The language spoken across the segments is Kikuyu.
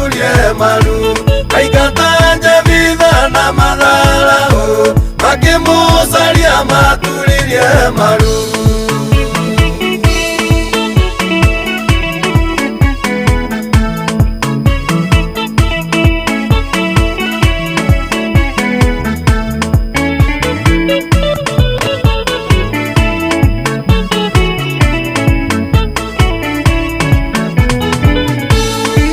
Maturie maru. Maingata Njebitha na matharau, makĩmũcaria maturirie maru.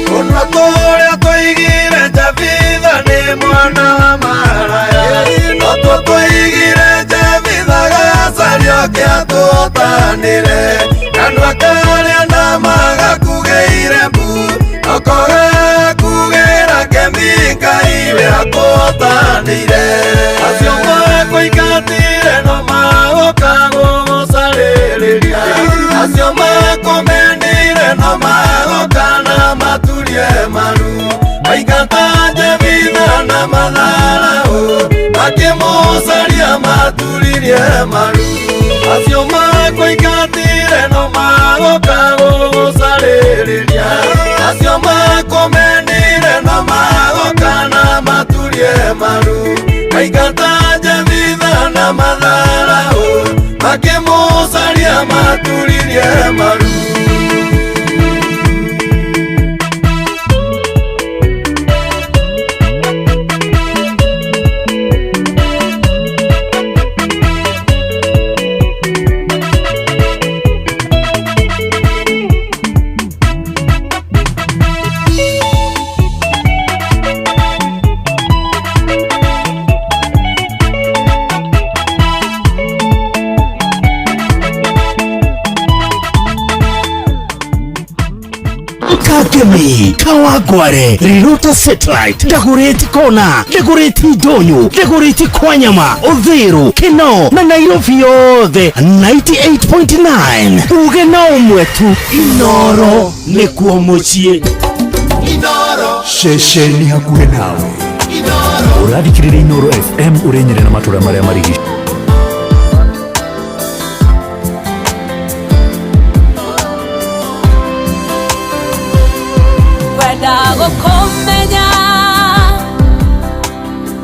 Tũnua tũrĩa twaigire Njebitha nĩ mwana wa maraya, no tuo twaigire Njebitha gacario kĩatũtanĩre. Kanua karĩa nama gakugĩire mbu, noko gakugĩra kemi Ngai we akũhotanĩire. Acio makũingatire no magoka gũgũcarĩrĩria, acio makũmenire no magoka na maturie maru. Maingata Njebitha na matharau, makĩmũcaria maturirie maru. Acio makũingatire no magoka gũgũcarĩrĩria, acio makũmenire no magoka na maturie maru. Maingata Njebitha na matharau, makĩmũcaria maturirie maru. Kangemi, Kawangware, Riruta Satellite, Dagoretti Kona, Dagoretti Ndonyo, Dagoretti Kwanyama, Uthiru, Kinoo na Nairobi yothe 98.9. Uge na ũmwe tu, Inoro nĩkuo mũciĩ. Ceceni hakuhĩ nawe. Ũrathikĩrĩria Inoro FM ũrĩ Nyĩrĩ na matũra marĩa marigicĩirie. Kwenda gũkũmenya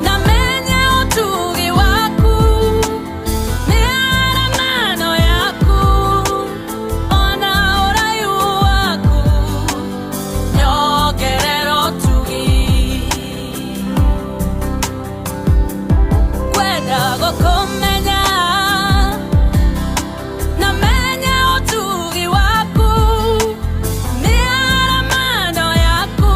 na menye ũtugi waku, mĩaramano yaku ona ũraihu waku, nyongerera ũtugi. Kwenda gũkũmenya na menye ũtugi waku, mĩaramano yaku.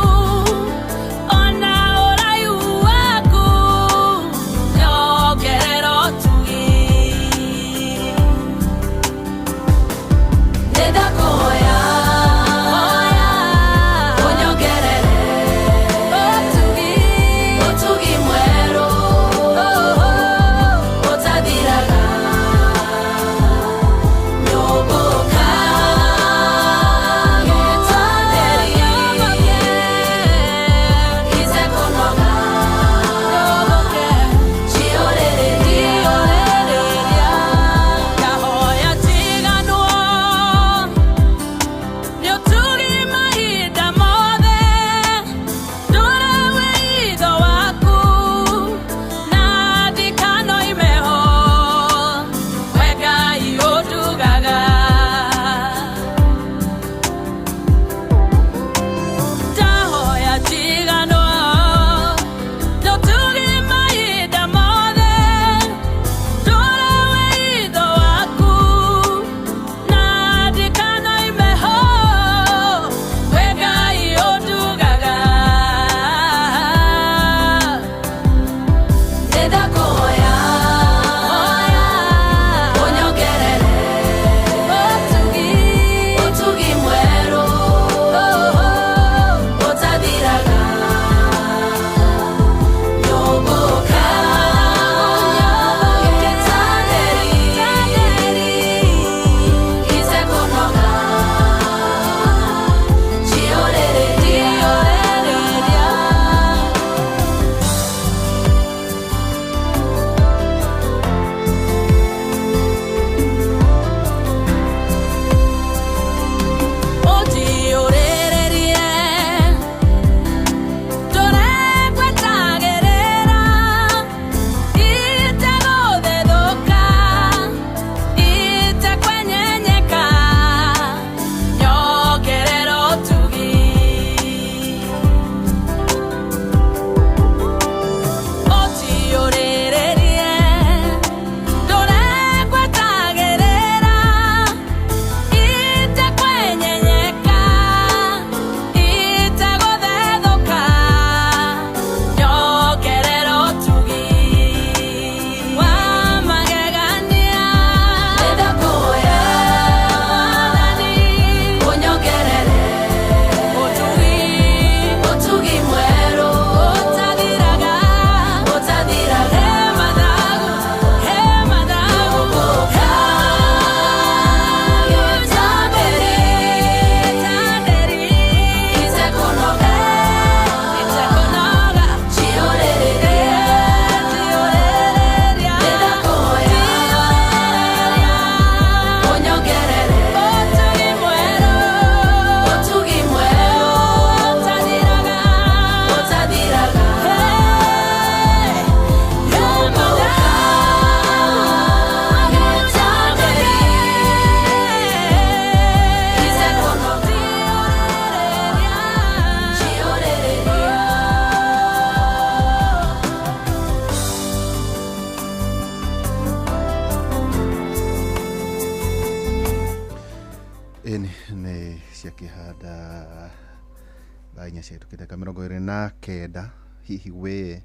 Cihetũkĩte ndagĩka 29. Hihi we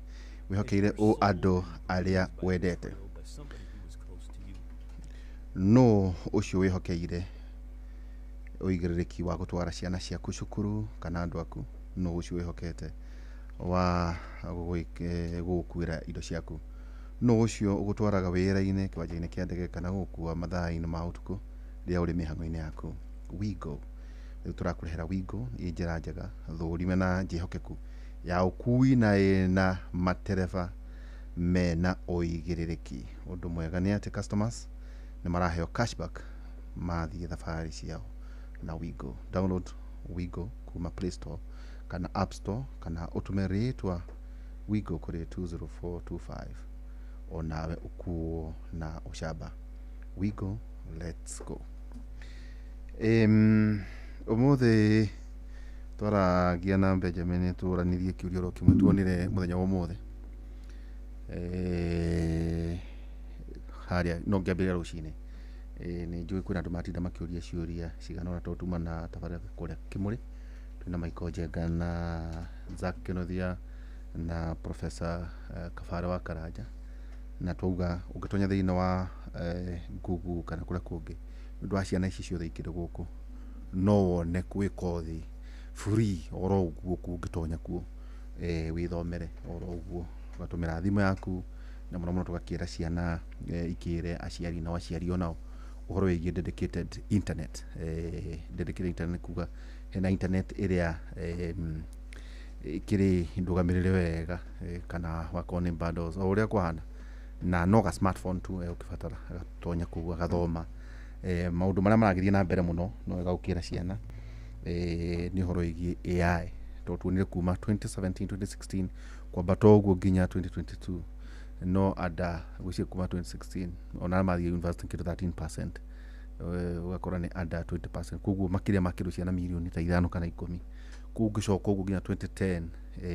wĩhokeire ũ andũ arĩa wendete? Nũ ũcio wĩhokeire ũigĩrĩrĩki wa gũtwara ciana ciaku cukuru kana andũ aku? Nũ ũcio wĩhokete wa gũgũkuĩra indo ciaku? Nũ ũcio ũgũtwaraga wĩra-inĩ, kĩwanja-inĩ kĩa ndege, kana gũgũkua mathaa-inĩ ma ũtukũ rĩrĩa ũrĩ mĩhang'o-inĩ yaku? Wigo, rĩu tũrakũrehera Wigo ĩ njĩra njega, thũrime na njĩhokeku ya ũkui na ĩna matereba mena ũigĩrĩrĩki. Ũndũ mwega nĩ atĩ customers nĩ maraheo cashback mathiĩ thabarĩ ciao na Wigo. Download Wigo kuma Play Store kana App Store, kana ũtũme rĩtwa Wigo kũrĩ 20425, onawe ũkuo na ũcamba. Wigo, let's go. Ũmũthĩ twaragia na Benjamin tũranirie kĩũria oro kĩmwe tuonire mũthenya wa ũmũthĩ. Harĩa no ngĩambĩrĩria rũcinĩ. Nĩ njũĩ kwĩna andũ matinda makĩũria ciũria cigana ũna tondũ tuma na tabarĩra kũrĩa Kĩmũrĩ. Twĩna Michael Njenga na Zack Kĩnuthia na Professor Kabare wa Karanja, na twauga ũngĩtonya thĩinĩ wa Google kana kũrĩa kũngĩ, nĩ ũndũ wa ciana ici ciothe ikĩrĩ gũkũ, no wone kwĩ kothi free oro ũguo kũu ũngĩtonya kuo, wĩthomere oro ũguo ũgatũmĩra thimũ yaku, na mũno mũno tũgakĩra ciana, ikĩre aciari nao aciari onao ũhoro wĩgiĩ dedicated internet. Dedicated internet kuga hena internet ĩrĩa ĩkĩrĩ ndũgamĩrĩre wega, kana wakorwo nĩ bundles o ũrĩa kũhana, na no ga smartphone tu egũkĩbatara agatonya kũu agathoma. Maũndũ marĩa maragĩthiĩ na mbere mũno no wega gũkĩra ciana nĩ ũhoro wĩgiĩ AI, tondũ tuonire kuma 2017, 2016 kwambata ũguo nginya 2022, no anda gwĩciria kuma 2016 ona arĩa mathiĩ university kĩndũ 13%, ũgakora nĩ under 20%, koguo makĩria ma kĩndũ ciana mirioni ta 5 kana 10. Koguo ũngĩcoka ũguo nginya 2010,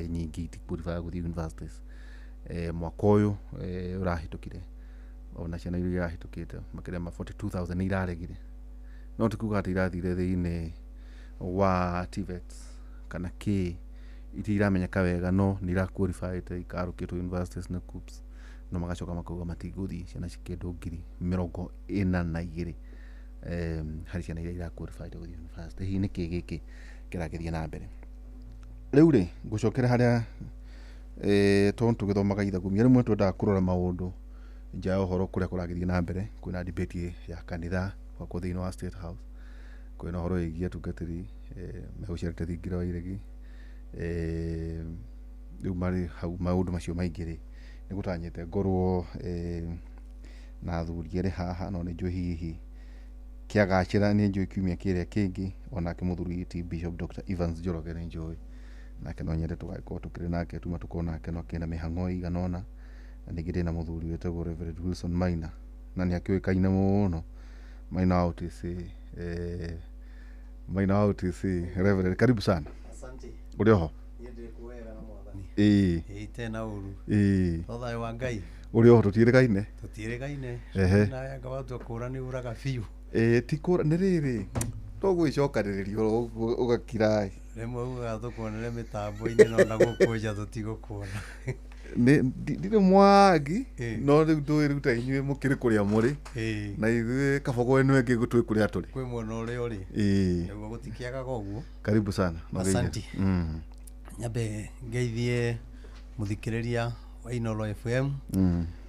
nyingĩ itiqualify gũthiĩ universities. Mwaka ũyũ ũrahĩtũkire, ona ciana iria irahĩtũkĩte makĩria ma 42,000 nĩ iraregire, no ti kuga atĩ irathire thĩinĩ wa TVETs kana kĩ, itiramenyeka wega, no nĩ iraqualifyĩte ikarũkĩtwo universities na KUCCPS, no magacoka makauga matigũthiĩ. Ciana kĩndũ 42,000 harĩ ciana iria iraqualifyĩte gũthiĩ university. Hihi nĩkĩ gĩkĩ kĩragĩthiĩ na mbere rĩu rĩ? Ngũcokera harĩa, tondũ tũgĩthomaga ithagumia rĩmwe twendaga kũrora maũndũ nja ya ũhoro kũrĩa kũragĩthiĩ na mbere. Kwĩna debate ya kanitha gwakwo thĩinĩ wa State House, kwĩna ũhoro wĩgiĩ atungatĩri megũcerete thingira wa iregi, rĩu marĩ hau maũndũ macio maingĩ rĩ, nĩ gũtanyĩte ngorwo na athuri erĩ haha, no nĩ njũĩ hihi kĩagacĩra, nĩ njũĩ kiumia kĩrĩa kĩngĩ onake mũthuri ti Bishop Dr. Evans Njoroge nĩ njũĩ nake no nyende tũgagĩkorwo tũkĩrĩ nake, tuma tũkorwo nake no akĩrĩ na mĩhang'o ĩigana ũna. Na ningĩ ndĩna mũthuri wĩtagwo Reverend Wilson Maina, na nĩ akĩũĩkaine mũno, Maina wa OTC, Maina wa OTC. Reverend, karibu sana. Asante. Ũrĩ oho? Niĩ ndĩ kuwega na Mwathani. Ĩĩ. Ĩĩ tena ũru. Ĩĩ. No thayũ wa Ngai. Ũrĩ oho? Tũtiĩrĩgaine. Tũtiĩrĩgaine. Ehe. Na anga watua kũra nĩ ũraga biũ. Ĩĩ, ti kũra, nĩ rĩrĩ to gwĩcokanĩrĩria oro ũguo ũgakira. Rĩmwe ugaga tũkuonere mĩtambo-inĩ, no na gũkũ nja tũtigũkuona. Nĩ ndirĩ mwangi. Ĩĩ. No rĩu ndũĩ rĩu ta inyuĩ mũkĩrĩ kũrĩa mũrĩ Ĩĩ. na ithuĩ kabogo ĩno ĩngĩ twĩ kũrĩa tũrĩ. Kwĩ mwena ũrĩa ũrĩ. Ĩĩ. Nĩguo gũtikĩagaga ũguo. Karibu sana. No geithie. Asante. Nyambe ngeithie mũthikĩrĩria wa Inooro FM.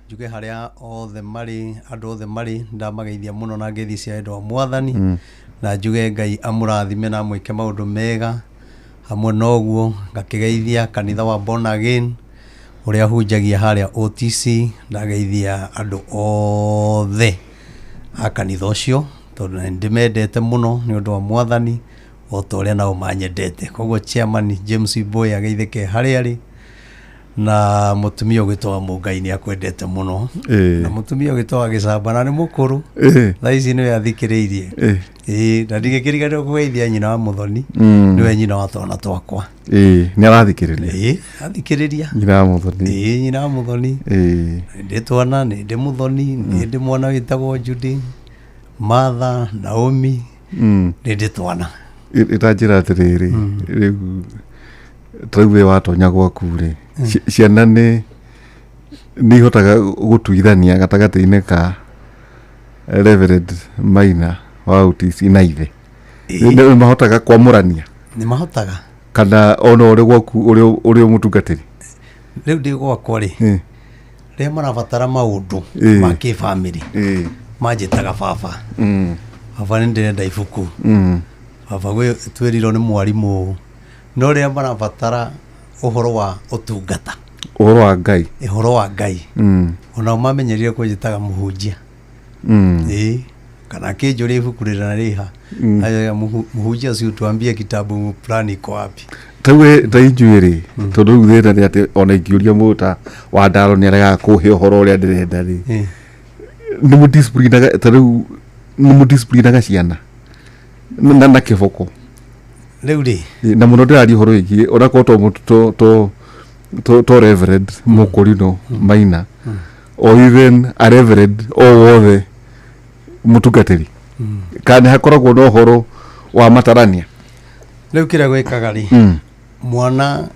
Njuge harĩa othe marĩ, andũ othe marĩ, ndamageithia mũno na ngeithi cia wendo wa Mwathani, na njuge Ngai amũrathime na amwĩke maũndũ mega. Hamwe na ũguo ngakĩgeithia kanitha wa Born Again ũrĩa hunjagia harĩa OTC, ndageithia andũ othe a kanitha ũcio tondũ nĩ ndĩmendete mũno nĩ ũndũ wa Mwathani o ta ũrĩa nao manyendete. Koguo chairman James Mboya ageithĩke harĩa arĩ, na mũtumia ũgĩtwo wa Mũngai nĩ akwendete mũno, na mũtumia ũgĩtwo wa Gĩcamba na nĩ mũkũrũ, thaa ici nĩwe athikĩrĩirie. Ĩĩ, na ndingĩkĩriganĩrwo kũgeithia nyina wa Mũthoni, nĩwe nyina wa twana twakwa. Ĩĩ, nĩ arathikĩrĩria? Ĩĩ, athikĩrĩria. Nyina wa Mũthoni? Ĩĩ, nyina wa Mũthoni. Nĩ ndĩ twana, nĩ ndĩ Mũthoni, nĩ ndĩ mwana wĩtagwo Judy, Martha, Naomi, nĩ ndĩ twana. Ĩtanjĩra atĩrĩrĩ, rĩu Ta rĩu we watonya gwaku rĩ, ciana nĩ ihotaga gũtuithania gatagatĩ-inĩ ka Reverend Maina wa UTC na ithe? Nĩ mahotaga kwamũrania? Nĩ mahotaga. Kana ona ũrĩ gwaku ũrĩ mũtungatĩri? Rĩu ndĩ gwakwa rĩ, rĩrĩa marabatara maũndũ ma kĩbamĩrĩ, manjĩtaga baba. Baba, nĩ ndĩrenda ibuku. Baba, twĩrirwo nĩ mwarimũ ũũ. No rĩrĩa marabatara ũhoro wa ũtungata, ũhoro wa Ngai, ũhoro wa Ngai, onao mamenyerire kũnjĩtaga mũhunjia. Ĩĩ, kana akĩnjũria ibuku rĩrĩa rĩha. Aya, mũhunjia, si utuambie kitabu fulani iko wapi? Ta we ta inyuĩ rĩ, tondũ rĩu thĩna nĩ atĩ ona ingĩũria mũndũ ta wa ndaro nĩ aregaga kũhe ũhoro ũrĩa ndĩrenda rĩ, nĩ mũdisciplinaga? Ta rĩu nĩ mũdisciplinaga ciana na kĩboko? Rĩu rĩ, Na mũno ndĩraria ũhoro wĩgiĩ onakorwo to to Reverend Mũkũrinũ Maina or even a reverend o wothe mũtungatĩri, kana nĩ hakoragwo na ũhoro wa matarania? Rĩu kĩrĩa gwĩkaga rĩ, mwana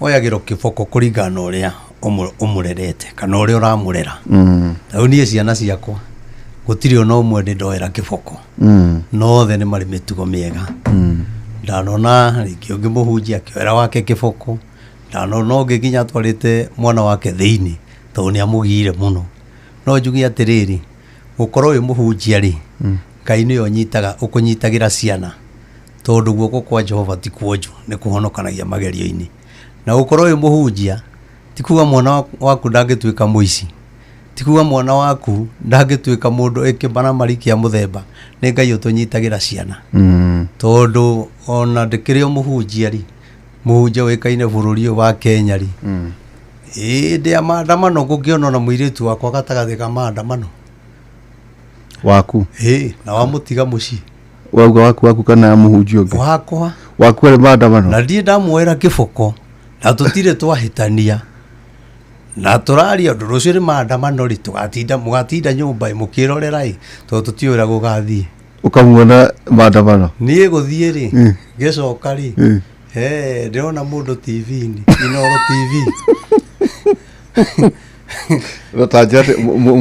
oyagĩrwo kĩboko kũringana na ũrĩa ũmũrerete kana ũrĩa ũramũrera. Rĩu niĩ ciana ciakwa gũtirĩ ona ũmwe ndĩ ndoera kĩboko. No othe nĩ marĩ mĩtugo mĩega. Ndanona rĩngĩ ũngĩ mũhunjia akĩoera wake kĩboko, ndanona ũngĩ nginya atwarĩte mwana wake thĩinĩ tondũ nĩ amũgiire mũno. No njuge atĩrĩrĩ, gũkorwo wĩ mũhunjia rĩ, Ngai nĩwe ũnyitaga ũkũnyitagĩra ciana, tondũ guoko kwa Jehova ti kuonju, nĩ kũhonokanagia magerio-inĩ. Na gũkorwo wĩ mũhunjia ti kuga mwana waku ndangĩtuĩka mũici, ti kuga mwana waku ndangĩtuĩka mũndũ ĩkĩmaramari kĩa mũthemba. Nĩ Ngai ũtũnyitagĩra ciana, tondũ ona ndĩkĩrĩ o mũhunjia rĩ, mũhunjia ũĩkaine bũrũri ũyũ wa Kenya rĩ, ĩĩ, ndĩ ya maandamano ngũkĩona ona mũirĩtu wakwa gatagatĩ ka maandamano. Waku? Ĩĩ, na wamũtiga mũciĩ. Wauga waku kana mũhunjia ũngĩ? Wakwa. Waku arĩ maandamano? Na ndiĩ ndamuoera kĩboko, na tũtirĩ twahĩtania, na tũraria ũndũ rũciũ nĩ maandamano rĩ, tũgatinda mũgatinda nyũmba ĩ mũkĩrorera ĩ, tondũ tũtiũĩ ũrĩa gũgathiĩ. Ũkamuona maandamano? Niĩ gũthiĩ rĩ, ngĩcoka rĩ, he ndĩrona mũndũ TV-inĩ, Inooro TV. No ta njĩra atĩ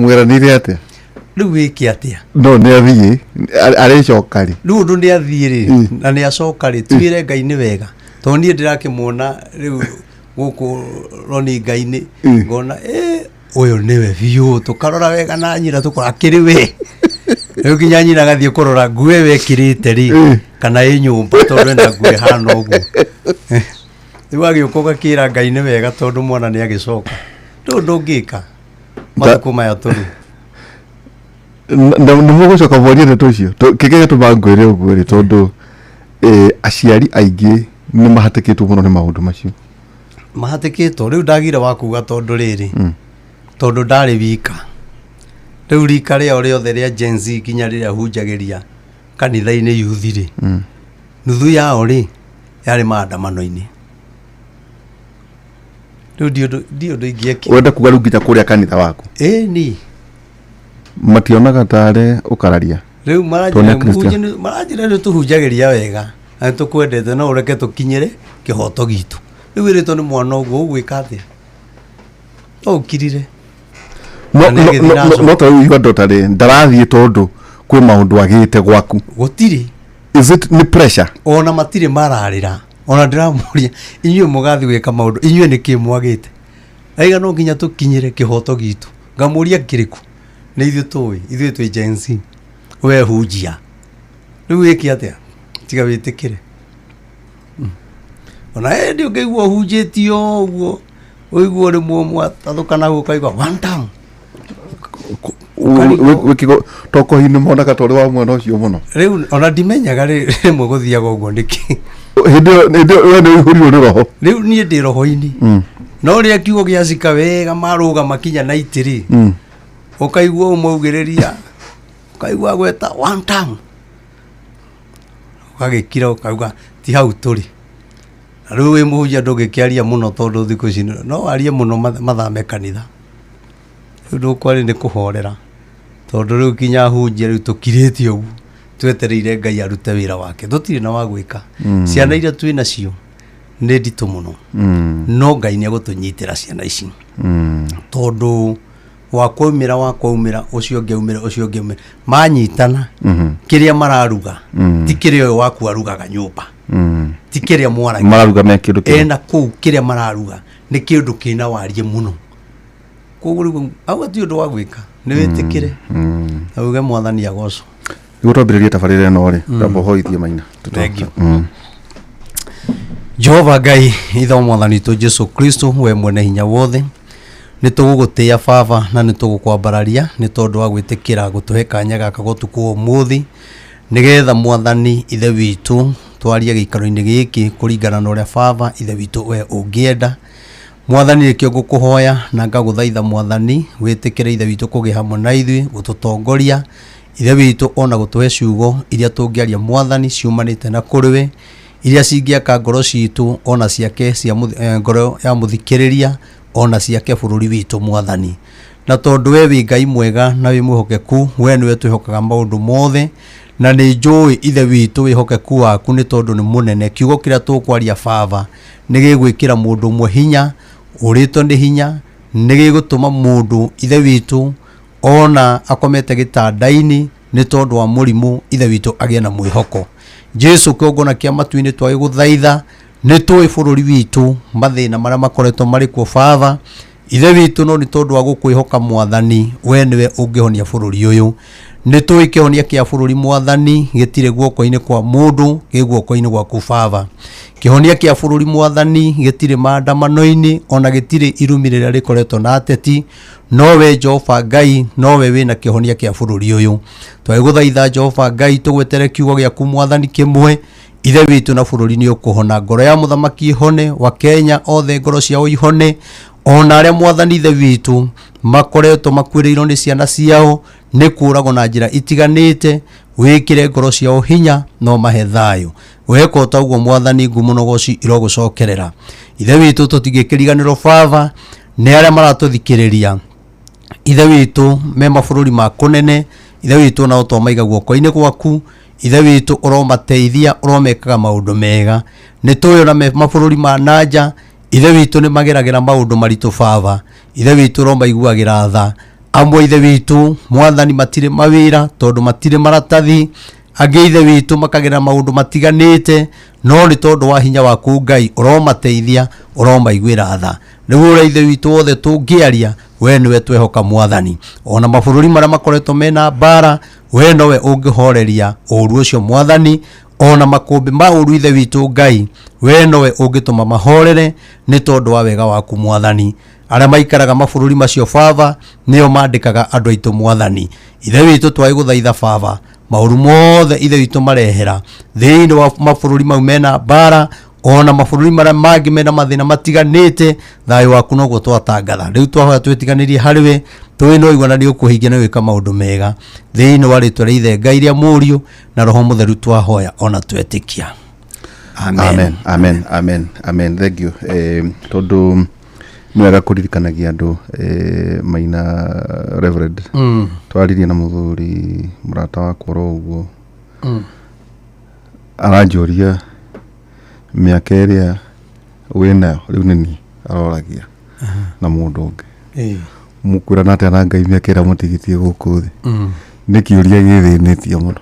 mwĩranĩire atĩa? Rĩu wĩke atĩa? No nĩ athiĩ, arĩcoka rĩ? Rĩu ũndũ nĩ athiĩ rĩ, na nĩ acoka rĩ, twĩre Ngai nĩ wega, tondũ niĩ ndĩrakĩmuona rĩu gũkũ roninga-inĩ, ngona ĩ ũyũ nĩwe biũ. Tũkarora wega na nyina, tũkora akĩrĩ we. Rĩu nginya nyina agathiĩ kũrora nguo ĩyo ĩkĩrĩte rĩ, kana ĩ nyũmba, tondũ ena nguo ĩhana ũguo. Rĩu agĩũka ũgakĩra Ngai nĩ wega, tondũ mwana nĩ agĩcoka. Rĩu ndũngĩka matukũ maya tũrĩ. Na nĩ mũgũcoka mwarie ndeto icio. Kĩrĩa gĩtũmaga ngwĩre ũguo rĩ, tondũ aciari aingĩ nĩ mahatĩkĩtwo mũno nĩ maũndũ macio. Mahatĩkĩtwo. Rĩu ndagire wa kuga, tondũ rĩrĩ, tondũ ndarĩ wika. Rĩu rika rĩao rĩothe rĩa Gen Z, nginya rĩrĩa hunjagĩria kanitha-inĩ youth rĩ, nuthu yao rĩ yarĩ maandamano-inĩ. Rĩu ndi ũndũ ingĩekire. Ũrenda kuga rĩu nginya kũrĩa kanitha waku Ĩni. mationaga tarĩ ũkararia? Rĩu Tondũ nĩ maranjĩra Christian. mũhunjia maranjĩra nĩ tũhunjagĩria wega na nĩ tũkwendete, no ũreke tũkinyĩre kĩhoto gitũ. Rĩu wĩrĩtwo nĩ mwana ũguo, ũgwĩka atĩa? No ũkirire. No Na nĩ agĩthiĩ na acoka. No ta rĩu your daughter rĩ, ndarathiĩ tondũ kwĩ maũndũ agĩte gwaku? Gũtirĩ. Is it nĩ pressure? Ona matirĩ mararĩra. Ona ndĩramũria, inyuĩ mũgathiĩ gwĩka maũndũ, inyuĩ nĩ kĩ mwagĩte? Aiga no nginya tũkinyĩre kĩhoto gitũ. Ngamũria kĩrĩkũ? Nĩ ithuĩ tũĩ, ithuĩ twĩ Gen Z, we hunjia. Rĩu wĩke atĩa tiga wĩtĩkĩre? Ona ĩndĩ ũngĩigua ũhunjĩtio ũguo, ũiguo rĩmwe mwatathũkana ũkaigua one time. Wĩkĩgo tokohi-inĩ monaga ta ũrĩ wa mwena ũcio mũno. Rĩu ona ndimenyaga rĩmwe gũthiaga ũguo nĩkĩ. Hĩndĩ ĩyo we nĩ ũihũrirwo nĩ roho. Rĩu niĩ ndĩ roho-inĩ, no rĩrĩa kiugo gĩacika wega marũgama kinya na itĩrĩ, ũkaigua ũmwe augĩrĩria, ũkaigua gweta one time, ũgagĩkira, ũkauga ti hau tũrĩ. Na rĩu wĩ mũhunjia ndũngĩkĩaria mũno, tondũ thikũ ici no warie mũno mathame kanitha. Rĩu ndũkwarĩ nĩ kũhorera, tondũ rĩu kinya hunjia rĩu tũkirĩte ũguo twetereire Ngai arute wĩra wake. Tũtirĩ na wa gwĩka. Ciana iria twĩ nacio Nĩ nditũ mũno, no Ngai nĩ egũtũnyitĩra ciana ici, tondũ wakwaumĩra wakwaumĩra, ũcio ũngĩ aumĩra, ũcio ũngĩ aumĩra, manyitana kĩrĩa mararuga ti kĩrĩa ũyũ waku arugaga nyũmba, ti kĩrĩa mwaragia. Mararuga me kĩndũ kĩmwe. Ena kũu kĩrĩa mararuga nĩ kĩndũ kĩna wariĩ mũno. Koguo rĩu hau hatirĩ ũndũ wa gwĩka, nĩ wĩtĩkĩre na uge Mwathani agocwo. Nĩguo twambĩrĩrie tabarĩra ĩno rĩ, twamba ũhoithie Maina. Thank you. Jehova Ngai, ithe wa Mwathani witũ Jesu Kristo, we mwene hinya wothe, nĩ tũgũgũtĩĩa Baba, na nĩ tũgũkwambararia nĩ tondũ wa gwĩtĩkĩra gũtũhe kanya gaka gũtukũ wa ũmũthĩ, nĩgetha Mwathani Ithe witũ twarie gĩikaro-inĩ gĩkĩ kũringana na ũrĩa Baba Ithe witũ we ũngĩenda. Mwathani, nĩkĩo ngũkũhoya na ngagũthaitha, Mwathani, wĩtĩkĩre Ithe witũ kũgĩa hamwe na ithuĩ, gũtũtongoria Ithe witũ, ona gũtũhe ciugo iria tũngĩaria, Mwathani, ciumanĩte na kũrĩ we, iria cingĩaka ngoro citũ ona ciake cia ngoro ya mũthikĩrĩria, ona ciake bũrũri witũ, Mwathani. Na tondũ we wĩ Ngai mwega na wĩ mwĩhokeku, we nĩwe twĩhokaga maũndũ mothe, na nĩ njũĩ Ithe witũ wĩhokeku waku nĩ tondũ nĩ mũnene. Kiugo kĩrĩa tũkwaria, Baba, nĩ gĩgwĩkĩra mũndũ ũmwe hinya ũrĩtwo nĩ hinya, nĩ gĩgũtũma mũndũ, Ithe witũ, ona akomete gĩtanda-inĩ nĩ tondũ wa mũrimũ, Ithe witũ, agĩe na mwĩhoko. Jesu, kĩgongona kĩa matu-inĩ, twagĩgũthaitha, nĩ tũĩ bũrũri witũ mathĩna marĩa makoretwo marĩ kuo, Baba Ithe witũ, no nĩ tondũ wa gũkwĩhoka, Mwathani, we nĩwe ũngĩhonia bũrũri ũyũ. Nĩ tũĩ kĩhonia kĩa bũrũri, Mwathani, gĩtirĩ guoko-inĩ kwa mũndũ, gĩ guoko-inĩ gwaku, Baba. Kĩhonia kĩa bũrũri, Mwathani, gĩtirĩ maandamano-inĩ, ona gĩtirĩ irumi rĩrĩa rĩkoretwo na ateti, nowe Jehova Ngai, nowe wĩna kĩhonia kĩa bũrũri ũyũ. Twagĩgũthaitha, Jehova Ngai, tũgwetere kiugo gĩaku, Mwathani, kĩmwe, Ithe witũ, na bũrũri nĩ ũkũhona. Ngoro ya mũthamaki ihone, wa Kenya othe ngoro ciao ihone, ona arĩa, Mwathani Ithe witũ, makoretwo makuĩrĩirwo nĩ ciana ciao nĩ kũragwo na njĩra itiganĩte, wĩkĩre ngoro ciao hinya no mahe thayũ. Weka o ta ũguo, Mwathani, ngumo na ũgoci irogũcokerera. Ithe witũ, tũtingĩkĩriganĩrwo, Baba, nĩ arĩa maratũthikĩrĩria, Ithe witũ, me mabũrũri ma kũnene. Ithe witũ, nao twamaiga guoko-inĩ gwaku. Ithe witũ, ũromateithia, ũromekaga maũndũ mega. Nĩ tũĩ ona me mabũrũri ma nanja, Ithe witũ, nĩ mageragĩra maũndũ maritũ. Baba Ithe witũ, ũromaiguagĩra tha. Amwe, Ithe witũ, Mwathani, matirĩ mawĩra tondũ matirĩ maratathi, angĩ, Ithe witũ, makagerera maũndũ matiganĩte, no nĩ tondũ wa hinya waku, Ngai, ũromateithia, ũromaiguĩra tha. Rĩu ũrĩa, Ithe witũ wothe tũngĩaria, we nĩwe twehoka, Mwathani. Ona mabũrũri marĩa makoretwo mena mbara, we nowe ũngĩhoreria ũru ũcio, Mwathani. Ona makũmbĩ ma ũru, Ithe witũ Ngai, we nowe ũngĩtũma mahorere nĩ tondũ wa wega waku, Mwathani. Arĩa maikaraga mabũrũri macio, Baba, nĩo mandĩkaga andũ aitũ. Mwathani Ithe witũ, twagĩgũthaitha, Baba, maũru mothe, Ithe witũ, marehera thĩinĩ wa mabũrũri mau mena mbara, ona mabũrũri marĩa mangĩ mena mathĩna matiganĩte, thayũ waku noguo twatangatha. Rĩu twahoya twĩtiganĩrie harĩ we, tũĩ no igua na nĩ ũkũhingia na gwĩka maũndũ mega. Thĩinĩ wa rĩtwa rĩa Ithe Ngai, rĩa Mũriũ na Roho Mũtheru twahoya ona twetĩkia, amen. Amen, amen, amen, amen. Thank you. Tondũ nĩ wega kũririkanagia andũ, Maina Reverend, twaririe na mũthuri mũrata wakwa oro ũguo, aranjũria mĩaka ĩrĩa wĩnayo rĩu nĩ niĩ aroragia na mũndũ ũngĩ, mũkwĩrana atĩa na Ngai mĩaka ĩrĩa mũtigĩtie gũkũ thĩ? Nĩ kĩũria gĩthĩnĩtie mũno.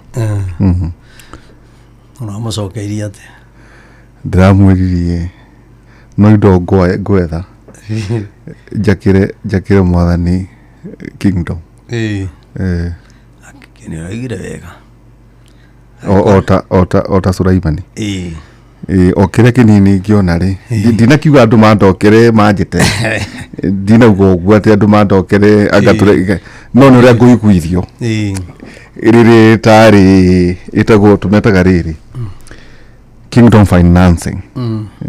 Ũramũcokeirie atĩa? Ndĩramwĩririe no indo ngwetha njakĩre njakĩre Mwathani kingdom. Nĩ ũraigire wega. O ta Sulaimani. O kĩrĩa kĩnini ingĩona rĩ, ndinakiuga andũ mandokere manjĩte, ndinauga ũguo atĩ andũ mandokere anga tũre, no nĩ ũrĩa ngũiguithio rĩrĩ tarĩ ĩtagwo tũmetaga rĩrĩ kingdom financing,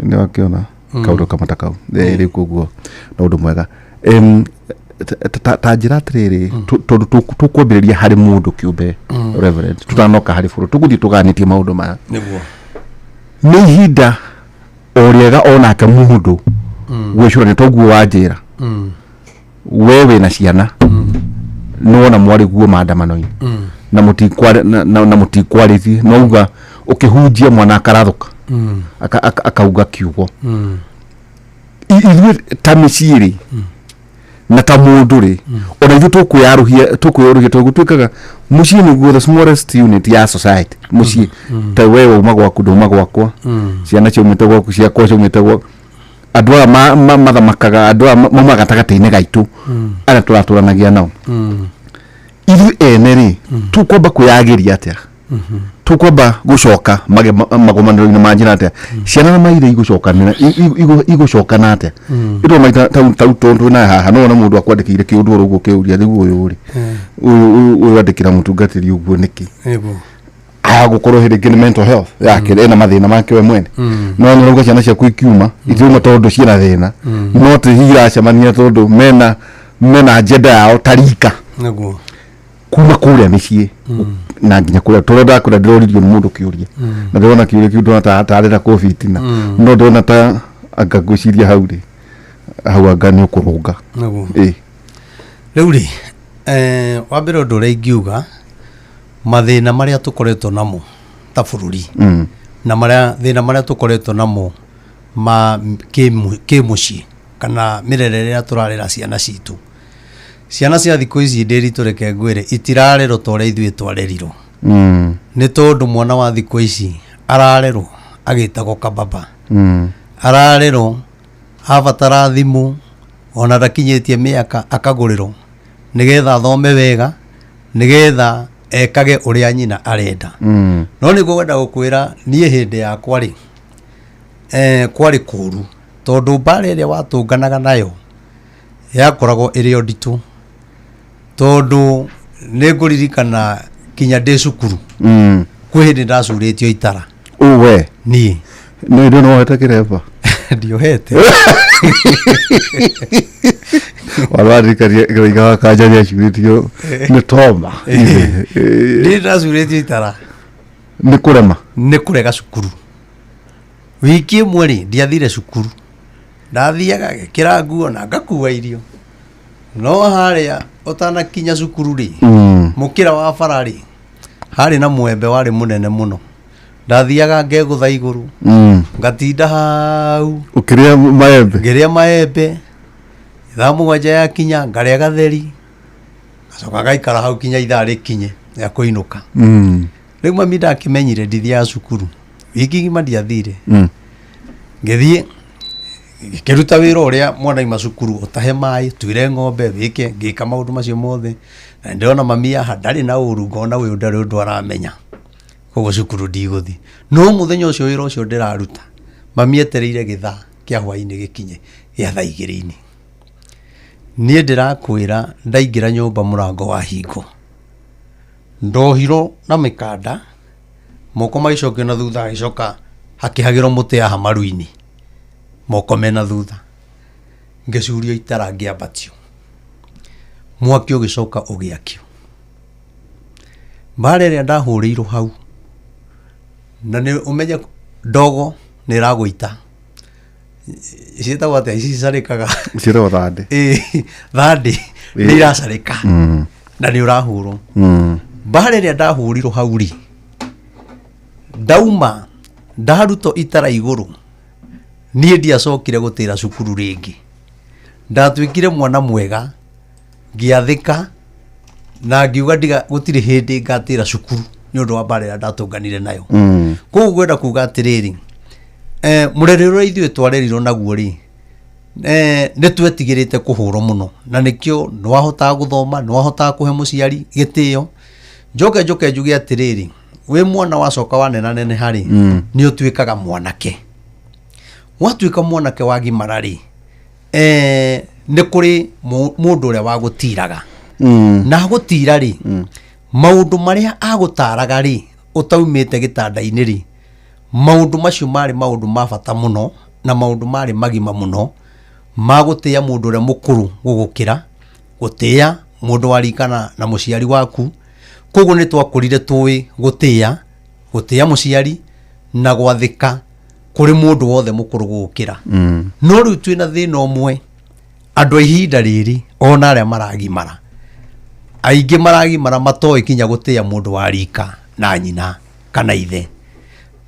nĩ wakĩona kaũndũ kamwe ta kau. Rĩu koguo no ũndũ mwega. Ta njĩra atĩrĩrĩ, tondũ tũkwambĩrĩria harĩ mũndũ kĩũmbe, Reverend, tũtanoka harĩ bũrũri, tũgũthiĩ tũganĩtie maũndũ maya. Nĩguo. Nĩ ihinda o rĩega onake mũndũ gwĩcũrania, toguo wanjĩra, we wĩna ciana, nĩ wona mwarĩ guo maandamano-inĩ na mũtikwarĩtie, no uga ũkĩhunjia mwana akarathũka. Akauga kiugo. Ithuĩ ta mĩciĩ rĩ na ta mũndũ rĩ, ona ithuĩ tũkwĩyaruhia tondũ gũtuĩkaga mũciĩ nĩguo the smallest unit ya society. Mũciĩ ta we wauma gwaku, ndauma gwakwa, ciana ciaumĩte gwaku, ciakwa ciaumĩte gwaku, andũ aya mathamakaga, andũ aya maumaga gatagatĩ-inĩ gaitũ arĩa tũratũranagia nao. Ithuĩ ene rĩ, tũkwamba kwĩyagĩria atĩa? Tũkwamba gũcoka magomanĩro-inĩ ma njĩra atĩa? Ciana na maithe igũcokanĩra igũcokana atĩa? Ĩtwo maita tau tau tondũ twĩna haha no wone mũndũ akwandĩkĩire kĩũndũ oro ũguo kĩũria rĩu ũyũ rĩ, ũyũ andĩkĩra mũtungatĩri ũguo nĩkĩ? Aya gũkorwo hĩndĩ ĩngĩ nĩ mental health yake, ena mathĩna make we mwene. No nĩ ũrauga ciana ciaku ikiuma itiuma tondũ ciĩna thĩna, no ti hihi iracemania tondũ mena agenda yao ta rika. Kuma kũrĩa mĩciĩ na nginya kũrĩa tondũ ndakwĩra ndĩroririo nĩ mũndũ kĩũria na ndĩrona kĩũria kĩu ndĩrona ta arenda kũbitina, no ndĩrona ta anga ngwĩciria hau rĩ, hau anga nĩ ũkũrũnga. Ĩ. Rĩu rĩ, wa mbere ũndũ ũrĩa ingiuga, mathĩna marĩa tũkoretwo namo ta bũrũri na marĩa thĩna marĩa tũkoretwo namo ma kĩmũciĩ kana mĩrerere ĩrĩa tũrarera ciana citũ. Ciana cia thikũ ici, ndĩritũ, reke ngwĩre, itirarerwo ta ũrĩa ithuĩ twarerirwo. Nĩ tondũ mwana wa thikũ ici ararerwo agĩtagwo kababa. Ararerwo abatara thimũ ona ndakinyĩtie mĩaka akagũrĩrwo nĩgetha athome wega, nĩgetha ekage ũrĩa nyina arenda. No nĩguo gwenda gũkwĩra, niĩ hĩndĩ yakwa rĩ, kwarĩ kũũru tondũ mbara ĩrĩa watũnganaga nayo yakoragwo ĩrĩ o nditũ, tondũ nĩ ngũririkana kinya ndĩ cukuru kwĩ hĩndĩ ndacurĩtio itara. Ũwe? Niĩ. Nĩ ndĩ no wohete kĩremba? Ndiohete. Warwaririkania gĩiga wa kanja nĩ acurĩtio nĩ toma. Niĩ ndacurĩtio itara. Nĩ kũrema? Nĩ kũrega cukuru. Wiki ĩmwe rĩ, ndiathire cukuru. Ndathiaga ngĩkĩra nguo na ngakua irio, no harĩa ũtanakinya cukuru rĩ, mũkĩra wa bara rĩ, harĩ na mwembe warĩ mũnene mũno. Ndathiaga ngegũtha igũrũ, ngatinda hau. Ũkĩrĩa maembe? Ngĩrĩa maembe. Thaa 7 yakinya ngarĩa gatheri, ngacoka ngaikara hau kinya ithaa rĩkinye rĩa kũinũka. Rĩu mami ndakĩmenyire ndithiaga cukuru. Wiki ng'ima ndiathire. Ngĩthiĩ ngĩkĩruta wĩra ũrĩa mwana aima cukuru, ũtahe maĩ, tuire ng'ombe, wĩke, ngĩka maũndũ macio mothe. Na ndĩrona mami haha ndarĩ na ũru, ngona ũyũ ndarĩ ũndũ aramenya, koguo cukuru ndigũthiĩ. No mũthenya ũcio wĩra ũcio ndĩraruta, mami etereire gĩthaa kĩa hwainĩ gĩkinye gĩa thaa 2-inĩ. Niĩ ndĩrakwĩra, ndaingĩra nyũmba mũrango wahingwo, ndohirwo na mĩkanda moko magĩcokio na thutha, agĩcoka hakĩhagĩrwo mũtĩ haha maru-inĩ, moko mena thutha, ngĩcurio itara, ngĩambatio mwaki, ũgĩcoka ũgĩakio. Mbara ĩrĩa ndahũrĩirwo hau, na nĩ ũmenye ndogo nĩ ĩragũita, ciĩtagwo atĩa ici cicarĩkaga? Ciĩtagwo thandĩ. Ĩĩ, thandĩ nĩ iracarĩka na nĩ ũrahũrwo. Mbara ĩrĩa ndahũrirwo hau rĩ, ndauma ndarutwo itara igũrũ, niĩ ndiacokire gũtĩra cukuru rĩngĩ. Ndatuĩkire mwana mwega, ngĩathĩka na ngiuga ndiga gũtirĩ hĩndĩ ngatĩra cukuru nĩ ũndũ wa mbara ĩrĩa ndatũnganire nayo. Koguo ngwenda kuga atĩrĩrĩ, mũrerere ũrĩa ithuĩ twarerirwo naguo rĩ, nĩ twetigĩrĩte kũhũrwo mũno, na nĩkĩo nĩ wahotaga gũthoma, nĩ wahotaga kũhe mũciari gĩtĩo. Njoke njuge atĩrĩrĩ, wĩ mwana wacoka wanenaneneha rĩ, nĩ ũtuĩkaga mwanake. Watuĩka mwanake wagimara rĩ, nĩ kũrĩ mũndũ ũrĩa wagũtiraga. Na agũtira rĩ, maũndũ marĩa agũtaraga rĩ, ũtaumĩte gĩtanda-inĩ rĩ, maũndũ macio marĩ maũndũ ma bata mũno na maũndũ marĩ magima mũno ma gũtĩa mũndũ ũrĩa mũkũrũ gũgũkĩra, gũtĩa mũndũ wa rika na mũciari waku. Koguo nĩ twakũrire tũĩ gũtĩa mũciari na gwathĩka kũrĩ mũndũ wothe mũkũrũ gũgũkĩra. No rĩu twĩna thĩna ũmwe, andũ a ihinda rĩrĩ ona arĩa maragimara, aingĩ maragimara matoĩ kinya gũtĩa mũndũ wa rika na nyina kana ithe.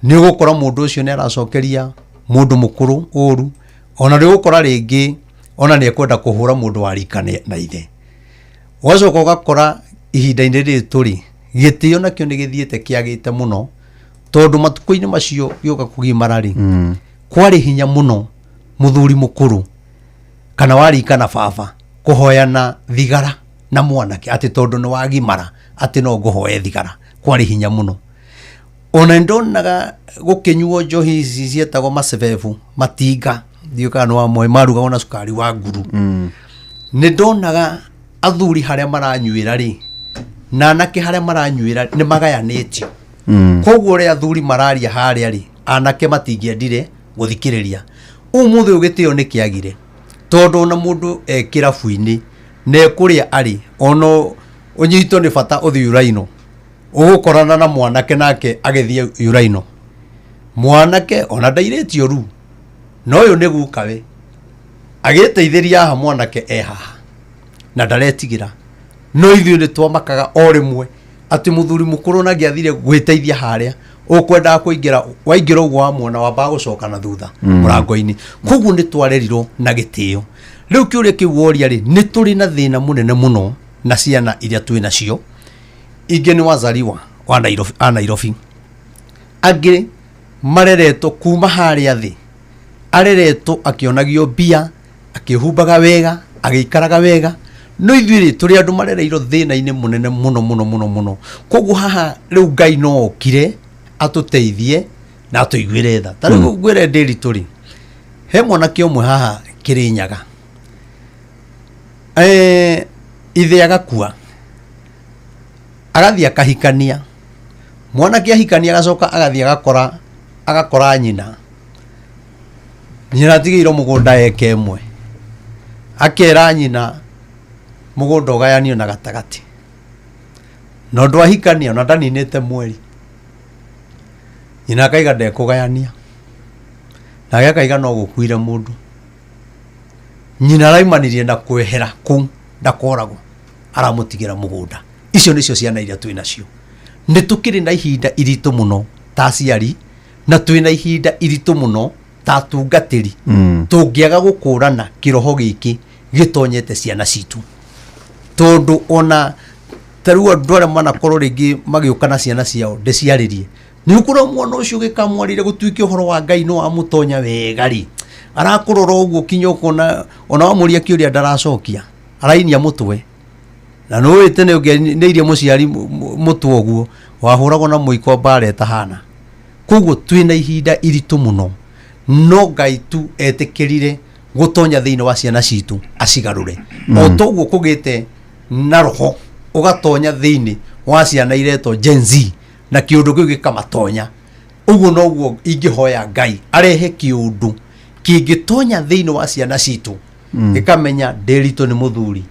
Nĩ ũgũkora mũndũ ũcio nĩ aracokeria mũndũ mũkũrũ ũru, ona nĩ ũgũkora rĩngĩ ona nĩ ekwenda kũhũra mũndũ wa rika na ithe. Ũgacoka ũgakora ihinda-inĩ rĩrĩ tũrĩ, gĩtĩo nakĩo nĩ gĩthiĩte kĩagĩte mũno, tondũ matukũ-inĩ macio gĩũka kũgimara rĩ, kwarĩ hinya mũno mũthuri mũkũrũ kana wa rika na baba kũhoyana thigara na mwanake atĩ tondũ nĩ wagimara atĩ no ngũhoe thigara, kwarĩ hinya mũno. Ona ndonaga gũkĩnyuo njohi ici cietagwo macebebu matinga, ndiũĩ kana nĩ wamoĩ, marugagwo na cukari wa nguru. Nĩ ndonaga athuri harĩa maranyuĩra rĩ na anake harĩa maranyuĩra nĩ magayanĩtio. Koguo ũrĩa athuri mararia harĩa rĩ, anake matingĩendire gũthikĩrĩria. Ũmũthĩ ũyũ gĩtĩo nĩ kĩagire, tondũ ona mũndũ e kĩrabu-inĩ na ekũrĩa arĩ, ona ũnyitwo nĩ bata ũthiĩ uraino, ũgũkorana na mwanake nake agĩthiĩ uraino. Mwanake ona ndairĩtio ru, na ũyũ nĩ gukawe agĩteithĩria haha, mwanake e haha na ndaretigĩra. No ithuĩ nĩ twamakaga o rĩmwe atĩ mũthuri mũkũrũ na angĩathire gwĩteithia harĩa ũkwendaga kũingĩra, waingĩra ũguo wamuona wambaga gũcoka na thutha mũrango-inĩ. Koguo nĩ twarerirwo na gĩtĩo. Rĩu kĩũria kĩu woria rĩ, nĩ tũrĩ na thĩna mũnene mũno na ciana iria twĩ nacio. Ingĩ nĩ wazaliwa wa Nairobi, a Nairobi, angĩ mareretwo kuma harĩa thĩ, areretwo akĩonagio mbia, akĩhumbaga wega, agĩikaraga wega. No ithuĩ rĩ, tũrĩ andũ marereirwo thĩna-inĩ mũnene mũno mũno mũno mũno. Koguo haha rĩu Ngai no okire atũteithie na atũiguĩre tha. Ta rĩu ngwĩre ndĩri tũrĩ he mwanake ũmwe haha Kĩrĩnyaga, ithe agakua, agathiĩ akahikania. Mwanake ahikania agacoka agathiĩ agakora nyina. Nyina atigĩirwo mũgũnda eka ĩmwe, akera nyina mũgũnda ũgayanio na gatagatĩ. Na ũndũ ahikania ona ndaninĩte mweri, nyina akaiga ndekũgayania, nake akaiga no gũkuire mũndũ. Nyina araimanirie na kwehera kũu ndakoragwo, aramũtigĩra mũgũnda. Icio nĩcio ciana iria twĩ nacio. Nĩ tũkĩrĩ na ihinda iritũ mũno ta aciari, na twĩ na ihinda iritũ mũno ta atungatĩri, tũngĩaga gũkũrana kĩroho gĩkĩ gĩtonyete ciana citũ. Tondũ ona ta rĩu andũ arĩa manakorwo rĩngĩ magĩũka na ciana ciao ndĩciarĩrie, nĩ ũkũrora mwana ũcio gĩkamwarĩre gũtuĩke ũhoro wa Ngai nĩ wamũtonya wega rĩ, arakũrora ũguo kinya ũkona ona wamũria kĩũria ndaracokia, arainia mũtwe. Na nĩ ũĩ tene ũngĩainĩirie mũciari mũtwe ũguo wahũragwo na mũiko mbara ĩtahana. Koguo twĩna ihinda iritũ mũno, no Ngai tu etĩkĩrire gũtonya thĩinĩ wa ciana citũ acigarũre. O toguo kũgĩte na roho ũgatonya thĩinĩ wa ciana iretwo Gen Z, na kĩũndũ kĩu gĩkamatonya. Ũguo noguo ingĩhoya Ngai arehe kĩũndũ kĩngĩtonya thĩinĩ wa ciana citũ, gĩkamenya ndĩritũ nĩ mũthuri,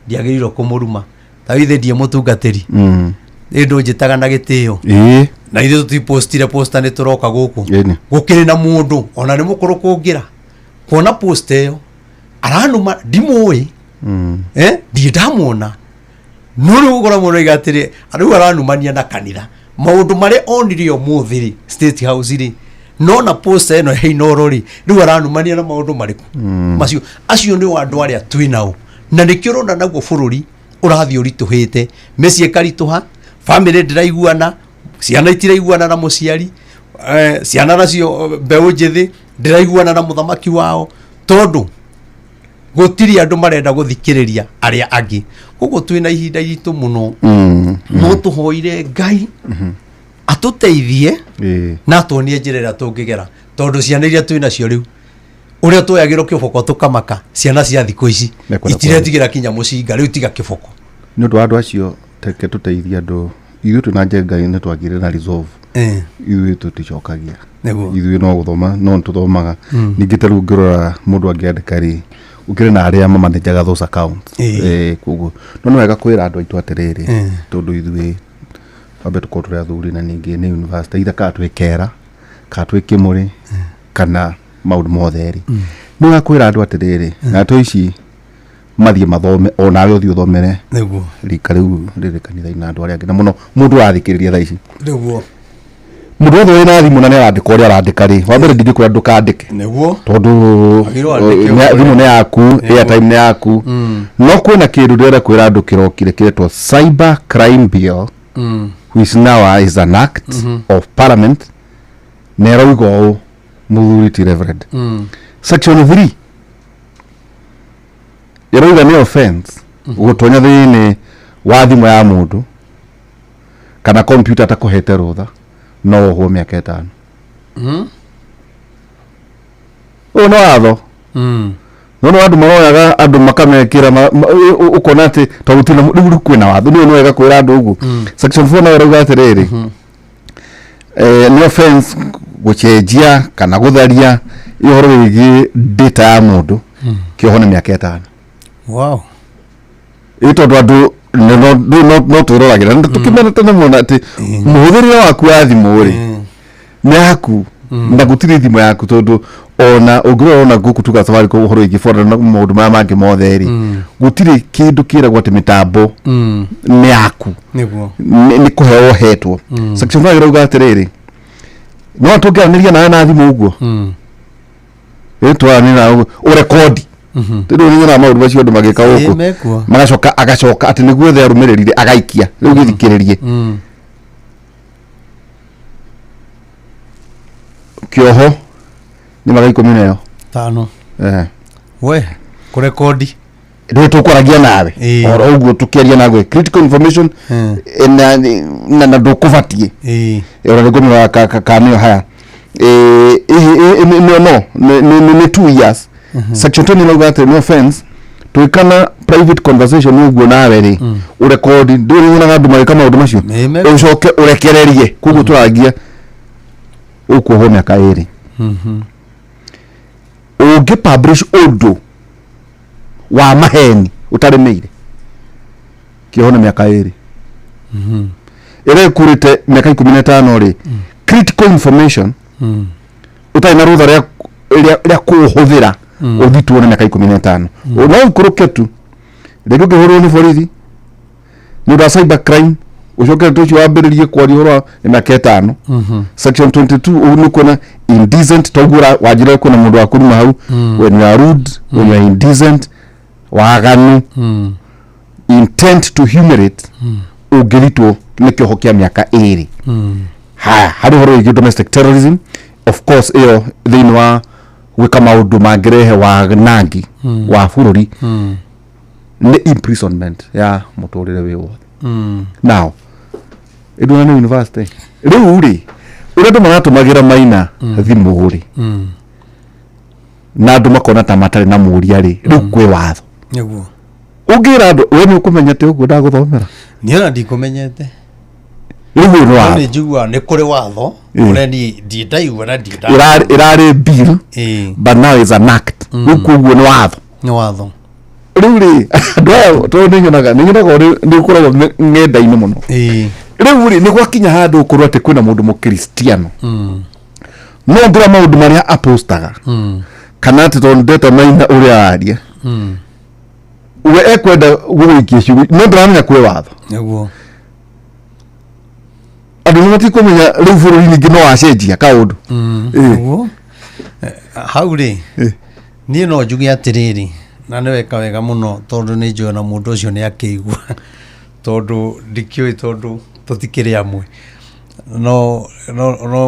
ndiagĩrĩirwo kũmũruma. Ta ithe ndiĩ mũtungatĩri, ĩ ndũnjĩtaga na gĩtĩo, na ithuĩ tũtipostire posta nĩ tũroka gũkũ. Gũkĩrĩ na mũndũ ona nĩ mũkũrũ kũngĩra kuona post ĩyo aranuma, ndimũĩ, ndirĩ ndamuona, no rĩu ũgora mũndũ aiga atĩrĩ, rĩu aranumania na kanitha maũndũ marĩa onire ũmũthĩ rĩ State House rĩ, no na post ĩno ya Inooro rĩ, rĩu aranumania na maũndũ marĩkũ macio. Acio nĩo andũ arĩa twĩ nao, na nĩkĩo ũrona naguo bũrũri ũrathiĩ ũritũhĩte, mĩciĩ ĩkaritũha, bamĩrĩ ndĩraiguana, ciana itiraiguana na mũciari, ciana nacio mbeũ njĩthĩ ndĩraiguana na mũthamaki wao, tondũ gũtirĩ andũ marenda gũthikĩrĩria arĩa angĩ. Koguo twĩna ihinda iritũ mũno, no tũhoire Ngai atũteithie na atuonie njĩra ĩrĩa tũngĩgera, tondũ ciana iria twĩ nacio rĩu, ũrĩa tuoyagĩrwo kĩboko tũkamaka, ciana cia thikũ ici Mekwenda itiretigĩra kinya mũcinga rĩu, tiga kĩboko. Nĩ ũndũ wa andũ acio, teke tũteithie andũ. Ithuĩ twĩna njenga nĩ twagĩire na resolve. Ithuĩ tũticokagia. Ithuĩ no gũthoma no nĩtũthomaga. Ningĩ ta rĩu ũngĩrora mũndũ angĩandĩka rĩ, ũkĩrĩ na arĩa mamanejaga those accounts. Koguo no nĩ wega kwĩra andũ aitũ atĩrĩrĩ, tondũ ithuĩ twambe tũkorwo tũrĩ athuri, na ningĩ nĩ university either kana twĩ kera kana twĩ kĩmũrĩ kana maũndũ mothe rĩ, nĩ wega kwĩra andũ atĩrĩrĩ, na tũ ici mathiĩ mathome, onawe ũthiĩ ũthomere rika rĩu rĩrĩ kanitha-inĩ na andũ arĩa angĩ, na mũno mũndũ ũrathikĩrĩria thaa ici. Mũndũ wothe wĩna thimũ na nĩ arandĩka ũrĩa arandĩka rĩ, wa mbere ndingĩkwĩra ndũkandĩke, Nĩguo. tondũ Wagĩrĩirwo wandĩke ũguo. Thimũ nĩ yaku, airtime nĩ yaku, no kwĩna kĩndũ ndĩrenda kwĩra andũ kĩrokire kĩretwo Cyber Crime Bill, which now is an act of parliament, na ĩrauga ũũ, mũthuri ti reverend, section 3 ĩrauga nĩ offense gũtonya thĩinĩ wa thimũ ya mũndũ kana kompiuta atakũhete rũtha, no wohwo mĩaka 5. Ũyũ nĩ watho. No no andũ maroyaga andũ makamekĩra ũkona atĩ tondũ gũtirĩ na rĩu kwĩna watho nĩ wega kwĩra andũ ũguo. Section 4 nayo ĩrauga atĩrĩrĩ, nĩ offense gũcenjia kana gũtharia ũhoro wĩgiĩ data ya mũndũ, kĩoho nĩ mĩaka 5. Wow. Ĩ tondũ andũ no twĩroragĩra na tũkĩmena tene mũno atĩ mũhũthĩrĩre waku wa thimũ rĩ nĩ yaku na gũtirĩ thimũ yaku, tondũ ona ũngĩrora ona gũkũ tuga Safaricom ũhoro wĩgiĩ phone na maũndũ maya mangĩ mothe rĩ, gũtirĩ kĩndũ kĩragwo atĩ mĩtambo nĩ yaku. Nĩguo. Nĩ kũheo ũhetwo. Section 5 ĩrauga atĩrĩrĩ, no tũngĩaranĩria nawe na thimũ ũguo, ĩ twaranĩria nawe ũguo ũrekondi, rĩu nĩ nyonaga maũndũ macio andũ magĩka Ĩ, gũkũ, mekuo. magacoka agacoka atĩ nĩguo ethe arũmĩrĩri agaikia rĩu gĩthikĩrĩrie, kĩoho nĩ mĩaka 15. Tano. Eh. We kũrekondi. Rĩu tũkwaragia nawe Ĩ. oro ũguo tũkĩaria nawe critical information, na ndũkũbatiĩ ona nĩ ngũmĩrora kamĩo haya. Ĩno no nĩ 2 years. Section 20 ĩrauga atĩ nĩ offense twĩkana private conversation ũguo nawe rĩ, ũrekondi, ndũĩ nĩ nyonaga andũ magĩka maũndũ macio, Ĩ, ũcoke ũrekererie, koguo tũrangia ũkuohwo mĩaka 2. Ũngĩ publish ũndũ wa maheni ũtarĩmĩire, kĩoho nĩ mĩaka 2. Ĩrĩa ĩkũrĩte mĩaka 15 rĩ, critical information ũtarĩ na rũtha rĩa kũũhũthĩra, ũthitwo na mĩaka 15. No ũikũrũke tu rĩngĩ ũkĩhũrwo nĩ borithi nĩ ũndũ wa cyber crime, ũcoke tũcio wambĩrĩrie kwaria ũhoro wa nĩ mĩaka 5. Section 22, ũguo nĩ kuona indecent, toguo wanjĩra kwĩna mũndũ wa kũruma hau, when you are rude, when you are indecent, waganu, intent to humiliate, ũngĩritwo nĩ kĩoho kĩa mĩaka 2. Haya, harĩ ũhoro wĩgiĩ domestic terrorism, of course ĩyo thĩinĩ wa gwĩka maũndũ mangĩrehe wanangi wa bũrũri nĩ imprisonment ya mũtũrĩre wĩ wothe. Now ĩndũ nĩ university rĩu rĩ, ũrĩa andũ maratũmagĩra maina thimũ rĩ, na andũ makona ta matarĩ na mũria rĩ, rĩu kwĩ watho. Nĩguo. Ũngĩra andũ we nĩ ũkũmenya atĩ ũguo ndagũthomera. Niĩ ona ndikũmenyete. Rĩu ũyũ nĩ No watho. nĩ njiguaga nĩ kũrĩ watho ũrĩa niĩ ndirĩ ndaigua na ndirĩ Ĩrarĩ bill, but now is an act, rĩu koguo nĩ watho. Nĩ watho. Rĩu rĩ, andũ aya tondũ nĩ nyonaga nĩ ũkoragwo ng'enda-inĩ mũno. Rĩu rĩ, nĩ gwakinya handũ ũkorwo atĩ kwĩna mũndũ mũkristiano, no ngĩra maũndũ marĩa apostaga, kana atĩ tondũ ndeta maina ũrĩa aria, we ekwenda gũgũikia ciugo, no ndĩramenya kwĩ watho. Nĩguo. Andũ nĩ matikũmenya rĩu bũrũri ningĩ no wacenjia kaũndũ. Nĩguo. Hau rĩ, niĩ no njuge atĩrĩrĩ, na nĩ weka wega mũno tondũ nĩ njũĩ ona mũndũ ũcio nĩ akĩigua, tondũ ndikĩũĩ, tondũ tũtikĩrĩ amwe, no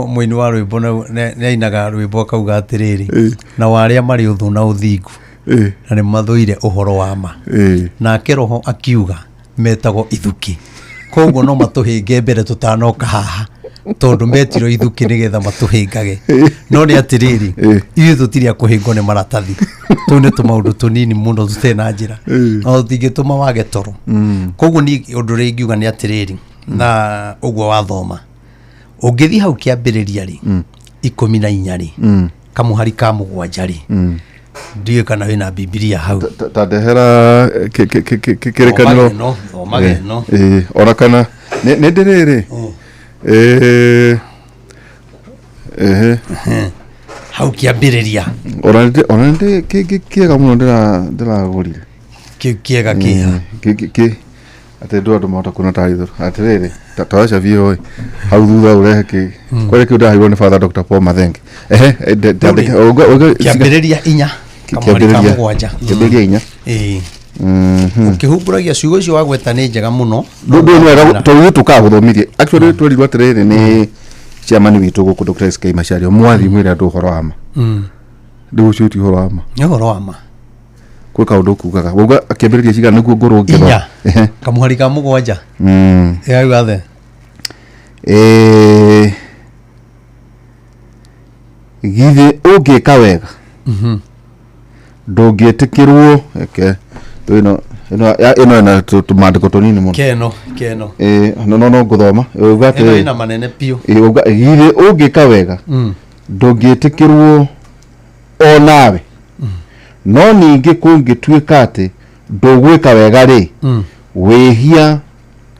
mũini wa rwĩmbo nĩ ainaga rwĩmbo akauga atĩrĩrĩ, na wa arĩa marĩ ũthũ na ũthingu na nĩ mathũire ũhoro wa ma, nake roho akiuga metagwo ithukĩ, koguo no matũhĩnge mbere tũtanoka haha, tondũ metirwo ithukĩ nĩgetha matũhĩngage. No nĩ atĩrĩrĩ, ithuĩ tũtirĩ a kũhĩngwo nĩ maratathi. Tũu nĩ tũmaũndũ tũnini mũno tũtarĩ na njĩra no tũtingĩtũma wage toro. Koguo niĩ ũndũ ũrĩa ingiuga nĩ atĩrĩrĩ, na ũguo wathoma ũngĩthiĩ hau kĩambĩrĩria rĩ, 14 rĩ, kamũhari ka 7 rĩ, ndiũĩ kana wĩna Bibilia hau. Ta ndehera kĩrĩkanĩro. Thomage ĩno, thomage ĩno. Ona kana nĩ ndĩrĩrĩ. Ehe. Hau kĩambĩrĩria. Ona nĩ kĩngĩ kĩega mũno ndĩragũrire. Kĩu kĩega kĩha? Kĩ Atĩ ndũ andũ mahota kuona tarĩ thũrũ atĩrĩrĩ tawaca biũ ĩ hau thutha ũrehe kĩ kwarĩ kĩu ndaheirwo nĩ Father Dr. Paul Mathenge ehe Rĩu kĩambĩrĩria inya kamweri ka mũgwanja. Kĩambĩrĩria inya. Ĩĩ. Ũkĩhumbũragia ciugo icio wagweta nĩ njega mũno. Ndũ nĩ wega tondũ ithuĩ tũkaga gũthomithia. Actually twerirwo atĩrĩrĩ nĩ chairman witũ gũkũ Dr. SK Macharia, mwathi mwĩre andũ ũhoro wa ma. Rĩu ũcio ti ũhoro wa ma. Nĩ ũhoro wa ma. Gwĩ kaũndũ ũkugaga wauga kĩambĩrĩria cigana nĩguo ngorwo ngĩthoma? Inya. Ehe. Kamũhari ka mũgwanja. Yauga athe. Githĩ ũngĩka wega ndũngĩtĩkĩrwo eke ĩno ĩno ĩno ĩna tũmandĩko tũnini mũno. Keno keno. No no no ngũthoma uga Ĩno atĩrĩrĩ ĩna manene biũ. Uga githĩ ũngĩka wega ndũngĩtĩkĩrwo o nawe, no ningĩ kũngĩtuĩka atĩ ndũgwĩka wega rĩ, wĩhia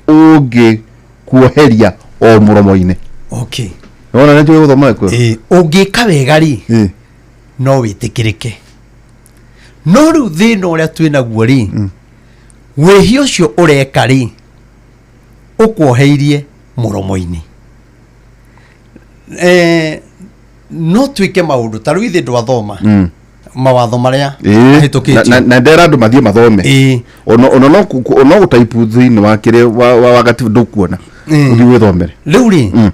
ũngĩkuoheria o mũromo-inĩ. Okay. Nĩwona nĩ njũĩ gũthoma ĩkuo. Ĩĩ, ũngĩka wega rĩ, no wĩtĩkĩrĩke, no rĩu thĩna ũrĩa twĩ naguo rĩ, wĩhia ũcio ũreka rĩ, ũkuoheirie mũromo-inĩ. No twĩke maũndũ ta rĩu ithuĩ ndwathoma mawatho marĩa mahĩtũkĩtio. Na ndera andũ mathiĩ mathome. Ĩĩ. Ona no ona gũtaipu thĩinĩ wa kĩrĩa wa wagati ndũkuona. Ũthiĩ wĩthomere. Rĩu rĩ,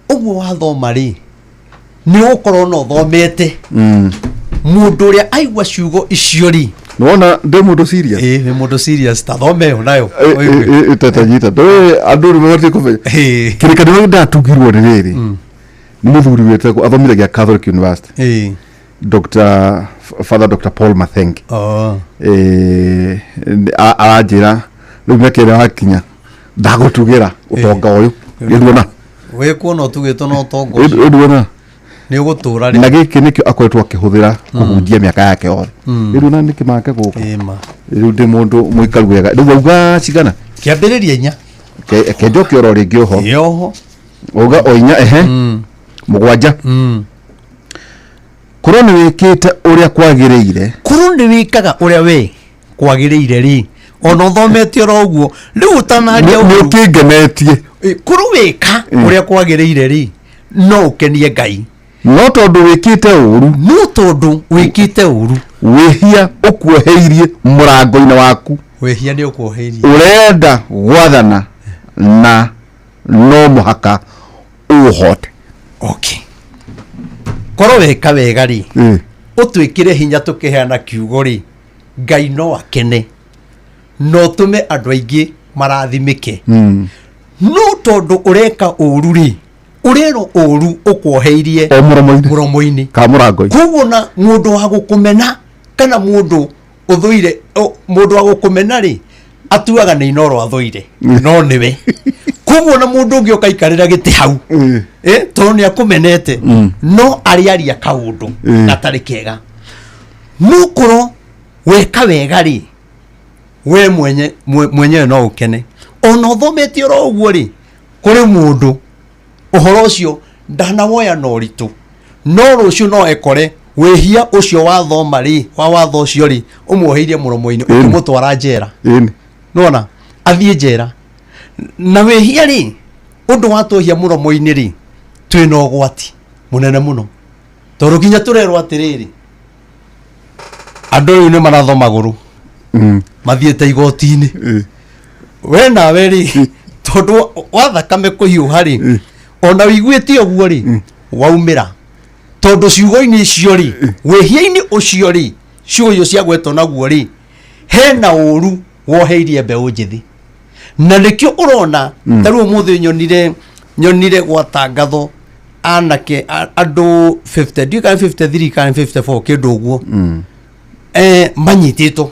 ũguo wathoma rĩ, nĩ ũgũkorwo na ũthomete mũndũ ũrĩa aigua ciugo icio rĩ. Nĩwona ndĩ mũndũ serious. Ĩĩ, nĩ mũndũ serious, ta thome ĩyo nayo ũigue. Tetanyita ndũĩ andũ nĩ mabatiĩ kũmenya. Kĩrĩkanĩro ndatugirwo nĩ rĩrĩ, nĩ mũthuri wĩtagwo athomithagia Catholic University, Dr. Father Dr. Paul Mathenge. Oh. Aranjĩra rĩu mĩaka ĩrĩa wakinya ndagũtugĩra ũtonga ũyũ ĩnduona. Wĩ kuona ũtugĩtwo na ũtonga ũcio. Ĩnduona. Nĩ ũgũtũra rĩ. Na gĩkĩ nĩkĩo akoretwo akĩhũthĩra kũhunjia mĩaka yake yothe. Ĩnduona nĩkĩ make gũkũ. Ĩma. Rĩu ndĩ mũndũ mũikaru wega. Rĩu wauga cigana? Kĩambĩrĩria inya. Kenjoke oro rĩngĩ oho. Ĩ oho. Wauga o inya ehe. Mũgwanja. Korwo nĩ wĩkĩte ũrĩa kwagĩrĩire. Korwo nĩ wĩkaga ũrĩa we kwagĩrĩire rĩ, ona ũthomete oro ũguo rĩu ũtanaria Nĩ ũru. ũkĩngenetie. Korwo wĩka ũrĩa kwagĩrĩire rĩ, no ũkenie Ngai. No tondũ wĩkĩte ũru. No tondũ wĩkĩte ũru. Wĩhia ũkuoheirie mũrango-inĩ waku. Wĩhia nĩ ũkuoheirie. Ũrenda gwathana na no mũhaka ũũhote. Okay. Korwo weka wega rĩ, ũtwĩkĩre hinya tũkĩheana kiugo rĩ, Ngai no akene na ũtũme andũ aingĩ marathimĩke. No tondũ ũreka ũru rĩ, ũrerwo ũru ũkuoheirie o mũromo-inĩ. Mũromo-inĩ. Ka mũrango-inĩ. Koguo na mũndũ wa gũkũmena kana mũndũ ũthũire, mũndũ wa gũkũmena rĩ, atuaga nĩ Inooro athũire, no nĩwe. Koguo na mũndũ ũngĩ ũkaikarĩra gĩtĩ hau, tondũ nĩ akũmenete, no arĩaria kaũndũ gatarĩ kega. No korwo weka wega rĩ, we mwenyewe no ũkene. Ona ũthomete oro ũguo rĩ, kũrĩ mũndũ ũhoro ũcio ndanawoya na ũritũ, no rũciũ no ekore wĩhia ũcio wathoma rĩ, wa watho ũcio rĩ, ũmuoheirie mũromo-inĩ, ũkĩmũtwara njera. Nĩwona? Athiĩ njera. Na wĩhia rĩ, ũndũ wa twĩhia mũromo-inĩ rĩ, twĩna ũgwati mũnene mũno. Tondũ nginya tũrerwo atĩrĩrĩ, andũ rĩu nĩ maratho magũrũ. Mathiĩte igoti-inĩ. We nawe rĩ, tondũ wa thakame kũhiũha rĩ, ona ũiguĩte ũguo rĩ, waumĩra. Tondũ ciugo-inĩ icio rĩ, wĩhia-inĩ ũcio rĩ, ciugo icio ciagwetwo naguo rĩ, hena ũru woheirie mbeũ njĩthĩ. Na nĩkĩo ũrona, ta rĩu ũmũthĩ nyonire gwatangathwo anake, andũ 50, ndiũĩ kana 53 kana 54, kĩndũ ũguo. Manyitĩtwo,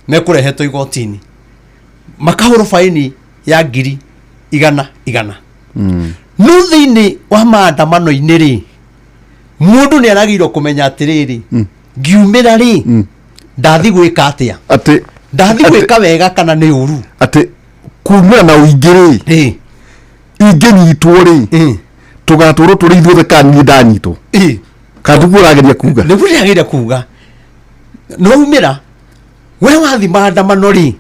mekũrehetwo igoti-inĩ. Makahũrwo baini ya ngiri igana igana. No thĩinĩ wa maandamano-inĩ rĩ, mũndũ nĩ aragĩrĩirwo kũmenya atĩrĩrĩ, ngiumĩra rĩ, ndathi gwĩka atĩa? Atĩ Ndathi gwĩka wega kana nĩ ũru? Atĩ kumĩra na ũingĩ rĩ, ingĩnyitwo rĩ, tũgatũrwo tũrĩ ithuothe kana niĩ ndanyitwo? Kana nĩguo ũrageria kuga? Nĩguo ndĩrageria kuga. No umĩra, we wathi maandamano rĩ,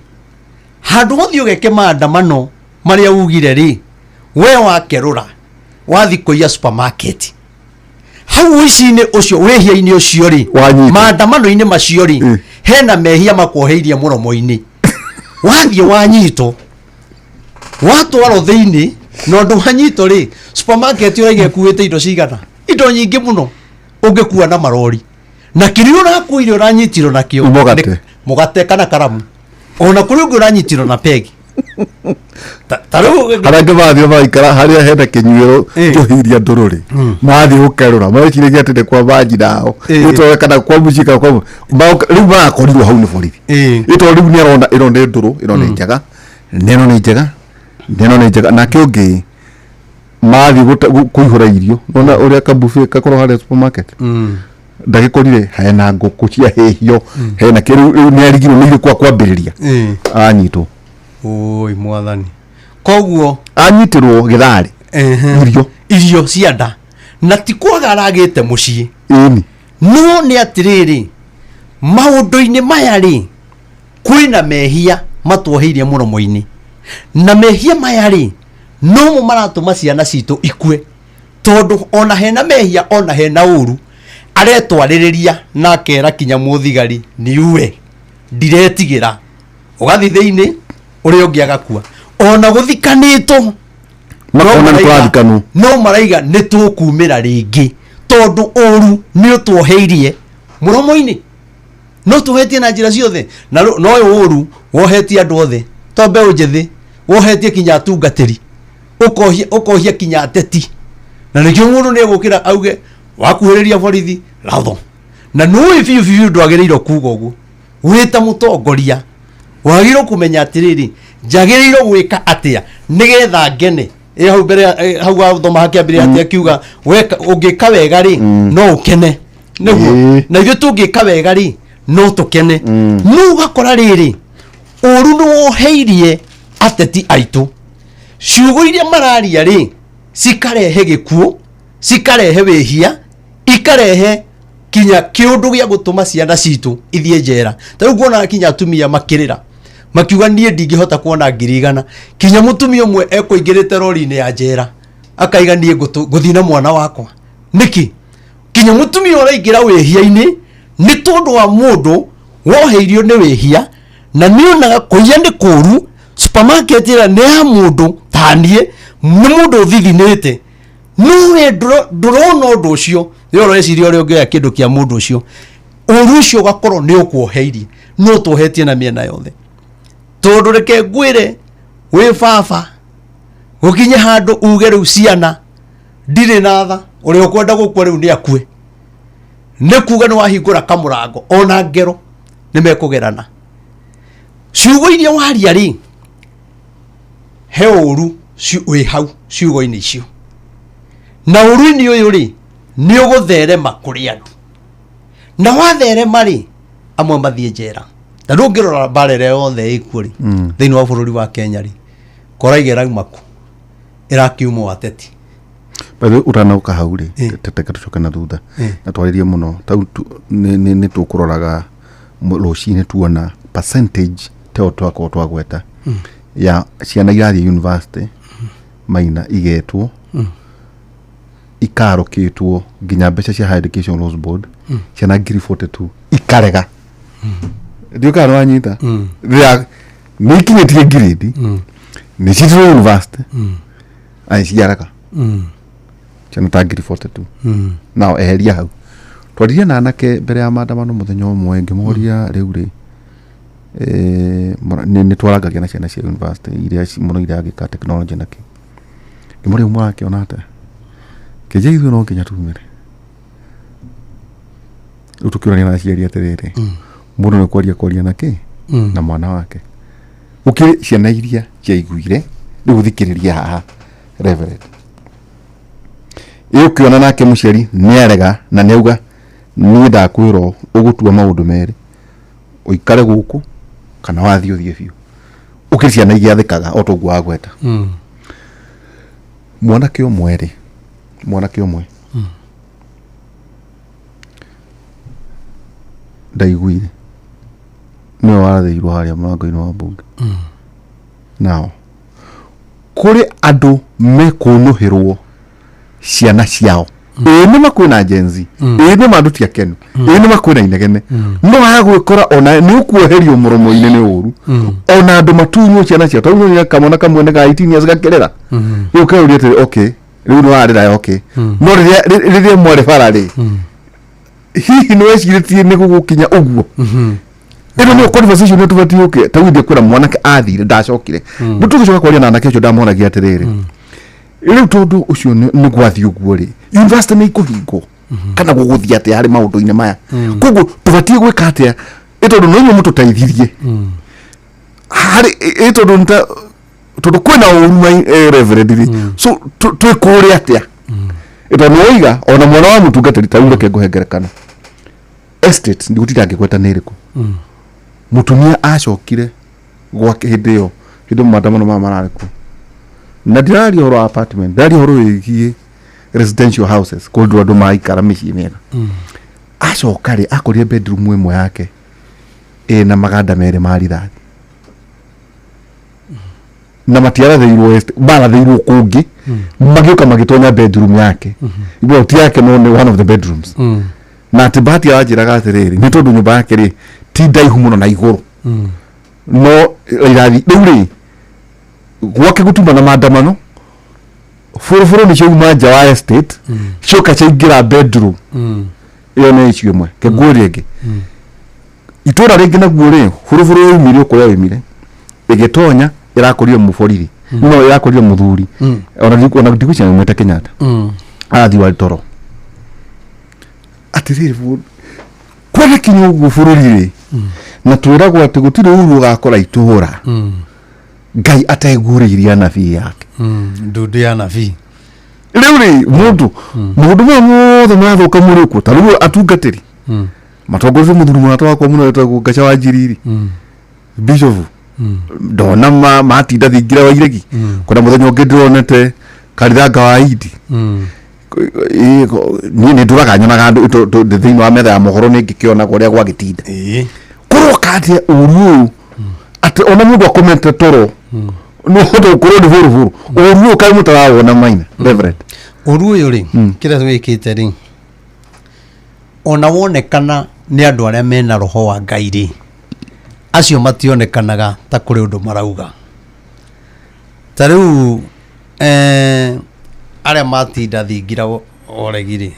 Handũ ũthiĩ ũgeke maandamano marĩa ugire rĩ, we wakerũra wathi kũiya supermarket hau ũici-inĩ ũcio wĩhia-inĩ ũcio rĩ, Wanyitwo. maandamano-inĩ macio rĩ, hena mehia makuoheirie mũromo-inĩ. Wathiĩ wanyitwo, watwarwo thĩinĩ, na ũndũ wanyitwo rĩ, supermarket ũraiga ĩkuĩte indo cigana, indo nyingĩ mũno ũngĩkua na marori, na kĩrĩa ũrakuire ũranyitirwo nakĩo Mũgate. Mũgate kana karamu, ona kũrĩ ũngĩ ũranyitirwo na pegi. Ta rĩu Arĩa angĩ mathiĩ maraikara harĩa hena kĩnyuĩro njohi iria ndũrũ rĩ, mathiĩ gũkerũra mareciragia atĩ nĩ kwa manji nao ĩtoe kana kwa mũciĩ kana kwa rĩu marakorirwo hau nĩ borithi. Ĩtondũ rĩu nĩ arona ĩno nĩ ndũrũ, ĩno nĩ njega, na ĩno nĩ njega, na ĩno nĩ njega. Nake ũngĩ mathiĩ kũihũra irio, nona ũrĩa kabuffet gakorwo harĩa supermarket, ndagĩkorire hena ngũkũ ciahĩhio, hena kĩ rĩu nĩ arigirwo nĩ irĩkũ akwambĩrĩria. Anyitwo. Oi mwathani, koguo anyitĩrwo gĩtharĩ. Irio. Irio cia nda, na ti kwaga aragĩte mũciĩ. Ĩni. No nĩ atĩrĩrĩ, maũndũ-inĩ maya rĩ, kwĩna mehia matuoheirie mũromo-inĩ, na mehia maya rĩ, nomo maratũma ciana citũ ikue, tondũ ona hena mehia, ona hena ũru, aretwarĩrĩria na akera kinya mũthigari niue ndiretigĩra, ũgathiĩ thĩinĩ ũrĩa ũngĩ agakua, ona gũthikanĩtwo. Makona nĩ kũrathikanwo. No maraiga nĩ tũkumĩra rĩngĩ, tondũ ũru nĩ ũtuoheirie mũromo-inĩ, no tuohetie na njĩra ciothe, na no ũyũ ũru wohetie andũ othe, to mbeũ njĩthĩ, wohetie kinya atungatĩri, ũkohia kinya ateti, na nĩkĩo mũndũ nĩ egũkĩra auge wakuhĩrĩria borithi ratho, na nũĩ biũ biũ ndwagĩrĩirwo kuga ũguo. Wĩ ta mũtongoria wagĩrĩirwo kũmenya atĩrĩrĩ, njagĩrĩirwo gwĩka atĩa nĩgetha ngene. Ĩ hau mbere hau wathoma hakĩambĩrĩria atĩ akiuga weka ũngĩka wega rĩ, no ũkene nĩguo. Na ithuĩ tũngĩka wega rĩ, no tũkene. No ũgakora rĩrĩ, ũru nĩ woheirie ateti aitũ, ciugo iria mararia rĩ, cikarehe gĩkuũ, cikarehe wĩhia, ikarehe kinya kĩũndũ gĩa gũtũma ciana citũ ithiĩ njera. Ta rĩu kuona kinya atumia makĩrĩra makiuga niĩ ndingĩhota kuona 100,000, kinya mũtumia ũmwe ekũingĩrĩte rori-inĩ ya njera akaiga niĩ ngũthiĩ na mwana wakwa nĩkĩ. Kinya mũtumia ũraingĩra wĩhia-inĩ nĩ tondũ wa mũndũ woheirio nĩ wĩhia, na nĩonaga kũiya nĩ kũru. Supermarket ĩrĩa nĩ ya mũndũ ta niĩ, nĩ mũndũ ũthithinĩte, no we ndũrona ũndũ ũcio, nĩ ũreciria ũrĩa ũngĩoya kĩndũ kĩa mũndũ ũcio. Ũru ũcio ũgakorwo nĩ ũkuoheirie, no tuohetie na mĩena yothe. Tondũ reke ngwĩre, wĩ baba gũkinye handũ uge rĩu ciana ndirĩ na tha, ũrĩa ũkwenda gũkua rĩu nĩ akue, nĩ kuga nĩ wahingũra kamũrango, ona ngero nĩ mekũgerana. Ciugo iria waria rĩ, he ũru wĩ hau ciugo-inĩ icio, na ũru-inĩ ũyũ rĩ, nĩ ũgũtherema kũrĩ andũ, na watherema rĩ, amwe mathiĩ njera. Ta rĩu ũngĩrora mbara ĩrĩa yothe ĩkuo rĩ, thĩinĩ wa bũrũri wa Kenya rĩ, koraiga ĩrauma kũ? Ĩrakiuma ateti. By the way, ũtanoka hau rĩ, teke tũcoke na thutha na twarĩrie mũno tau nĩ tũkũroraga rũcinĩ tuona percentage teo twakorwo twagweta ya ciana irathiĩ university maina igetwo ikarũkĩtwo nginya mbeca cia Higher Education Loans Board, ciana 42,000 ikarega. Ndiũ kana nĩwanyita. Nĩ ikinyĩtie grade, nĩ citirwo university, ai ciarega, ciana ta 42,000. Nao eheria hau. Twaririe na anake mbere ya maandamano mũthenya ũmwe, ngĩmoria rĩu rĩ, nĩ twarangagia na ciana cia university iria mũno iragĩka technology na kĩ, ngĩmoria mũrakĩona atĩa kĩnjia, ithuĩ no nginya tumĩre. Rĩu tũkĩũrania na aciari atĩrĩrĩ, mũndũ nĩ kwaria kwaria na kĩ na mwana wake, gũkĩrĩ ciana iria ciaiguire. Rĩu thikĩrĩria haha, Reverend, ĩ ũkĩona nake mũciari nĩ arega na nĩ auga niĩ ndakwĩrwo ũgũtua maũndũ merĩ, ũikare gũkũ kana wathiĩ ũthiĩ biũ. Ũkĩrĩ ciana igiathĩkaga o toguo wagweta. Mwanake ũmwe rĩ, mwanake ũmwe ndaiguire nĩwe warathĩirwo harĩa mũrango-inĩ wa mbunge. Nao kũrĩ andũ mekũnũhĩrwo ciana ciao. Ĩĩ nĩma kwĩna Gen Z, ĩĩ nĩma andũ ti akenu, ĩĩ nĩma kwĩna inegene, no haya gwĩkora ona nĩ ũkuoherio mũromo-inĩ nĩ ũru, ona andũ matunywo ciana ciao. Tondũ nĩ kamwana kamwe nĩ ka 18 years gakĩrĩra, rĩu keuria atĩrĩ, okay, rĩu nĩ warĩra, okay, no rĩrĩa mwarĩ bara rĩ, hihi nĩ wecirĩtie nĩ gũgũkinya ũguo? Ĩno nĩyo conversation ĩrĩa tũbatiĩ gũkĩ ta rĩu kwĩra mwanake athire ndacokire, no tũgĩcoka kwaria na anake acio ndamoragia atĩrĩrĩ, rĩu tondũ ũcio nĩ gwathiĩ ũguo rĩ, university nĩ ikũhingwo kana gũgũthiĩ atĩa harĩ maũndũ-inĩ maya? Koguo tũbatiĩ gwĩka atĩa? Ĩ tondũ no inyuĩ mũtũteithirie harĩ ĩ tondũ nĩ tondũ kwĩna ũru reverend rĩ, so twĩkũũre atĩa? Ĩ tondũ nĩwoiga ona mwana wa mũtungatĩri, ta rĩu reke ngũhe ngerekano, estate ndigũtinda ngĩgweta nĩ ĩrĩkũ, mũtumia acokire gwake hĩndĩ ĩyo, hĩndĩ ĩyo maandamano maya mararĩ kuo, na ndiraria ũhoro wa apartment, ndiraria ũhoro wĩgiĩ residential houses, kũndũ andũ maraikara mĩciĩ mĩega. Acoka rĩ, akorire bedroom ĩmwe yake ĩna maganda merĩ ma rithathi, na matiarathĩirwo marathĩirwo kũngĩ, magĩũka magĩtonya bedroom yake, well, ti yake no nĩ one of the bedrooms. Na atĩ bahati aranjĩraga atĩrĩrĩ, nĩ tondũ nyũmba yake rĩ ti ndaihu mũno na igũrũ, no irathi rĩu rĩ gwake gũtuma na maandamano, bũrũbũrũ nĩ ciauma nja wa estate, cioka ciaingĩra bedroom. Ĩyo nĩ issue ĩmwe. Kengũria ĩngĩ, itũra rĩngĩ naguo rĩ, bũrũbũrũ yaumire o kũrĩa yaumire, ĩgĩtonya, ĩrakorire mũborithi, no ĩrakorire mũthuri, ona ndigwĩciria mwĩte Kenyatta, arathiĩ wa toro. Atĩrĩrĩ, kwene kinya ũguo bũrũri rĩ, na twĩragwo atĩ gũtirĩ ũru ũgakora itũra Ngai ateguũrĩirie anabii yake. Ndundu ya nabii. Rĩu rĩ, mũndũ maũndũ maya mothe marathũka mũrĩ kuo, ta rĩu atungatĩri matongoretie mũthuri mũrata wakwa mũno wetagwo Ngaca wa Njiriri, bishop, ndona matinda thingira wa iregi kuna mũthenya ũngĩ ndĩronete karithanga wa Idi. Niĩ nĩ ndũraga nyonaga andũ thĩinĩ wa metha ya mohoro, nĩ ngĩkĩonaga ũrĩa gwagĩtinda. Kũroka atĩa ũru ũyũ atĩ ona mũndũ akomete toro no hote gũkorwo nĩ bũrũbũrũ? Ũru ũyũ kaĩ mũtarawona maina, reverend? Ũru ũyũ rĩ, kĩrĩa wĩkĩte rĩ, ona wonekana nĩ andũ arĩa mena roho wa Ngai rĩ, acio mationekanaga ta kũrĩ ũndũ marauga. Ta rĩu arĩa matinda thingira oregi rĩ,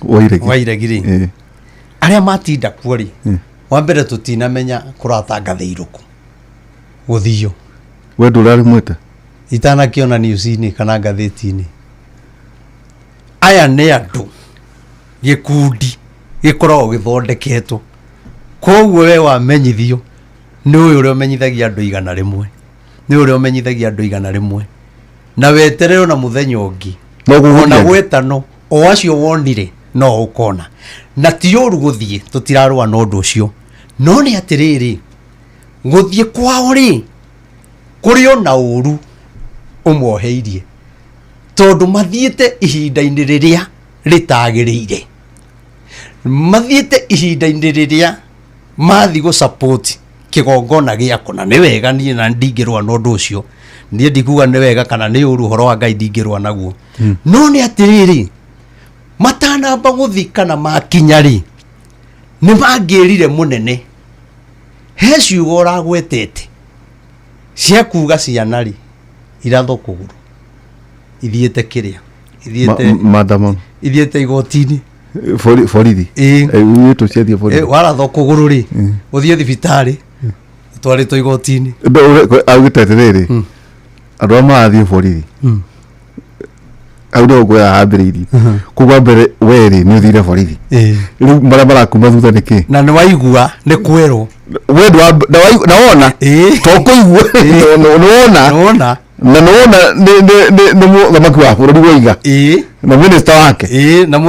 Wairegi. Wairegi rĩ, arĩa matinda kuo rĩ, wa mbere tũtinamenya kũratangathĩirwo kũ gũthio. We ndũrarĩ mwĩte? Itanakĩona news-inĩ kana ngathĩti-inĩ. Aya nĩ andũ gĩkundi gĩkoragwo gĩthondeketwo, koguo we wamenyithio nĩ ũyũ ũrĩa ũmenyithagia andũ 100, nĩ ũrĩa ũmenyithagia andũ 100, na weterere ona mũthenya ũngĩ. No gũgũthiĩ ona angĩ. Gwetano o acio wonire no ũkona, na ti ũru gũthiĩ, tũtirarũa na ũndũ ũcio, no nĩ atĩrĩrĩ, gũthiĩ kwao rĩ, kũrĩ ona ũru ũmoheirie, tondũ mathiĩte ihinda-inĩ rĩrĩa rĩtagĩrĩire, mathiĩte ihinda-inĩ rĩrĩa mathi gũ support kĩgongona gĩako. Na nĩ wega, niĩ na ndingĩrũa na ũndũ ũcio, niĩ ndikuga nĩ wega kana nĩ ũru, ũhoro wa Ngai ndingĩrũa naguo, no nĩ atĩrĩrĩ, matanamba gũthi kana makinya rĩ, nĩ mangĩrire mũnene he ciugo ũragwetete cia kuga ciana rĩ irathwo kũgũrũ ithiĩte kĩrĩa ithiĩte Maandamano. Ithiĩte igoti-inĩ. Borithi. Ĩĩ. Wĩtũ ciathiĩ borithi. Warathwo kũgũrũ rĩ, ũthiĩ thibitarĩ ũtwarĩtwo igoti-inĩ. Augĩte atĩrĩrĩ, andũ arĩa marathiĩ borithi hau nĩho ngwĩra hambĩrĩirie koguo mbere werĩ nĩ ũthire borithi, rĩu marĩa marakuma thutha nĩ kĩ? Na nĩ waigua nĩ kwerwo. We na wona to kũigua nĩ wona. Nĩ wona. Na nĩ wona nĩ mũthamaki wa bũrũri woiga na minista wake. Ĩĩ, na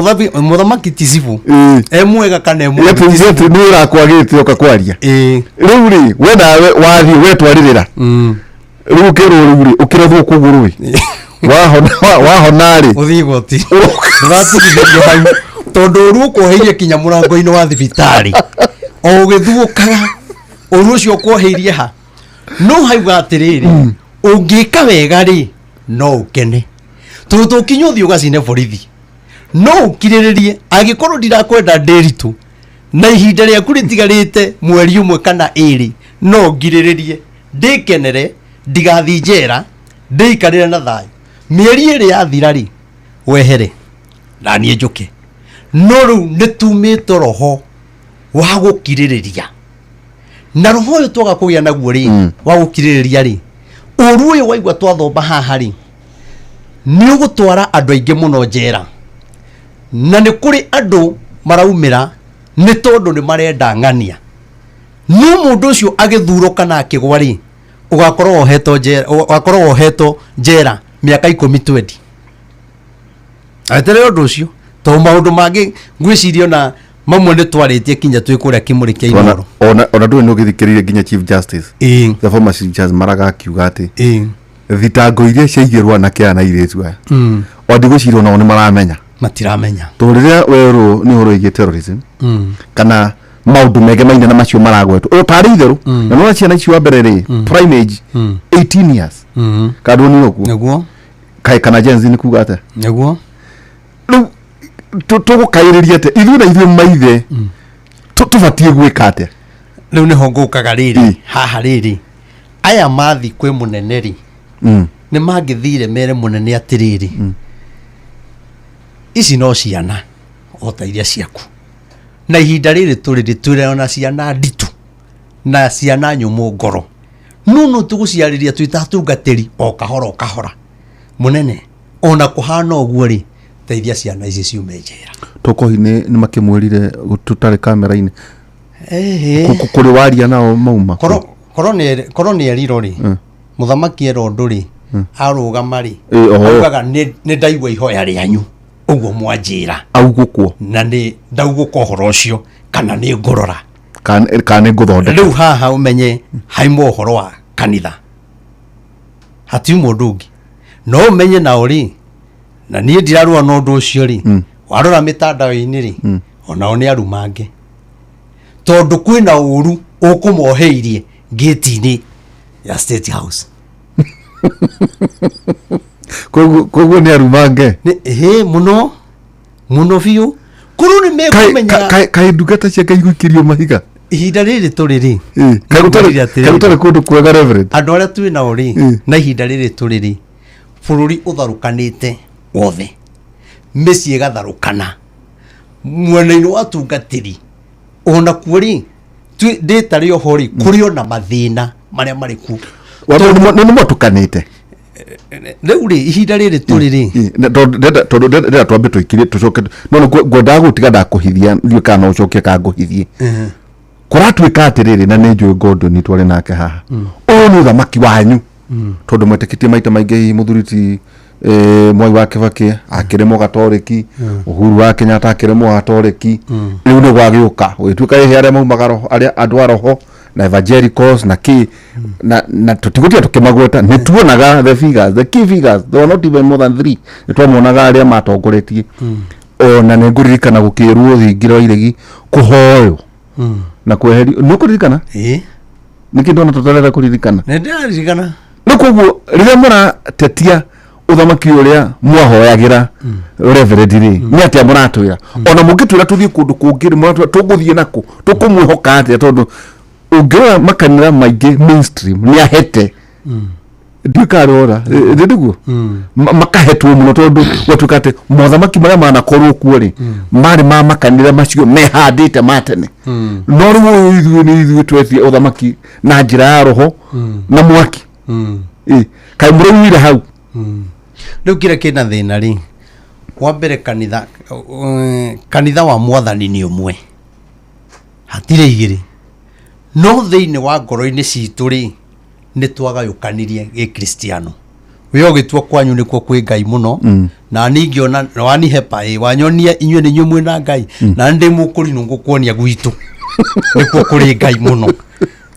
mũthamaki ti cibũ e mwega kana e mũũru, ti atĩ cibũ. Nĩ ũrakwagĩte ũka kwaria. Rĩu rĩ, we nawe wathiĩ wetwarĩrĩra, rĩu ũkĩrwo rĩu rĩ ũkĩrathwo kũgũrũ ĩ, wahona wahona rĩ, ũthiĩ igoti, ndũgatigithĩrio hau, tondũ ũru ũkuoheirie kinya mũrango-inĩ wa thibitarĩ o ũgĩthuũkaga, ũru ũcio ũkuoheirie ha? No hauga atĩrĩrĩ, ũngĩka wega rĩ, no ũkene, tondũ tũkinya ũthiĩ ũgacine borithi, no ũkirĩrĩrie. Angĩkorwo ndirakwenda ndĩritũ na ihinda rĩaku rĩtigarĩte mweri ũmwe kana ĩrĩ, no ngirĩrĩrie ndĩkenere, ndigathiĩ njera, ndĩikarĩre na thayũ. Mĩeri ĩrĩ yathira rĩ, wehere na niĩ njũke. No rĩu nĩ tumĩte roho wa gũkirĩrĩria, na roho ũyũ twaga kũgĩa naguo rĩ, wa gũkirĩrĩria rĩ, ũru ũyũ waigua twathomba haha rĩ, nĩ ũgũtwara andũ aingĩ mũno njera, na nĩ kũrĩ andũ maraumĩra nĩ tondũ nĩ marenda ng'ania. No mũndũ ũcio agĩthurwo kana akĩgwa rĩ, ũgakorwo wohetwo njera, ũgakorwo wohetwo njera mĩaka 10, 20. Eterere ũndũ ũcio, tondũ maũndũ mangĩ ngwĩciria ona mamwe nĩ twarĩtie kinya twĩ kũrĩa kĩmũrĩ kĩa Ona Inooro. ona ndũĩ nĩ ũgĩthikĩrĩire nginya chief justice, the former chief justice Maraga, akiuga atĩ thitango iria ciaigĩrwo anake aya na airĩtu aya, o ndigwĩciria onao nĩ maramenya. Matiramenya. Tondũ rĩrĩa werwo nĩ ũhoro wĩgiĩ terrorism kana maũndũ mege maine na macio maragwetwo o tarĩ itherũ, na nona ciana ici wa mbere rĩ, prime age 18 years, kana ndũnire ũguo? Nĩguo. Kaĩ kana Gen Z nĩ kuga atĩa? Nĩguo. Rĩu tũgũkaĩrĩria atĩa ithuĩ na ithuĩ maithe? Tũbatiĩ gwĩka atĩa? Rĩu nĩho ngũkaga rĩrĩ haha rĩrĩ, aya mathi kwĩ mũnene rĩ, nĩ mangĩthire mere mũnene atĩrĩrĩ, ici no ciana o ta iria ciaku, na ihinda rĩrĩ tũrĩ rĩ, twĩra ona ciana nditũ na ciana nyũmũ ngoro, no no tũgũciarĩria twĩ ta atungatĩri o kahora o kahora. Mũnene, ona kũhana ũguo rĩ, teithia ciana ici ciume njera. Tokohi nĩ makĩmwĩrire tũtarĩ kamera-inĩ? Ĩhĩ. Kũrĩ waria nao mauma? Korwo nĩ erirwo rĩ, mũthamaki erwo ũndũ rĩ, arũgama rĩ, Ĩ, oho. augaga nĩ ndaigua ihoya rĩanyu ũguo mwanjĩra. Augũkwo. Na nĩ ndaugũka ũhoro ũcio kana nĩ ngũrora. Kana nĩ ngũthondeka. Rĩu haha ũmenye haima ũhoro wa kanitha, hatiuma ũndũ ũngĩ. No ũmenye nao rĩ, na niĩ ndirarũa na ũndũ ũcio rĩ, warora mĩtandao-inĩ rĩ, onao nĩ arumange, tondũ kwĩna ũru ũkũmoheirie ngĩti-inĩ ya State House. Koguo nĩ arumange? Ĩhĩ, mũno mũno biũ. Korwo nĩ mekũmenya. Kaĩ ndungata cia Ngai gũikĩrio mahiga? Ihinda rĩrĩ tũrĩ rĩ, Kaĩ ngwĩrire atĩrĩrĩ, kaĩ gũtarĩ kũndũ kwega, Reverend? Andũ arĩa twĩ nao rĩ, na ihinda rĩrĩ tũrĩ rĩ, bũrũri ũtharũkanĩte wothe, mĩciĩ ĩgatharũkana, mwena-inĩ wa tungatĩri ona kuo rĩ, ndĩtarĩ oho rĩ, kũrĩ ona mathĩna marĩa marĩ kuo. Nĩ mwatũkanĩte. Rĩu rĩ, ihinda rĩrĩ tũrĩ rĩ, Tondũ ndĩrenda twambe tũikirie, tũcoke, no nĩ ngwendaga gũtiga ndakũhithia, ndiũĩ kana no ũcoke kana ngũhithie. Kũratuĩka atĩrĩrĩ, na nĩ njũĩ Gordon twarĩ nake haha, ũyũ nĩ ũthamaki wanyu, tondũ mwetĩkĩtie maita maingĩ hihi mũthuri ti Mwai wa Kĩbakĩ akĩrĩ mũgatoreki, Uhuru wa Kenyatta akĩrĩ mũgatoreki. Rĩu nĩ gwagĩũka gũgĩtuĩka ĩhĩ arĩa maumaga roho, arĩa andũ a roho na evangelicals na kĩ, na tũtigũtinda tũkĩmagweta. Nĩ tuonaga the figures, the key figures. There were not even more than three. Nĩ twamonaga arĩa matongoretie. Ona nĩ ngũririkana gũkĩrwo thingira wa iregi kũhoywo na kweherio. Nĩ ũkũririkana? Ĩĩ. Nĩkĩ ndona tũtarenda kũririkana? Nĩ ndĩraririkana. Rĩu koguo rĩrĩa mũratetia ũthamaki ũrĩa mwahoyagĩra, Reverend rĩ, nĩ atĩa mũratwĩra? Ona mũngĩtwĩra tũthiĩ kũndũ kũngĩ rĩ, mũratwĩra tũgũthiĩ nakũ? Tũkũmwĩhoka atĩa? Tondũ ũngĩrora makanitha maingĩ mainstream nĩ ahete, ndiũĩ kana rora rĩ nĩguo makahetwo mũno, tondũ gwatuĩka atĩ mothamaki marĩa manakorwo kuo rĩ, marĩ ma makanitha macio mehandĩte ma tene. No rĩu ũyũ ithuĩ nĩ ithuĩ twetie ũthamaki na njĩra ya roho na mwaki. Ĩ, kaĩ mũraumire hau? Rĩu kĩrĩa kĩna thĩna rĩ, wa mbere kanitha, kanitha wa mwathani nĩ ũmwe, hatirĩ igĩrĩ. No thĩinĩ wa ngoro-inĩ citũ rĩ, nĩ twagayũkanirie gĩkristiano. We ũgĩtua kwanyu nĩkuo kwĩ Ngai mũno, na niĩ ngĩona na wanihepa ĩ wanyonia inyuĩ nĩ inyuĩ mwĩna Ngai, na nĩ ndĩ mũkũrinũ ngũkuonia gwitũ nĩkuo kũrĩ Ngai mũno.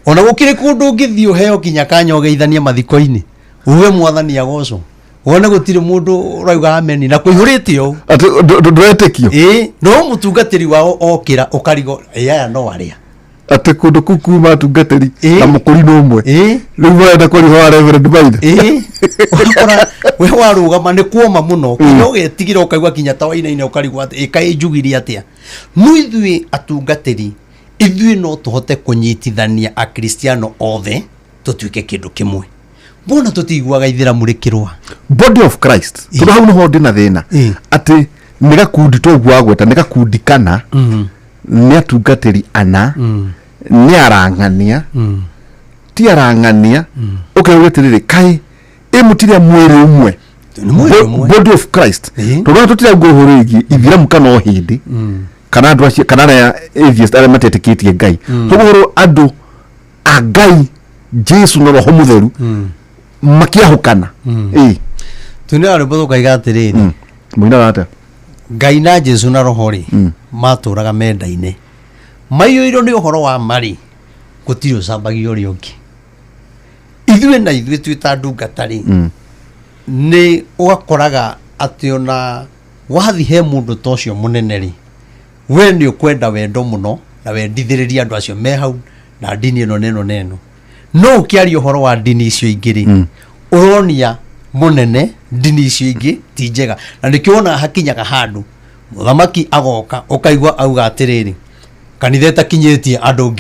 Ona gũkĩrĩ kũndũ ũngĩthiĩ ũheo nginya kanya ũgeithanie mathiko-inĩ, uge mwathani agocwo, wone gũtirĩ mũndũ ũrauga ameni na kũihũrĩte ũũ. Atĩ ndũretĩkio? Ĩĩ, no mũtungatĩri wao okĩra ũkarigo, ĩ aya no arĩa. Atä kå ndå kå kuma atungatĩri Ĩĩ. na mũkũrinũ ũmwe Ĩĩ. rĩu marenda kwaria wa Reverend Maina. Ĩĩ. Ũgakora we warũgama nĩ kuoma mũno kinya ũgetigĩra ũkaigua kinya ta wainaina ũkarigwo atĩ ĩkaĩ njugire atĩa. No ithuĩ atungatĩri, ithuĩ no tũhote kũnyitithania akristiano othe tũtuĩke kĩndũ kĩmwe. Mbona tũtiguaga ithĩramu rĩkĩrũa? Body of Christ, tondå hau nĩho ndĩ na thĩna Ĩĩ. atĩ nĩ gakundi toguo wagweta, nĩ gakundi kana nĩ atungatĩri ana nĩ arang'ania ti arang'ania, ũkauga atĩrĩrĩ, kaĩ ĩ mũtirĩa mwĩrĩ ũmwe? Nĩ mwĩrĩ ũmwe. Body of Christ. Ĩĩ. Tondũ tũtirauga ũhoro wĩgiĩ ithiramu kana ũhĩndĩ kana andũ acio kana arĩa atheist, arĩa matetĩkĩtie Ngai, tũguo ũhoro andũ a Ngai, Jesu na Roho Mũtheru makiahũkana. Ĩĩ. Tũinaga rwĩmbo tũkaiga atĩrĩrĩ, Mũinaga atĩa? Ngai na Jesu na roho rĩ, matũraga mendaine, maiyũirwo nĩ ũhoro wa marĩ, gũtirĩ ũcambagia ũrĩa ũngĩ. Ithuĩ na ithuĩ twĩ ta ndungata rĩ, nĩ ũgakoraga atĩ ona wathi he mũndũ ta ũcio mũnene rĩ, we nĩ ũkwenda wendo mũno na wendithĩrĩrie andũ acio me hau na ndini ĩno na ĩno na ĩno. No ũkĩaria ũhoro wa ndini icio ingĩ rĩ, ũronia mũnene ndini icio ingĩ ti njega, na nĩkĩo wonaga hakinyaga handũ mũthamaki agoka, ũkaigua auga atĩrĩrĩ, kanitha ĩtakinyĩtie andũ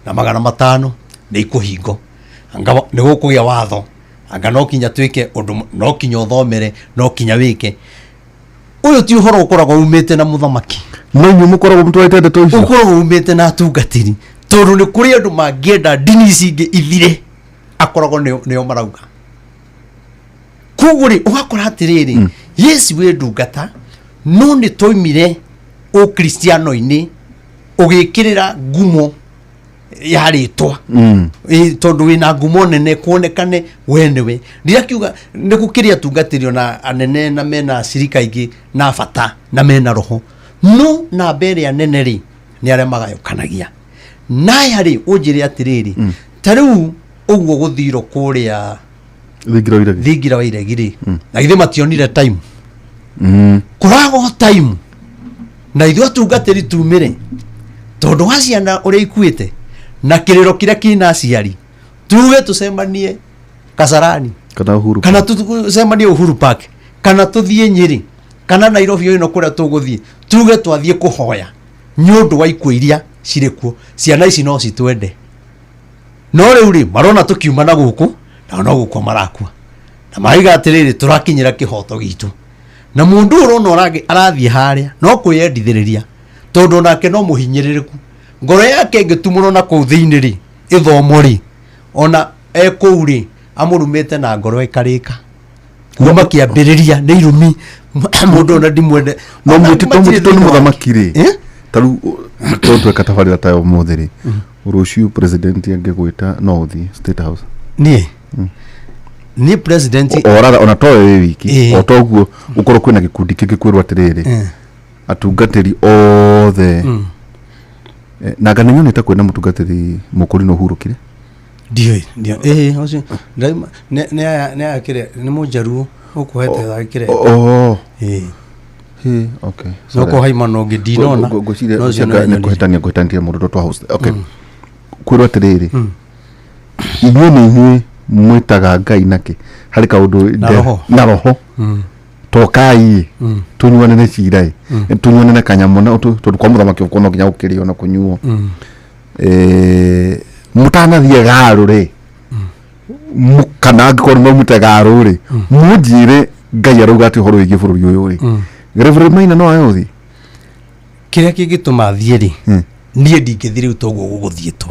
2500 nĩ ikũhingo, anga nĩ gũkũgĩa watho, anga no kinya twĩke ũndũ, no kinya ũthomere, no kinya wĩke ũyũ. Ti ũhoro ũkoragwo umĩte na mũthamaki. No inyuĩ mũkoragwo mũtwarĩte ndeto icio. Ũkoragwo umĩte na atungatĩri, tondũ nĩ kũrĩ andũ mangĩenda ndini ici ingĩ ithire, akoragwo nĩo marauga. Koguo rĩ, ũgakora atĩrĩrĩ, yes, wĩ ndungata, no nĩ twaumire ũkristiano-inĩ ũgĩkĩrĩra ngumo ya rĩtwa. Ĩ, tondũ wĩna ngumo nene kuonekane we nĩwe. Ndirakiuga nĩ gũkĩrĩ atungatĩri ona anene na mena cirika ingĩ na bata na mena roho, no namba ĩrĩa nene rĩ, nĩ arĩa magayũkanagia naya rĩ. Ũnjĩre atĩrĩrĩ, ta rĩu ũguo gũthirwo kũrĩa Thingira wa Iregi. Thingira wa Iregi rĩ, na githĩ mationire time kũragwo time na ithuĩ atungatĩri tumĩre, tondũ wa ciana ũrĩa ikuĩte na kĩrĩro kĩrĩa kĩna aciari, tuge tũcemanie Kasarani kana Uhuru kana tũcemanie Uhuru Park, kana tũthiĩ Nyĩrĩ kana Nairobi ĩno kũrĩa tũgũthiĩ, tuge twathiĩ kũhoya nĩ ũndũ wa ikuũ iria cirĩ kuo. Ciana ici no citwende, no rĩu rĩ, marona tũkiuma na gũkũ, nao no gũkua marakua, na maraiga atĩrĩrĩ, tũrakinyĩra kĩhoto gitũ. Na mũndũ ũyũ ũrona arathiĩ harĩa no kwĩyendithĩrĩria, tondũ onake no mũhinyĩrĩrĩku, ngoro yake ĩngĩtumũrwo na kũu thĩinĩ rĩ, ĩthomwo rĩ, ona ekũu rĩ, amũrumĩte na ngoro ĩkarĩka kuma kĩambĩrĩria nĩ irumi mũndũ ona ndimwende. No Ona mwĩtĩtwo matirĩ mwĩtĩtwo nĩ thĩinĩ wake. mũthamaki rĩ, Eh? ta rĩu to tweka tabarĩra ta ya ũmũthĩ rĩ, rũciũ president angĩgwĩta no ũthiĩ State House? Niĩ president O rather, ona towe wĩ wiki, Ĩĩ. o toguo ũkorwo kwĩna gĩkundi kĩngĩ kwĩrwo atĩrĩrĩ, atungatĩri othe. Na anga nĩnyonete kwĩna mũtungatĩri mũkũri no ũhurũkire. Ndiũĩ, ndiũĩ. Ĩĩ, ũcio ndaima nĩ aya kĩrĩa nĩ mũnjaruo ũkũhete gakĩrĩa. Oh. Ĩĩ. Hey, okay. No ko haima no ngĩ ndinona. Ngwĩciria No ũcio nĩ no nyonire. kũhĩtania ngũhĩtania mũndũ twa host. Okay, kwĩrwo atĩrĩrĩ, inyuĩ nĩ inyuĩ mwĩtaga Ngai nakĩ harĩ kaũndũ Na roho. Na roho tokai tũnyuanĩre cira ĩ, tũnyuanĩre kanyamũ na tondũ kwa mũthamaki ũkorwo no nginya gũkĩrĩo na kũnyuo. Mũtanathiĩ garũ rĩ, kana angĩkorwo nĩ maumĩte garũ rĩ, mũnjĩre Ngai arauga atĩ ũhoro wĩgiĩ bũrũri ũyũ rĩ, Reverend Maina no ae ũthiĩ? Kĩrĩa kĩngĩtũma thiĩ rĩ, niĩ ndingĩthiĩ rĩu toguo gũgũthiĩtwo.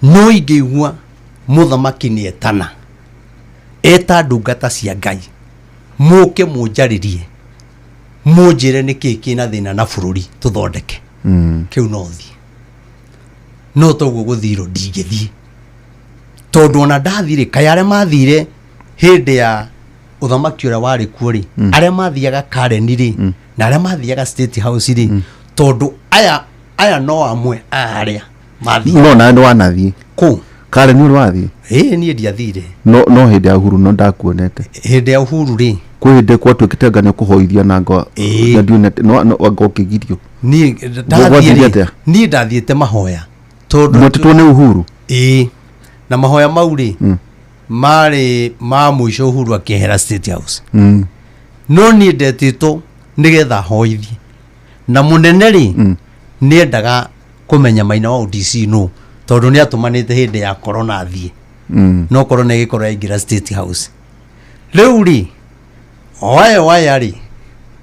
No ingĩigua mũthamaki nĩ etana, eta ndungata cia Ngai, mũke mũnjarĩrie, mũnjĩre nĩ kĩĩ kĩna thĩna na bũrũri tũthondeke, kĩu no thiĩ. No toguo gũthirwo ndingĩthiĩ, tondũ ona ndathirĩ, kaĩ arĩa mathire hĩndĩ ya ũthamaki ũrĩa warĩ kuo rĩ, arĩa mathiaga Karen rĩ, na arĩa mathiaga State House rĩ, tondũ aya no amwe a arĩa mathiaga. No nawe nĩ wanathiĩ kũ? Karen nĩ ũrĩ wathiĩ? Ĩĩ, niĩ ndiathire. No hĩndĩ ya Uhuru no ndakuonete. Hĩndĩ ya Uhuru rĩ? Kwĩ hĩndĩ gwatuĩkĩte anga nĩ ũkũhoithia na ngo Ĩĩ. na ndiũ no anga ũkĩgirio. Niĩ Gwathire ndathiĩ atĩa? rĩ, niĩ ndathiĩte mahoya tondũ Mwetĩtwo nĩ Uhuru. Ĩĩ, na mahoya mau rĩ marĩ ma mũico Uhuru akĩehera State House. No niĩ ndetĩtwo nĩgetha hoithie na mũnene rĩ, nĩendaga kũmenya Maina wa ODC nũ, tondũ nĩ atũmanĩte hĩndĩ ya corona athiĩ, no corona ĩgĩkorwo yaingĩra State House. Rĩu rĩ, o aya o aya rĩ,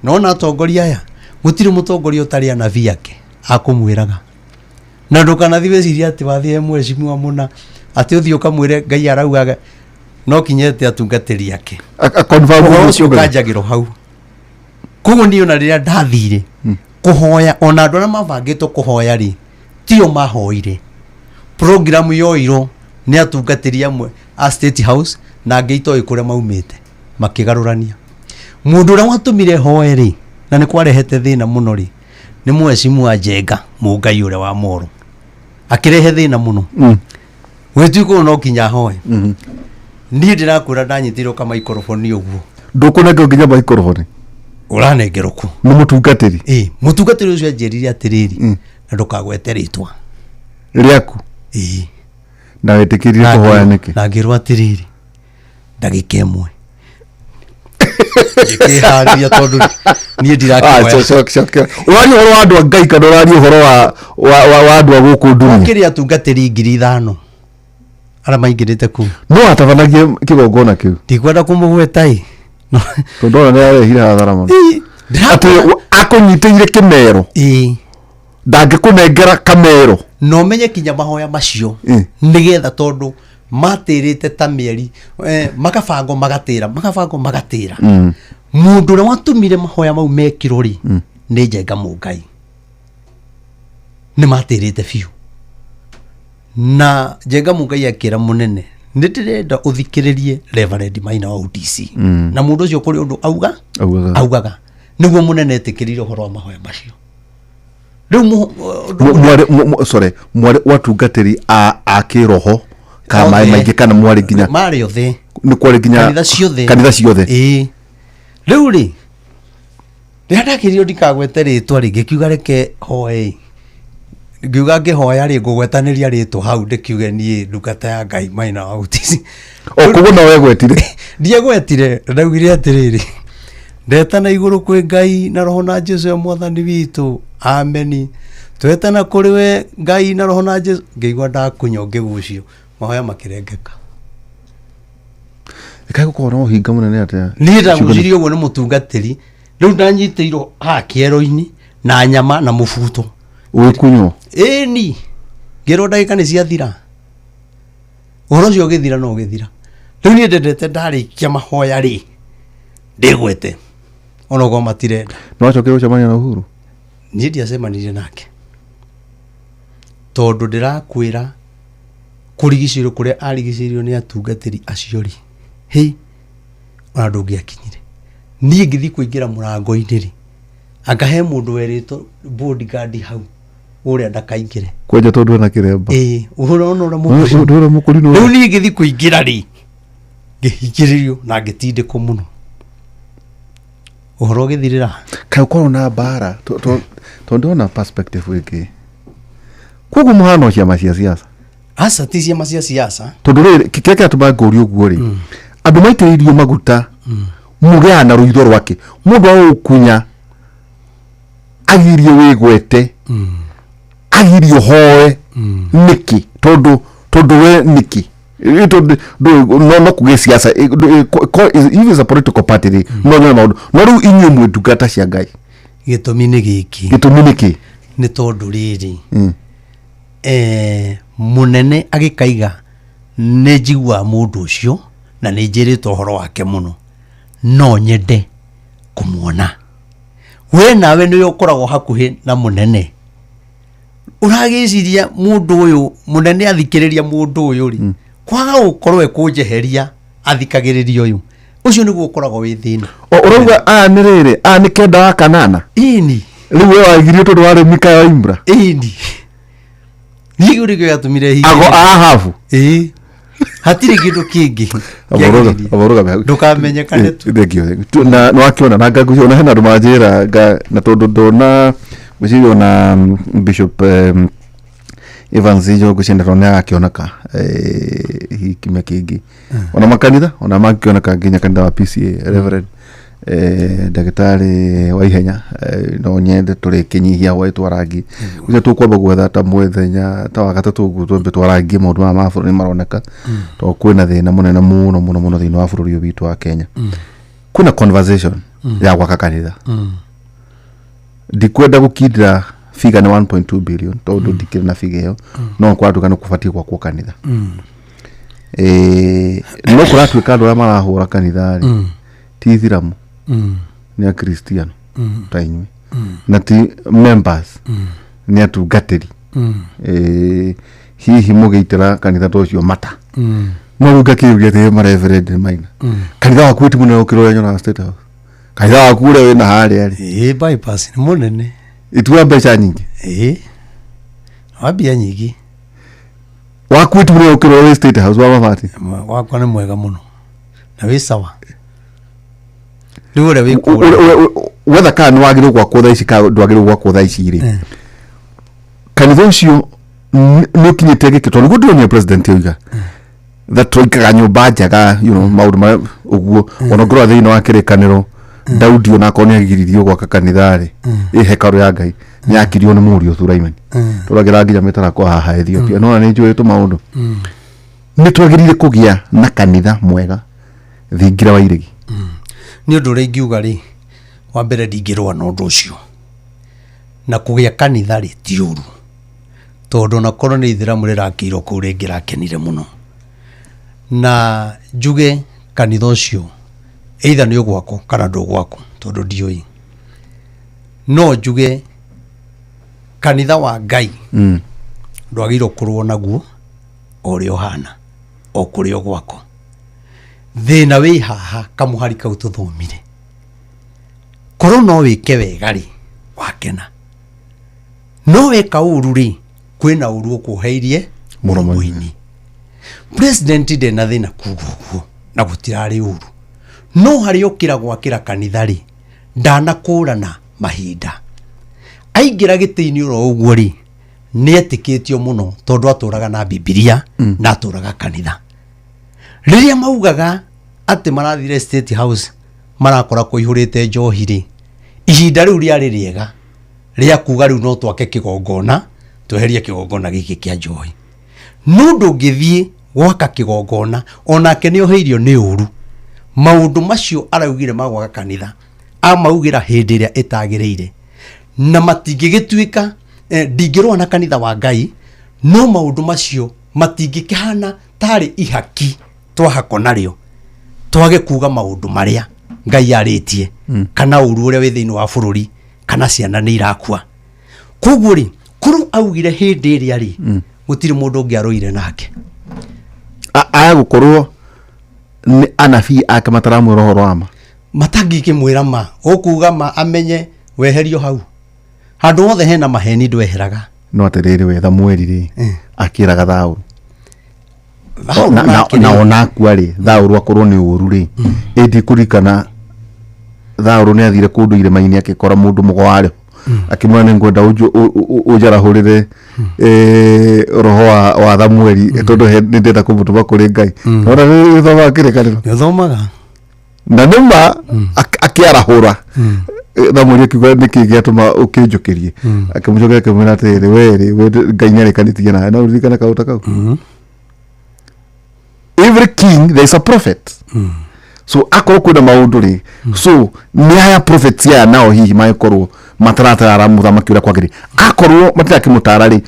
nona atongoria aya, gũtirĩ mũtongoria ũtarĩ anabii ake akũmwĩraga, na ndũkanathiĩ wĩcirie atĩ wathiĩ he mheshimiwa mũna atĩ ũthiĩ ũkamwĩre Ngai araugaga, no kinyete atungatĩri ake. Confirm. Ũhoro ũcio ũkanjagĩrwo hau. Koguo niĩ ona rĩrĩa ndathire kũhoya, ona andũ arĩa mabangĩtwo kũhoya rĩ, tio mahoire. Program yoirwo nĩ atungatĩri amwe a State House na angĩ itoĩ kũrĩa maumĩte, makĩgarũrania. Mũndũ ũrĩa watũmire hoe rĩ, na nĩ kwarehete thĩna mũno rĩ, nĩ mheshimiwa Njenga Mũngai ũrĩa wa Moro, akĩrehe thĩna mũno. Gwĩtuĩka no kinya hoe. Niĩ ndĩrakwĩra ndanyitĩirwo ka microphone ũguo. Ndũkũnengerwo nginya microphone? Ũranengerwo kũ? Nĩ mũtungatĩri? Ĩ, mũtungatĩri ũcio anjĩrire atĩrĩrĩ, na ndũkagwete rĩtwa rĩaku. Ĩĩ. Na wetĩkĩrire Na kũhoya nĩkĩ? Na ngĩrwo atĩrĩrĩ, ndagĩka ĩmwe. Ngĩkĩharĩria tondũ niĩ ndirakĩhoya. Ũraria ũhoro wa andũ a Ngai kana ũraria ũhoro wa andũ a gũkũ dunia? Kĩrĩ atungatĩri 5,000 arĩa maingĩrĩte kũu. No atabanagie kĩgongona kĩu? Ndikwenda kũmũgweta ĩ. Tondũ ona nĩ arehire hathara mũno. Ĩ, Atĩ akũnyitĩire kĩmero? Ĩ. Ndangĩkũnengera kamero? Na ũmenye kinya mahoya macio nĩgetha, tondũ matĩrĩte ta mĩeri, makabangwo magatĩra, makabangwo magatĩra. Mũndũ ũrĩa watũmire mahoya mau mekirwo rĩ, nĩ Njenga Mũngai. Nĩ matĩrĩte biũ. Na Njenga Mũngai akĩra mũnene, nĩ ndĩrenda ũthikĩrĩrie Reverend Maina wa UDC. Na mũndũ ũcio kũrĩ ũndũ auga Augaga. Augaga. Nĩguo mũnene etĩkĩrire ũhoro wa mahoya macio. Rĩu Sorry, mwarĩ watungatĩri a kĩroho ka maĩ Othe. maingĩ kana mwarĩ nginya Marĩ othe. Nĩ kwarĩ nginya kanitha ciothe. Kanitha ciothe. Ĩĩ. Rĩu rĩ, rĩrĩa ndakĩrio ndikagwete rĩtwa rĩ, ngĩkiuga reke hoe. Ngiuga ngĩhoya rĩ, ngũgwetanĩria rĩtwa hau ndĩkiuge niĩ ndungata ya Ngai Maina wa UTC. O koguo no wegwetire? Ndiegwetire, ndaugire atĩrĩrĩ, ndetana igũrũ kwĩ Ngai na roho na Jesu ya mwathani witũ, ameni. Twetana kũrĩ we Ngai na roho na Jesu. Ngĩigua ndakunywo ngĩgucio, mahoya makĩrengeka. Ĩkaĩ gũkorwo na ũhinga mũnene atĩa? Niĩ ndagucirie ũguo nĩ mũtungatĩri. Rĩu ndanyitĩirwo haha kĩero-inĩ na nyama na mũbuto. Ũgĩkunywo? Ĩni. Ngĩrwo ndagĩka nĩ ciathira. Ũhoro ũcio ũgĩthira no ũgĩthira. Rĩu niĩ ndendete ndarĩkia mahoya rĩ, ndĩgwete. Onokorwo matirenda. No wacokire gũcemania na Uhuru? Niĩ ndiacemanirie nake. Tondũ ndĩrakwĩra kũrigicĩrio kũrĩa arigicĩirio nĩ atungatĩri acio rĩ, hĩ, ona ndũngĩakinyire. Niĩ ngĩthiĩ kũingĩra mũrango-inĩ rĩ, anga he mũndũ werĩtwo bodyguard hau ũrĩa ndakaingĩre. Kwenja tondũ ena kĩremba. Ĩĩ, ũrona ũrĩa mũkũrinũ. Ũrĩa mũkũrinũ. Rĩu niĩ ngĩthiĩ kũingĩra rĩ, ngĩhingĩrĩrio na ngĩtindĩkwo mũno. Ũhoro ũgĩthirĩra. Kaĩ ũkorwo na mbara, tondũ ndĩrona perspective ĩngĩ. Koguo mũhano ciama cia siasa. Aca, ti ciama cia siasa. Tondũ rĩrĩ, kĩrĩa kĩratũma ngũrie ũguo rĩ, andũ maitĩrĩirio maguta mũgĩaga na rũitho rwake. Mũndũ agũkunya agirie wĩgwete, agirie ũhoe nĩkĩ? Tondũ we nĩkĩ? Tondũ no kũgĩe siasa, if it's a political party rĩ, no nyone maũndũ. No rĩu inyuĩ mwĩ ndungata cia Ngai. Gĩtũmi nĩ gĩkĩ. Gĩtũmi nĩ kĩ? Nĩ tondũ rĩrĩ, mũnene agĩkaiga nĩ njiguaga mũndũ ũcio na nĩ njĩrĩtwo ũhoro wake mũno, no nyende kũmuona. We nawe nĩwe ũkoragwo hakuhĩ na mũnene. Ũragĩciria mũndũ ũyũ mũnene athikĩrĩria mũndũ ũyũ rĩ, kwaga gũkorwo ekũnjeheria athikagĩrĩria ũyũ. Ũcio nĩguo ũkoragwo wĩ thĩna. O, ũrauga aya nĩ rĩrĩ, aya nĩ kenda wa kanana. Ĩni. Rĩu we wagirio tondũ warĩ Mikaya wa Imra. Ĩni. Niĩ kĩu nĩkĩo gĩatũmire hihi. Ago Ahabu. Ĩĩ. Hatirĩ kĩndũ kĩngĩ. Aborũgame hau. Ndũkamenyekane tu. Thank you. Na nĩwakĩona na ngagucia ona hena andũ manjĩra na tondũ ndona Ngwĩciria ona Bishop Evans Njogu Cienderwo nĩ agakĩoneka hihi kiumia kĩngĩ, ona makanitha ona mangĩkĩoneka nginya kanitha wa PCA Reverend ndagĩtarĩ wa ihenya, no nyende tũrĩkĩnyihia hwaĩ twarangie ũcio tũkwamba gwetha ta mwethenya ta wa gatatũ ũguo, twambe twarangie maũndũ maya ma bũrũri maroneka, tondũ kwĩna thĩna mũnene mũno mũno mũno thĩinĩ wa bũrũri ũyũ witũ wa Kenya. Kwĩna conversation ya gwaka kanitha. Ndikwenda gũkindĩra figa nĩ 1.2 billion tondũ ndikĩrĩ na figa ĩyo, no kũratuĩka nĩ kũbatiĩ gwakwo kanitha. No kũratuĩka andũ arĩa marahũra kanitha rĩ ti ithiramu, nĩ akristiano ta inyuĩ, na ti members, nĩ atungatĩri. Hihi mũgĩitĩra kanitha ta ũcio mata, no rĩu ngakĩũria atĩrĩ, mareverend maina, kanitha waku ti mũnene gũkĩra ũrĩa nyonaga State House? Kanitha waku ũrĩa wĩna harĩa rĩ? Ĩĩ, bypass nĩ mũnene. Itua mbeca nyingĩ. Ĩĩ, wa mbia nyingĩ. Waku ti mũnene gũkĩra ũrĩa wĩ State House wa mabati? Wakwa nĩ mwega mũno na wĩ sawa rĩu ũrĩa wĩ kũrĩa. Wetha kana nĩ wagĩrĩirwo gwakwo thaa ici kana ndwagĩrĩirwo gwakwo thaa ici rĩ, kanitha ũcio nĩ ũkinyĩte gĩkĩro, tondũ nĩguo ndĩronire president oiga that tũikaga nyũmba njega, maũndũ marĩa ũguo. Ona ũngĩrora thĩinĩ wa kĩrĩkanĩro, Daudi onakorwo nĩ agiririo gwaka kanitha rĩ, ĩ hekarũ ya Ngai nĩ yakirio nĩ mũriũ Sulaimani. Tũragĩra nginya mĩtarakwa haha Ethiopia, no nĩ njũĩ tũmaũndũ. Nĩ twagĩrĩire kũgĩa na kanitha mwega thingira wa iregi? Nĩ ũndũ ũrĩa ingiuga rĩ, wa mbere ndingĩrũa na ũndũ ũcio, na kũgĩa kanitha rĩ ti ũru, tondũ ona korwo nĩ ithĩramu rĩrakĩirwo kũu rĩngĩ rakenire mũno. Na njuge kanitha ũcio either nĩ ũgwakwo kana ndũgwakwo, tondũ ndiũĩ, no njuge kanitha wa Ngai ndwagĩrĩirwo kũrũo naguo o ũrĩa ũhana o kũrĩa ũgwakwo. Thĩna wĩ haha, kamũhari kau tũthomire, korwo no wĩke wega rĩ, wakena, no weka ũru rĩ, kwĩna ũru ũkuoheirie mũromo-inĩ. President ndena thĩna kuga ũguo na gũtirarĩ ũru, no harĩa ũkĩra gwakĩra kanitha rĩ, ndanakũrana mahinda aingĩra gĩtĩ-inĩ oro ũguo rĩ, nĩ etĩkĩtio mũno tondũ atũraga na Bibilia na atũraga kanitha. Rĩrĩa maugaga atĩ marathire State House marakora kũihũrĩte njohi rĩ, ihinda rĩu rĩarĩ rĩega rĩa kuga rĩu no twake kĩgongona, tweherie kĩgongona gĩkĩ kĩa njohi. No ndũngĩthiĩ gwaka kĩgongona onake nĩ oheirio nĩ ũru. Maũndũ macio araugire ma gwaka kanitha amaugĩra hĩndĩ ĩrĩa ĩtagĩrĩire, na matingĩgĩtuĩka ndingĩrũa na kanitha wa Ngai, no maũndũ macio matingĩkĩhana tarĩ ihaki twahakwo narĩo twage kuga maũndũ marĩa Ngai arĩtie kana ũru ũrĩa wĩ thĩinĩ wa bũrũri kana ciana nĩ irakua. Koguo rĩ, korwo augire hĩndĩ ĩrĩa rĩ, gũtirĩ mũndũ ũngĩ arũire nake. Aya gũkorwo nĩ anabii ake mataramwĩra ũhoro wa ma. Matangĩkĩmwĩra ma ũkuga ma amenye weherio hau handũ hothe hena maheni ndweheraga. No atĩrĩrĩ, we Thamueli rĩ, akĩraga Thaũrũ. Thaũrũ nake na rĩ, onakua rĩ, Thaũrũ akorwo nĩ ũru rĩ, ĩndi kũririkana Thaũrũ nĩ athire kũndũ irĩma-inĩ akĩkora mũndũ mũgo warĩ ho, akĩmwĩra nĩ ngwenda ũnjarahũrĩre roho wa Thamueli tondũ nĩ ndĩrenda kũmũtũma kũrĩ Ngai. Ona nĩ gĩthomaga kĩrĩkanĩro. Nĩ ũthomaga. Na nĩ ma akĩarahũra Thamueli, akiuga nĩkĩ gĩatũma ũkĩnjũkĩrie? Akĩmũcokeria akĩmwĩra atĩrĩrĩ, we rĩ, we Ngai nĩarĩkanĩtie nawe. No ũririkane kaũndũ ta kau? Every king there is a prophet. So akorwo kwĩna maũndũ rĩ, so nĩ aya prophets aya nao hihi mangĩkorwo mataratara mũthamaki ũrĩa kwagĩrĩire, akorwo matirakĩmũtara rĩ,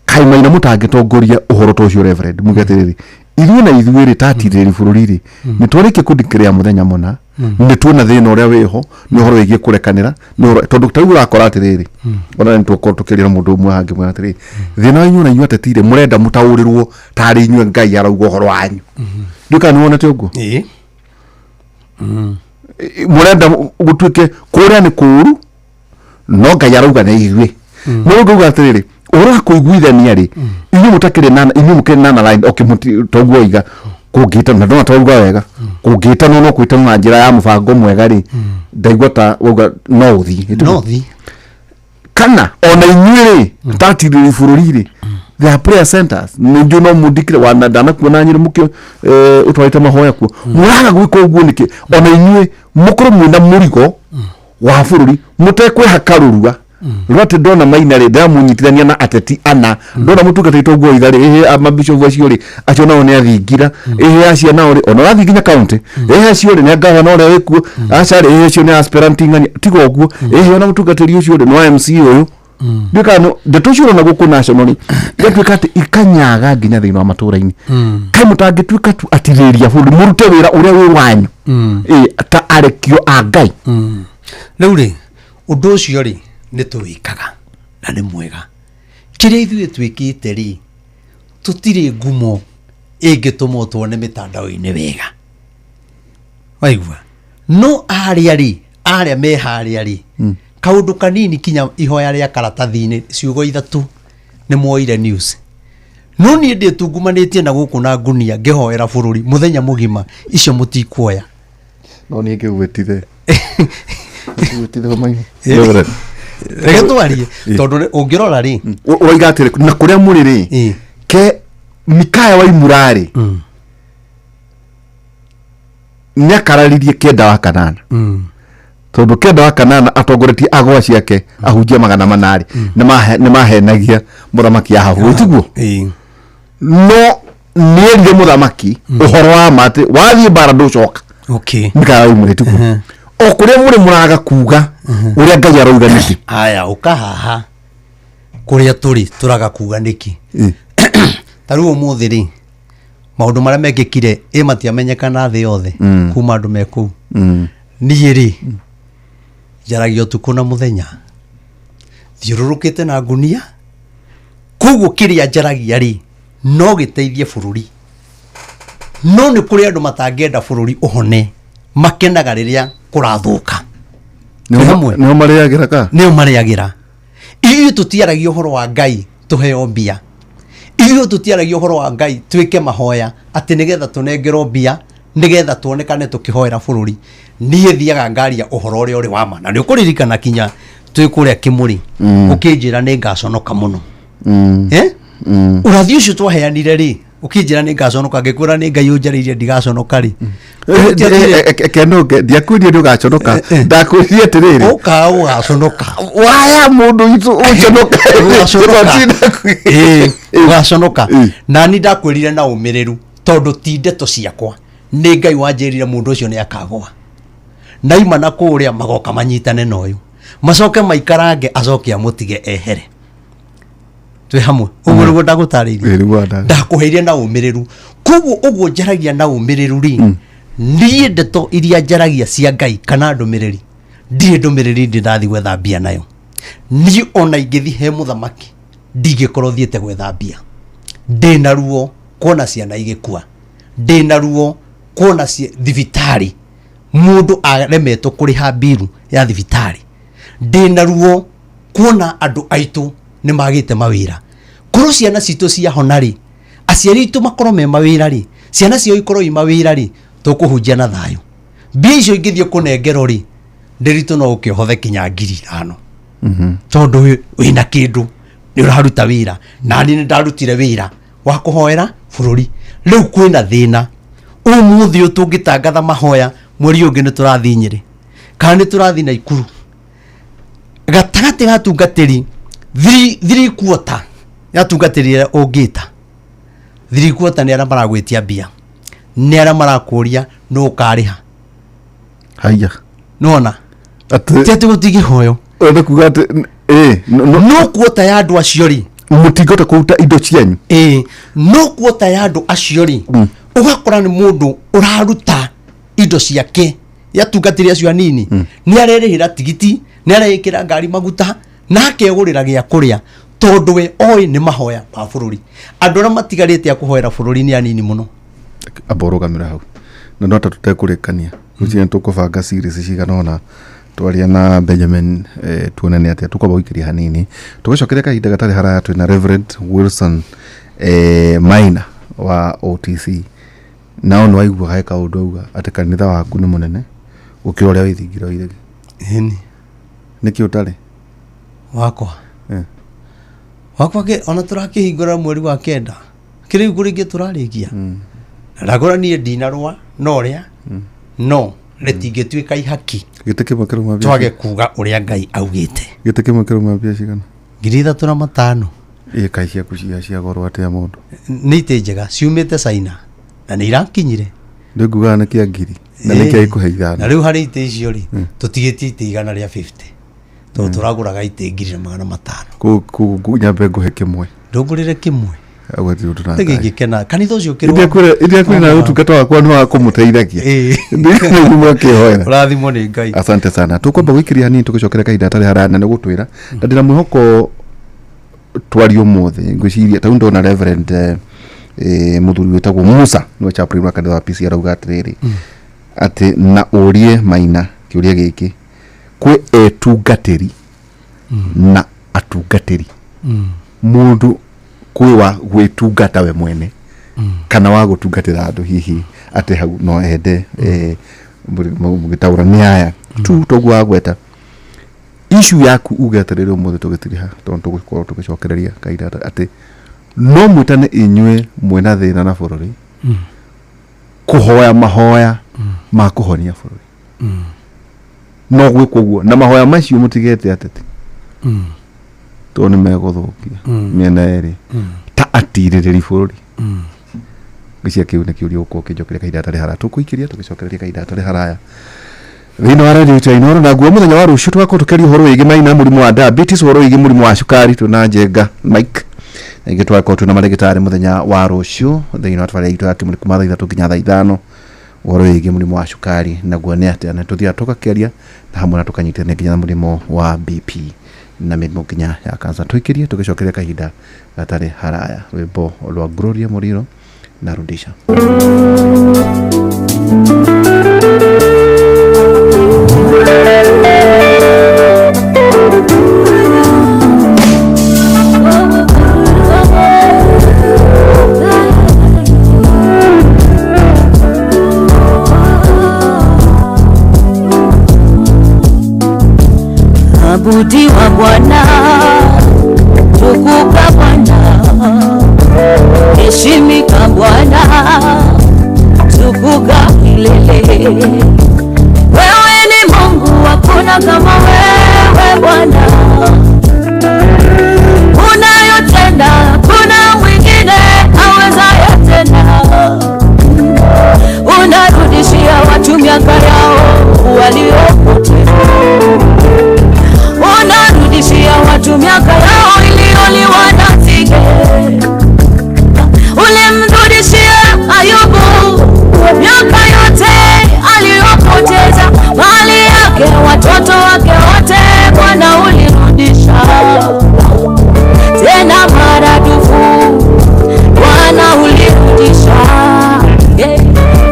kaĩ maina mũtangĩtongoria ũhoro ta ũcio, reverend, muge atĩrĩrĩ, ithuĩ na ithuĩ rĩ, tatirĩrĩ bũrũri rĩ, nĩ twarĩkia kũndikĩrĩa mũthenya mũna, nĩ tuona thĩna ũrĩa wĩho nĩ ũhoro wĩgiĩ kũrekanĩra, nĩ ũhoro tondũ ta rĩu ũrakora atĩrĩrĩ, ona nĩ tũkorwo tũkĩaria na mũndũ ũmwe hangĩ mwĩra atĩrĩrĩ, thĩna wanyu na inyuĩ ateti rĩ, mũrenda mũtaũrĩrwo tarĩ inyuĩ Ngai arauga ũhoro wanyu. Ndiũĩ kana nĩ wonete ũguo. Ĩĩ. Mũrenda gũtuĩke kũrĩa nĩ kũũru no Ngai arauga nĩ ithuĩ. No ngauga atĩrĩrĩ, ũhoro wa kũiguithania rĩ, inyuĩ mũtakĩrĩ na inyuĩ mũkĩrĩ na line, okay, mũti toguo oiga kũngĩtana na ndona twauga wega kũngĩtanwo, no kwĩtanwo na njĩra ya mũbango mwega rĩ, ndaigua ta wauga no ũthiĩ. No thi. Kana ona inyuĩ rĩ tatirĩrĩ bũrũri rĩ, there are prayer centers, nĩ njũĩ no mũndikire wana ndanakuona nyĩrĩ mũkĩ ũtwarĩte mahoya kuo, mũraga gwĩka ũguo nĩkĩ? Ona inyuĩ mũkorwo mwĩna mũrigo wa bũrũri mũtekwĩhaka rũrua rwa atĩ ndona Maina rĩ, ndĩramũnyitithania na ateti ana, ndona mũtungatĩri ũguo oiga rĩ, ĩhĩ mabishopu acio rĩ, acio nao nĩ athingira, ĩhĩ acio nao rĩ, ona ũrathiĩ nginya county, ĩhĩ acio rĩ nĩ ngavana ũrĩa wĩkuo, aca rĩ, ĩhĩ acio nĩ aspirant ng'ania, tiga ũguo, ĩhĩ ona mũtungatĩri ũcio rĩ nĩ wa MC ũyũ. Ndiũĩ kana ndeto icio ũrona gũkũ national rĩ, igatuĩka atĩ ikanyaga nginya thĩinĩ wa matũra-inĩ. Kaĩ mũtangĩtuĩka tu atirĩria bũrũri, mũrute wĩra ũrĩa wĩ wanyu, ĩ ta arekio a Ngai? Rĩu rĩ, ũndũ ũcio rĩ, nĩ tũwĩkaga na nĩ mwega. Kĩrĩa ithuĩ twĩkĩte rĩ, tũtirĩ ngumo ĩngĩtũma tuone mĩtandao-inĩ wega, waigua? No arĩa rĩ, arĩa me harĩa rĩ, kaũndũ kanini kinya ihoya rĩa karatathi-inĩ ciugo ithatũ nĩ mwoire news. No niĩ ndĩtungumanĩtie na gũkũ na ngunia ngĩhoera bũrũri mũthenya mũgima, icio mũtikuoya. No niĩ ngĩgwĩtire ngĩgwĩtire Maina. Reke twarie, tondũ ũngĩrora rĩ, Ũroiga atĩrĩ, na kũrĩa mũrĩ rĩ, ke Mikaya wa Imura rĩ, nĩ akararirie kenda wa kanana, tondũ kenda wa kanana atongoretie agwa ciake ahunjia 400 rĩ, nĩ mahenagia mũthamaki Ahabu, tiguo? Ĩĩ. No nĩerire mũthamaki ũhoro wa ma atĩ wathiĩ mbara ndũcoka. Mikaya wa Imura, tiguo? O kũrĩa mũrĩ mũraga kuga ũrĩa Ngai arauga nĩkĩ? Aya, ũka haha kũrĩa tũrĩ tũraga kuga nĩkĩ? Ta rĩu ũmũthĩ rĩ, maũndũ marĩa mekĩkire ĩ matiamenyekana thĩ yothe kuma andũ me kũu. Niĩ rĩ, njaragia ũtukũ na mũthenya thiũrũrũkĩte na ngunia, koguo kĩrĩa njaragia rĩ, no gĩteithie bũrũri. No nĩ kũrĩ andũ matangĩenda bũrũri ũhone, makenaga rĩrĩa kũrathũka. Twĩ hamwe? Nĩo marĩagĩra ka? Nĩo marĩagĩra. Ithuĩ tũtiaragia ũhoro wa Ngai tũheo mbia. Ithuĩ tũtiaragia ũhoro wa Ngai twĩke mahoya atĩ nĩgetha tũnengerwo mbia, nĩgetha tuonekane tũkĩhoera bũrũri. Niĩ thiaga ngaria ũhoro ũrĩa ũrĩ wa ma, na nĩ ũkũririkana kinya twĩ kũrĩa Kĩmũrĩ, ũkĩnjĩra nĩ ngaconoka mũno. Eh? Ũrathi ũcio twaheanire rĩ, ũkĩnjĩra nĩ ngaconoka, ngĩkwĩra nĩ Ngai ũnjarĩirie ndigaconoka rĩ. Kenũnge, ndiakwĩrie nĩ ũgaconoka, ndakwĩrie atĩrĩrĩ, ũka ũgaconoka. Waya mũndũ witũ ũconoka. Ũgaconoka. Ĩĩ, ũgaconoka. Nani ndakwĩrire na ũmĩrĩru, tondũ ti ndeto ciakwa, nĩ Ngai wanjĩrire mũndũ ũcio nĩ akagũa naima na kũrĩa magoka manyitane na ũyũ, macoke maikarange, acoke amũtige ehere. Twĩ hamwe? Ũguo nĩguo ndagũtarĩirie. Ĩĩ, nĩguo wandarĩirie. Ndakũheire na ũmĩrĩru, koguo ũguo njaragia na ũmĩrĩru rĩ, niĩ ndeto iria njaragia cia Ngai kana ndũmĩrĩri, ndirĩ ndũmĩrĩri ndĩ ndathiĩ gwetha mbia nayo. Niĩ ona ingĩthiĩ he mũthamaki, ndingĩkorwo thiĩte gwetha mbia. Ndĩna ruo kuona ciana igĩkua, ndĩna ruo kuona thibitarĩ mũndũ aremetwo kũrĩha mbiru ya thibitarĩ, ndĩna ruo kuona andũ aitũ nĩ magĩte mawĩra. Korwo ciana citũ ciahona rĩ, aciari aitũ makorwo me mawĩra rĩ, ciana ciao ikorwo i mawĩra rĩ, tũkũhunjia na thayũ. Mbia icio ingĩthiĩ kũnengerwo rĩ, ndĩritũ no ũkĩohothe kinya 5,000, tondũ wĩna kĩndũ nĩ ũraruta wĩra. Nani nĩ ndarutire wĩra wa kũhoera bũrũri. Rĩu kwĩna thĩna ũmũthĩ ũyũ, tũngĩtangatha mahoya mweri ũngĩ nĩ tũrathiĩ Nyĩrĩ kana nĩ tũrathiĩ Naikuru, gatagatĩ ga tungatĩri 3/4 ya tungatĩri ĩrĩa ũngĩta 3/4 nĩ arĩa maragwĩtia mbia, nĩ arĩa marakũria nũ ũkarĩha. Haya. Nĩwona? Atĩ Ti atĩ gũtigĩhoyo. Ũrenda kuga atĩ ĩ no kuota ya andũ acio rĩ, mũtingĩhota kũruta indo cianyu? Ĩĩ, no kuota ya andũ acio rĩ, ũgakora nĩ mũndũ ũraruta indo ciake yatungatĩri acio anini, nĩ arerĩhĩra tigiti, nĩ areĩkĩra ngari maguta na akegũrĩra gĩa kũrĩa, tondũ we oĩ nĩ mahoya ma bũrũri. Andũ arĩa matigarĩte a kũhoera bũrũri nĩ anini mũno. Amba ũrũgamĩre hau, na no ta tũtekũrĩkania rũcinĩ tũkũbanga series cigana ũna twaria na Benjamin, tuone nĩ atĩa tũkwamba gũikĩria hanini, tũgĩcokeria kahinda gatarĩ haraya twĩna Reverend Wilson Maina wa OTC. Nao nĩ waigua he kaũndũ auga atĩ kanitha waku nĩ mũnene gũkĩra ũrĩa wĩ thingira wa iregi. Ĩni. Nĩkĩ ũtarĩ? Wakwa wakwa ke ona tũrakĩhingũra mweri wa kenda kĩrĩu kũrĩngĩ tũrarĩkia na ndagũra niĩ ndinarũa no ũrĩa no rĩtingĩtuĩka ihaki Gĩtĩ kĩmwe kĩrauma mbia twage kuga ũrĩa Ngai augĩte. Gĩtĩ kĩmwe kĩrauma mbia cigana? 3500. Ĩ kaĩ ciaku cia goro atĩa mũndũ? Nĩ itĩ njega ciumĩte China na nĩ irakinyire. Rĩu ngugaga nĩ kĩa ngiri na nĩ kĩa ikuhe Na ithano. rĩu harĩ itĩ icio rĩ tũtigĩtie itĩ 150 tondũ tũragũraga itĩ 1500. Kũu nyambe ngũhe kĩmwe. Ndũngũrĩre kĩmwe. Agwetire ũndũ na Ngai. Gĩgĩkena kanitha ũcio ũkĩrũa. Ĩndĩ na ũtungata wakwa nĩ wa kũmũteithagia. Ĩĩ. Ndĩmwe kĩhoera. Ũrathimwo nĩ Ngai. Asante sana. Tukwamba gwĩkĩria hanini tũgĩcokera kahinda hatarĩ haraya na nĩ gũtwĩra na ndĩna mwĩhoko twarie ũmũthĩ ngwĩciria tau ndona Reverend mũthuri wĩtagwo Musa nĩwe chaplain wa kanitha wa PC arauga atĩrĩrĩ atĩ na ũrie Maina kĩũria gĩkĩ kwĩ etungatĩri na atungatĩri mũndũ kwĩ wa gwĩtungata we mwene kana wa gũtungatĩra andũ hihi atĩ hau no ende mũgĩtaũra nĩ aya tu toguo wagweta issue yaku uge atĩrĩrĩ ũmũthĩ tũgĩtiriha tondũ tũgũkorwo tũgĩcokereria kahinda atĩ no mwĩtane inyuĩ mwĩna thĩna na bũrũri kũhoya mahoya ma kũhonia bũrũri no gwĩkwo ũguo na mahoya macio mũtigete ateti tondũ nĩ megũthũkia mĩena ĩrĩ ta atirĩrĩri bũrũri. Ngwĩciria kĩu nĩ kĩũria ũgũkorwo ũkĩnjokeria kahinda hatarĩ haraya tũkũikĩria tũgĩcokereria kahinda hatarĩ haraya thĩinĩ wa radio ya Inooro. Naguo mũthenya wa rũciũ tũgakorwo tũkĩaria ũhoro wĩgiĩ Maina mũrimũ wa diabetes, ũhoro wĩgiĩ mũrimũ wa cukari twĩna Njenga Mike na ingĩ tũgakorwo twĩna marĩgĩtarĩ mũthenya wa rũciũ thĩinĩ wa tabarĩra itũ ya Kĩmũrĩ kuma thaa 3 nginya thaa 5 ũhoro wĩgiĩ mũrimũ wa cukari naguo nĩ atĩa na tũthiaga tũgakĩaria na hamwe na tũkanyitithania nginya na mũrimũ wa BP na mĩrimũ nginya ya cancer. Tũikĩrie tũgĩcokeria kahinda gatarĩ haraya rwĩmbo rwa Gloria Mũriro na Rudisha. Abudiwa Bwana, tukuka Bwana, heshimika Bwana, tukuka milele. Wewe ni Mungu, hakuna kama wewe Bwana. Unayotenda, hakuna mwingine awezaye tena. Unarudishia watu miaka yao waliopotea. Unarudishia watu miaka yao iliyoliwa na nzige. Ulimrudishia Ayubu miaka yote aliyopoteza, mali yake, watoto wake wote, Bwana ulirudisha tena maradufu, Bwana ulirudisha.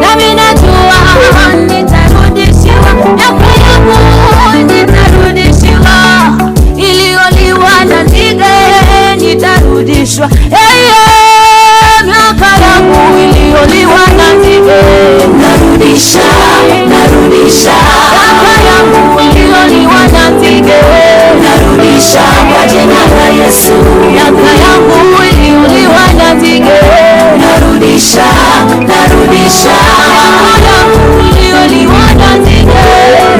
Nami najua nitarudishiwa miaka yangu, nitarudishiwa iliyoliwa na nzige, nitarudishwa. Miaka yangu iliyoliwa na nzige, narudisha, narudisha. Miaka yangu iliyoliwa na nzige, narudisha kwa jina la Yesu. Miaka yangu iliyoliwa na nzige, narudisha, narudisha. Miaka yangu iliyoliwa na nzige,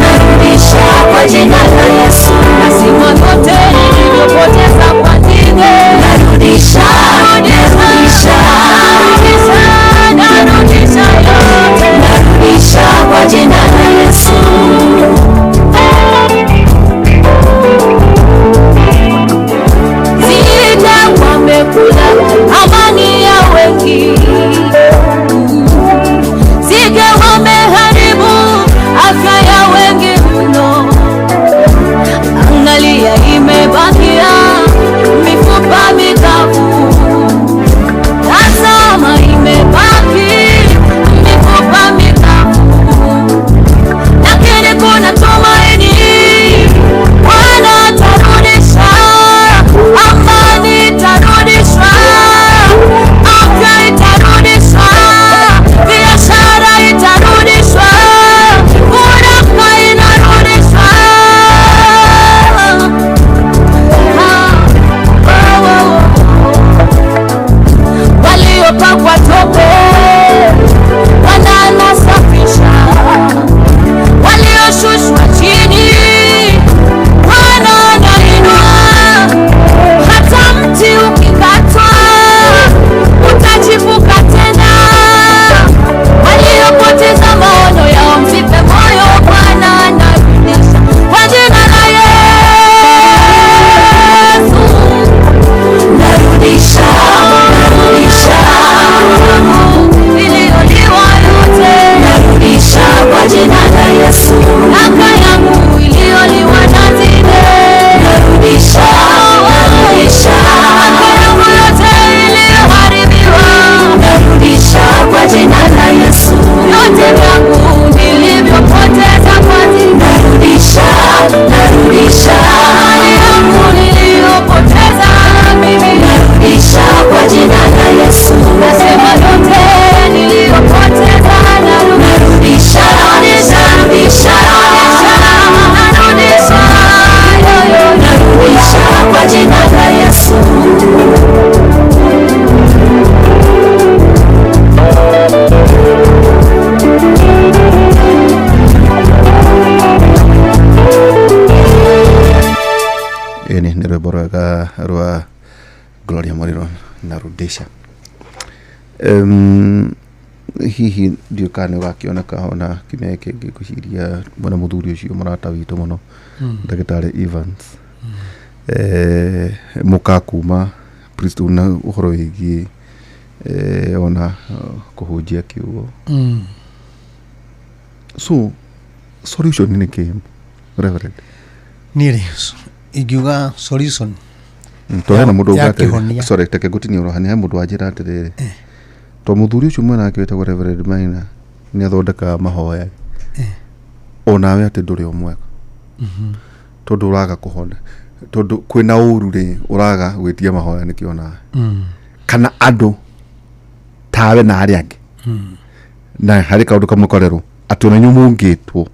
narudisha kwa jina la Yesu. Nasima yote niliyopoteza kwa nzige, narudisha, narudisha, narudisha yote, narudisha kwa jina la Yesu. Waliopakwa tope Bwana anasafisha, walioshushwa chini Bwana anainua. Hata mti ukikatwa utachipuka tena. Waliopoteza maono yao msife moyo, Bwana anarudisha kwa jina la Yesu. Narudisha, narudisha iliyoliwa yote, narudisha kwa jina la Yesu. Miaka yangu iliyoliwa na nzige, narudisha, narudisha miaka yangu yote iliyoharibiwa, narudisha kwa jina la Yesu. Yote vyangu nilivyopoteza kwa nzige, narudisha, narudisha mali yangu niliyopoteza mimi, narudisha kwa jina la Yesu. Nasema yote niliyopoteza narudisha, narudisha, narudisha, narudisha, narudisha kwa jina la Yesu. Ĩni nĩ rwĩmbo rwega rwa Gloria Mũrĩro narudisha. Hihi ndiũ kana nĩ ũgakĩoneka ona kiumia gĩkĩ ngĩciria mwena mũthuri ũcio mũrata witũ mũno ndagĩtarĩ Evans mũka kuma Bristol na ũhoro wĩgiĩ ona kũhunjia kiugo. So solution nĩ kĩ, Reverend? Niĩ rĩ, ingiuga solution To hena mũndũ ya uga atĩrĩ- kĩhonia. Sorry, reke ngũtinie ũroha nĩ he mũndũ wanjĩra atĩrĩrĩ, to mũthuri ũcio mwena wake wĩtagwo Reverend Maina nĩ athondekaga mahoya onawe atĩ ndũrĩ o mwega tondũ ũraga kũhona tondũ kwĩna ũru rĩ ũraga gwĩtia mahoya nĩkĩo nawe kana andũ tawe na arĩa angĩ na harĩ kaũndũ kamwe korerwo atĩ ona inyuĩ mũngĩtwo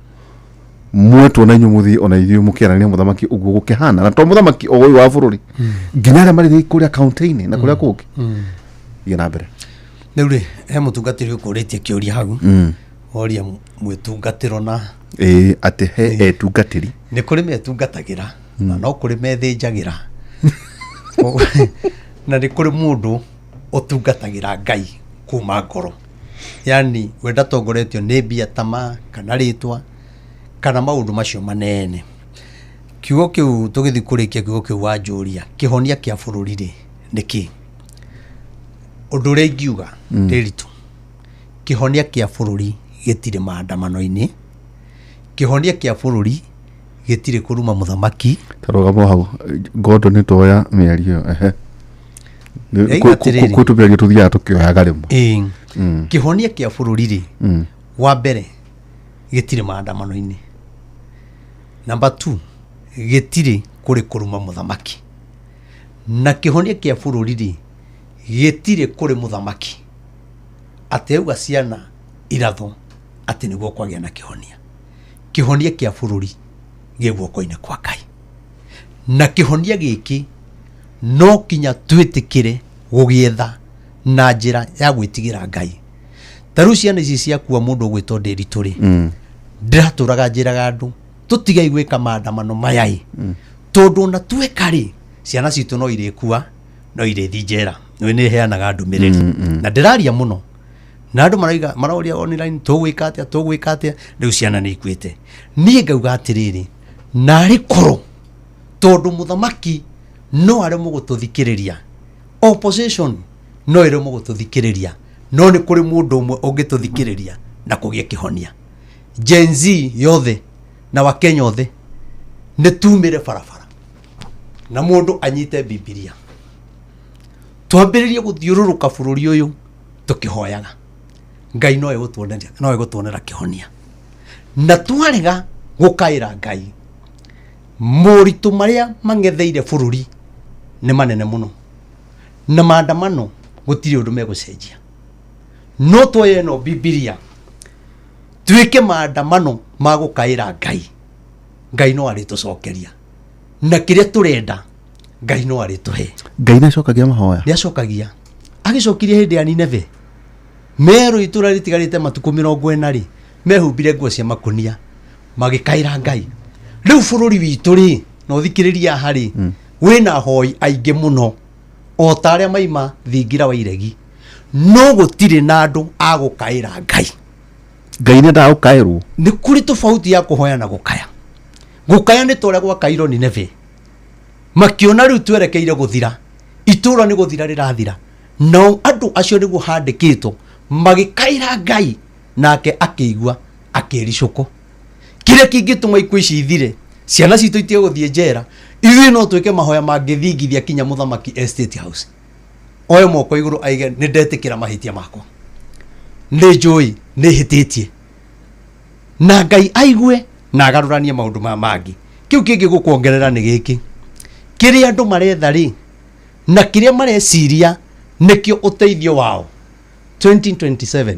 mwetwo na inyuĩ mũthiĩ ona ithuĩ mũkĩaranĩria mũthamaki ũguo gũkĩhana na to mũthamaki o ũyũ wa bũrũri nginya arĩa marĩ kũrĩa kaunti-inĩ na kũrĩa kũngĩ. Thiĩ na mbere. Rĩu rĩ, he mũtungatĩri ũkũrĩtie kĩũria hau, woria mwĩtungatĩro na Ĩĩ, atĩ he etungatĩri nĩ kũrĩ metungatagĩra na no kũrĩ methĩnjagĩra na nĩ kũrĩ mũndũ ũtungatagĩra Ngai kuma ngoro, yani we ndatongoretio nĩ mbia tama kana rĩtwa kana maũndũ macio manene. Kiugo kĩu tũgĩthiĩ kũrĩkia kiugo kĩu wanjũria kĩhonia kĩa bũrũri rĩ nĩ kĩ, ũndũ ũrĩa ingiuga ndĩritũ, kĩhonia kĩa bũrũri gĩtirĩ maandamano-inĩ, kĩhonia kĩa bũrũri gĩtirĩ kũruma mũthamaki. Tarũgamo hau ngondo nĩ toya mĩario ĩyo ehe. Ndaiga atĩrĩrĩ. Kwĩ tũmĩario tũthiaga tũkĩoyaga rĩmwe. Ĩĩ. Kĩhonia kĩa bũrũri rĩ, wa mbere gĩtirĩ maandamano-inĩ, namba 2 gĩtirĩ kũrĩ kũruma mũthamaki, na kĩhonia kĩa bũrũri rĩ gĩtirĩ kũrĩ mũthamaki atĩ auga ciana iratho atĩ nĩguo kwagĩa na kĩhonia. Kĩhonia kĩa bũrũri gĩ guoko-inĩ kwa Ngai, na kĩhonia gĩkĩ no kinya twĩtĩkĩre gũgĩetha na njĩra ya gwĩtigĩra Ngai. Ta rĩu ciana ici ciakua mũndũ ũgwĩtwo Ndĩritũ rĩ, ndĩratũraga njĩraga andũ tũtigai gwĩka maandamano maya ĩ, tondũ ona tweka rĩ ciana citũ no irĩkua no irĩthiĩ njera. Nĩ nĩ heanaga ndũmĩrĩri na ndĩraria mũno na andũ marauga maroria online tũgwĩka atĩa tũgwĩka atĩa, rĩu ciana nĩ ikuĩte. Niĩ ngauga atĩrĩrĩ, narĩ korwo tondũ mũthamaki no aremwo gũtũthikĩrĩria, opposition no ĩremwo gũtũthikĩrĩria, no nĩ kũrĩ mũndũ ũmwe ũngĩtũthikĩrĩria na kũgĩe kĩhonia. Gen Z yothe na Wakenya othe nĩ tumĩre barabara na mũndũ anyite Bibilia twambĩrĩrie gũthiũrũrũka bũrũri ũyũ tũkĩhoyaga Ngai no egũtuoneria, no egũtuonera kĩhonia. Na twarega gũkaĩra Ngai, moritũ marĩa mang'etheire bũrũri nĩ manene mũno, na maandamano gũtirĩ ũndũ megũcenjia. No tuoye ĩno Bibilia twĩke maandamano ma gũkaĩra Ngai, Ngai no arĩtũcokeria na kĩrĩa tũrenda Ngai no arĩtũhe. Ngai nĩ acokagia mahoya. Nĩ acokagia. Agĩcokirie hĩndĩ ya Nineve merũ itũra rĩtigarĩte matukũ 40 rĩ, mehumbire nguo cia makunia magĩkaĩra Ngai. Rĩu bũrũri witũ rĩ, na ũthikĩrĩria haha rĩ, wĩna ahoi aingĩ mũno o ta arĩa maima thingira wa iregi, no gũtirĩ na andũ a gũkaĩra Ngai. Ngai nĩ endaga gũkaĩrwo. Nĩ kũrĩ tofauti ya kũhoya na gũkaya. Gũkaya nĩ ta ũrĩa gwakairwo Nineve, makiona rĩu twerekeire gũthira, itũra nĩ gũthira rĩrathira, nao andũ acio nĩguo handĩkĩtwo magĩkaĩra Ngai, nake akĩigua akĩricũkwo. Kĩrĩa kĩngĩtũma ikuũ ici ithire, ciana citũ itige gũthiĩ njera, ithuĩ no twĩke mahoya mangĩthingithia kinya mũthamaki Estate House oe moko igũrũ aige nĩ ndetĩkĩra mahĩtia makwa, nĩ njũĩ nĩ hĩtĩtie, na Ngai aigue na agarũranie maũndũ maya mangĩ. Kĩu kĩngĩ gũkuongerera nĩ gĩkĩ, kĩrĩa andũ maretha rĩ na kĩrĩa mareciria nĩkĩo ũteithio wao 2027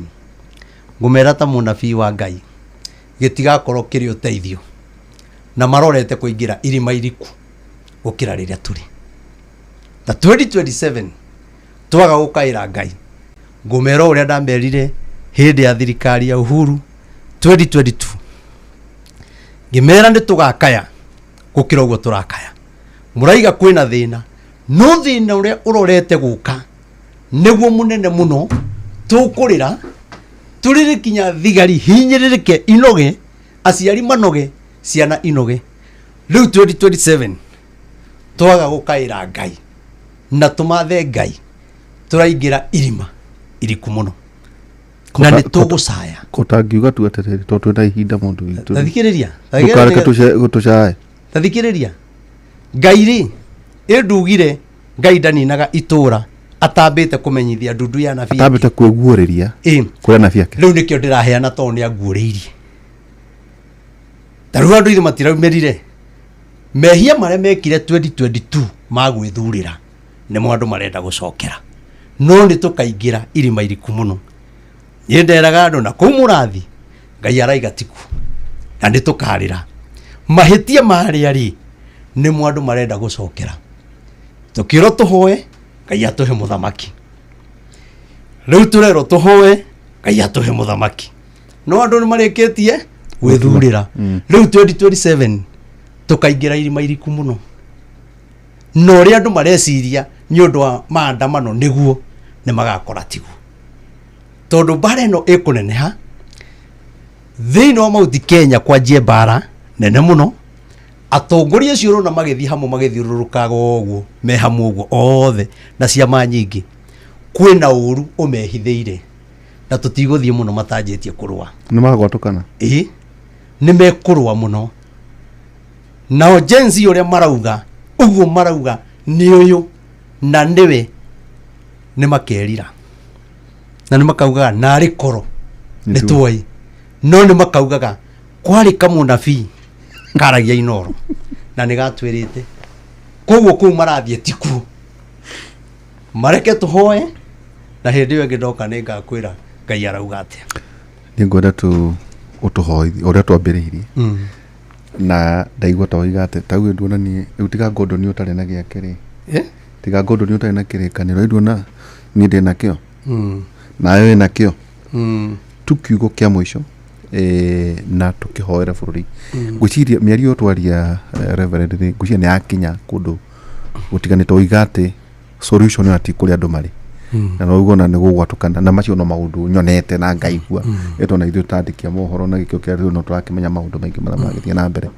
ngũmera ta mũnabii wa Ngai, gĩtigakorwo kĩrĩ ũteithio, na marorete kũingĩra irima iriku gũkĩra rĩrĩa tũrĩ. Na 2027 twaga gũkaĩra Ngai, ngũmera ũrĩa ndamerire hĩndĩ ya thirikari ya Uhuru 2022, ngĩmera nĩ tũgakaya gũkĩra ũguo tũrakaya. Mũraiga kwĩna thĩna, no thĩna ũrĩa ũrorete gũka nĩguo mũnene mũno, tũkũrĩra tũrĩrĩ kinya thigari hinyĩrĩrĩke inoge, aciari manoge, ciana inoge. Rĩu 2027 twaga gũkaĩra Ngai na tũmathe Ngai, tũraingĩra irima iriku mũno na nĩ tũgũcaya. Ko tangiuga tu atĩrĩrĩ, tondũ twĩna ihinda mũndũ witũ. Tathikĩrĩria. Ndũkareke tũcae. Tathikĩrĩria, Ngai rĩ, ĩndugire Ngai ndaninaga itũra atambĩte kũmenyithia ndundu ya nabii. Atambĩte kwĩguũrĩria ĩ kũrĩ anabii ake. Rĩu nĩkĩo ndĩraheana tondũ nĩ anguũrĩirie. Ta rĩu andũ ithe matiraumĩrire mehia marĩa mekire 2022 ma gwĩthurĩra, nĩmo andũ marenda gũcokera, no nĩ tũkaingĩra irima iriku mũno. Niĩ nderaga andũ na kũu mũrathi Ngai araiga tiku, na nĩ tũkarĩra mahĩtia marĩa rĩ nĩmo andũ marenda gũcokera. Tũkĩrwo tũhoe Ngai atũhe mũthamaki, rĩu tũrerwo tũhoe Ngai atũhe mũthamaki, no andũ nĩ marĩkĩtie gwĩthurĩra. Rĩu 2027 tũkaingĩra irima iriku mũno, na ũrĩa andũ mareciria nĩ ũndũ wa maandamano nĩguo nĩ magakora tiguo, tondũ mbara ĩno ĩkũneneha thĩinĩ wa Mount Kenya, kwanjie mbara nene mũno. Atongoria acio ũrona magĩthiĩ hamwe, magĩthiũrũrũkaga ũguo me hamwe ũguo othe na ciama nyingĩ, kwĩna ũru ũmehithĩire, na tũtigũthiĩ mũno matanjĩtie kũrũa. Nĩ magwatũkana. Ĩ nĩ mekũrũa mũno nao Gen Z, ũrĩa marauga ũguo marauga nĩ ũyũ na nĩwe, nĩ makerira na nĩ makaugaga narĩ koro nĩ tuoi, no nĩ makaugaga kwarĩ kamũnabii karagia Inoro na nĩ gatwĩrĩte. Koguo kũu marathiĩ tikuo, mareke tũhoe, na hĩndĩ ĩyo ĩngĩ ndoka nĩ ngakwĩra Ngai arauga atĩa. Nĩ ngwenda tu ũtũhoithie ũrĩa twambĩrĩirie, na ndaigua ta woiga atĩ tau nduona niĩ rĩu tiga Gordon ũtarĩ na gĩake rĩ. Eh? Tiga Gordon ũtarĩ na kĩrĩkanĩro, rĩu nduona niĩ ndĩ nakĩo, nawe wĩ nakĩo. Tu kiugo kĩa mũico na tũkĩhoere bũrũri. Ngwĩciria mĩario ĩyo twaria, Reverend, rĩ, ngwĩciria nĩ yakinya kũndũ gũtiganĩte. Woiga atĩ solution ĩyo ti kũrĩa andũ marĩ, na no ũguo na nĩ gũgwatũkana na macio no maũndũ nyonete na ngaigua ĩtwo na ithuĩ tũtandĩkia mohoro na gĩkĩo kĩa rĩu no tũrakĩmenya maũndũ maingĩ marĩa maragĩthiĩ na mbere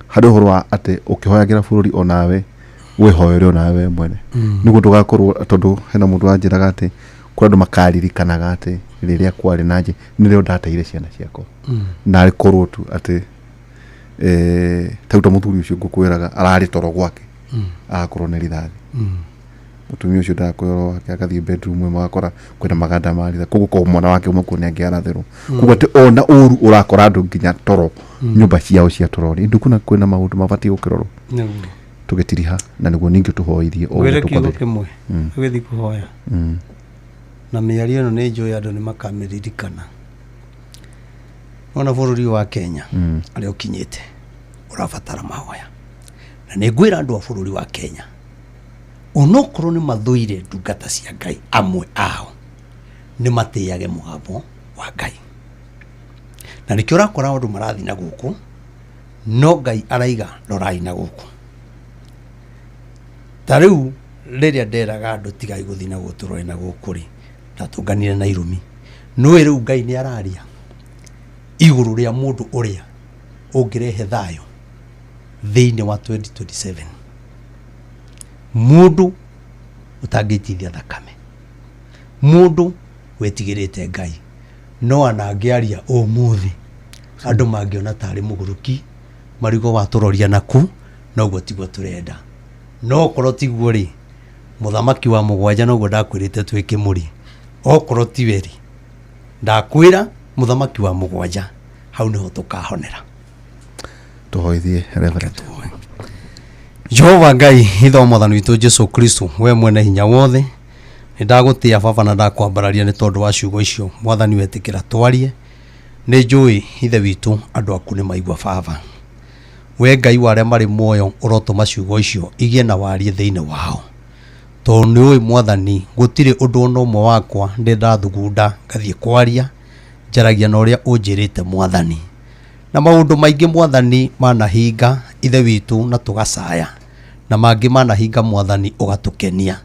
harĩ ũhoro wa atĩ ũkĩhoyagĩra bũrũri onawe wĩhoere onawe we mwene, nĩguo ndũgakorwo, tondũ hena mũndũ wanjĩraga atĩ kũrĩ andũ makaririkanaga atĩ rĩrĩa kwarĩ na nje nĩrĩo ndateire ciana ciakwa, na korwo tu atĩ tau ta mũthuri ũcio ngũkwĩraga ararĩ toro gwake agakorwo nĩ rithathi, mũtumia ũcio ndakwĩra wake agathiĩ bedroom ĩmwe agakora kwĩna maganda ma rithathi, koguo korwo mwana wake ũmwe kuo nĩ angĩarathĩrwo. Koguo atĩ ona ũru ũrakora andũ nginya toro, nyũmba ciao cia toro rĩ, ndukuna kwĩna maũndũ mabatiĩ gũkĩrorwo. Nĩguo. Tũgĩtiriha na nĩguo ningĩ tũhoithie o ũrĩa Ngwĩre kiugo tũkwambĩrĩria. kĩmwe tũgĩthiĩ kũhoya, na mĩario ĩno nĩ njũĩ andũ nĩ makamĩririkana. Ona bũrũri ũyũ wa Kenya harĩa ũkinyĩte ũrabatara mahoya, na nĩ ngwĩra andũ a bũrũri wa Kenya. Onokorwo nĩ mathũire ndungata cia Ngai, amwe ao nĩ matĩage mũgambo wa Ngai. Na nĩkĩo ũrakora andũ marathiĩ na gũkũ, no Ngai araiga rorai na gũkũ. Ta rĩu rĩrĩa nderaga andũ tigai gũthiĩ na gũkũ tũrore na gũkũ rĩ, ndatũnganire na irumi. Nĩũĩ rĩu Ngai nĩ araria igũrũ rĩa mũndũ ũrĩa ũngĩrehe thayũ thĩinĩ wa 2027. Mũndũ ũtangĩitithia thakame, mũndũ wetigĩrĩte Ngai, no ona angĩaria ũmũthĩ andũ mangĩona tarĩ mũgũrũki, marigo watũroria naku, noguo tiguo tũrenda. No okorwo tiguo rĩ, mũthamaki wa mũgwanja noguo ndakwĩrĩte twĩ kĩmũri, okorwo tiwe rĩ, ndakwĩra mũthamaki wa mũgwanja, hau nĩho tũkahonera. Tũhoithie Reverend. Jehova Ngai ithe wa mwathani witũ Jesu Kristo, we mwene hinya wothe, nĩ ndagũtĩa baba na ndakwambararia nĩ tondũ wa ciugo icio mwathani wetĩkĩra twarie. Nĩ njũĩ ithe witũ andũ aku nĩ maigua baba. We Ngai wa arĩa marĩ muoyo ũrotũma ciugo icio igĩe na warie thĩinĩ wao, tondũ nĩ ũĩ mwathani gũtirĩ ũndũ ona ũmwe wakwa ndĩ ndathugunda ngathiĩ kwaria, njaragia na ũrĩa ũnjĩrĩte mwathani. Na maũndũ maingĩ mwathani manahinga ithe witũ na tũgacaya, na mangĩ manahinga mwathani ũgatũkenia.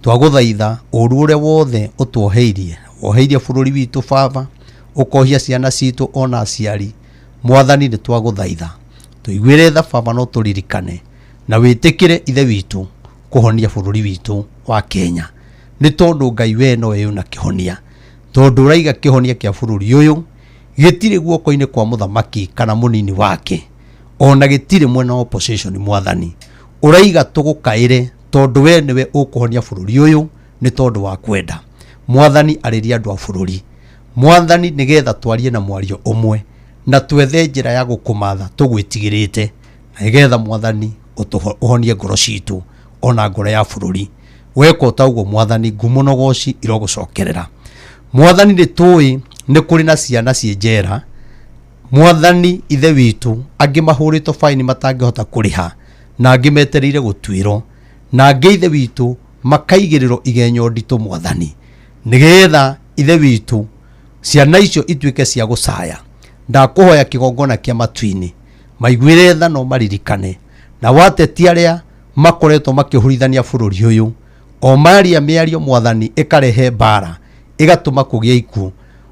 Twagũthaitha ũru ũrĩa wothe ũtuoheirie, woheirie bũrũri witũ baba, ũkohia ciana citũ ona aciari, mwathani nĩ twagũthaitha tũiguĩre tha baba, no tũririkane na wĩtĩkĩre ithe witũ kũhonia bũrũri witũ wa Kenya, nĩ tondũ Ngai we nowe wĩna kĩhonia, tondũ ũraiga kĩhonia kĩa bũrũri ũyũ gĩtirĩ guoko-inĩ kwa mũthamaki kana mũnini wake, ona gĩtirĩ mwena wa opposition mwathani. Ũraiga tũgũkaĩre tondũ we nĩwe ũkũhonia bũrũri ũyũ nĩ tondũ wa kwenda. Mwathani arĩria andũ a bũrũri mwathani, nĩgetha twarie na mwario ũmwe na twethe njĩra ya gũkũmatha tũgwĩtigĩrĩte, na nĩgetha mwathani ũhonie ngoro citũ ona ngoro ya bũrũri. Weka ũta ũguo mwathani, ngumo na ũgoci irogũcokerera. Mwathani nĩ tũĩ nĩ kũrĩ na ciana ciĩ njera mwathani ithe witũ, angĩ mahũrĩtwo faini matangĩhota kũrĩha, na angĩ metereire gũtuĩrwo, na angĩ ithe witũ makaigĩrĩrwo igenyo nditũ mwathani, nĩgetha ithe witũ ciana icio ituĩke cia gũcaya. Ndakũhoya kĩgongona kĩa matu-inĩ maiguĩre tha no maririkane, na wateti arĩa makoretwo makĩhurithania bũrũri ũyũ, o maria mĩario mwathani ĩkarehe mbara, ĩgatũma kũgĩe ikuũ,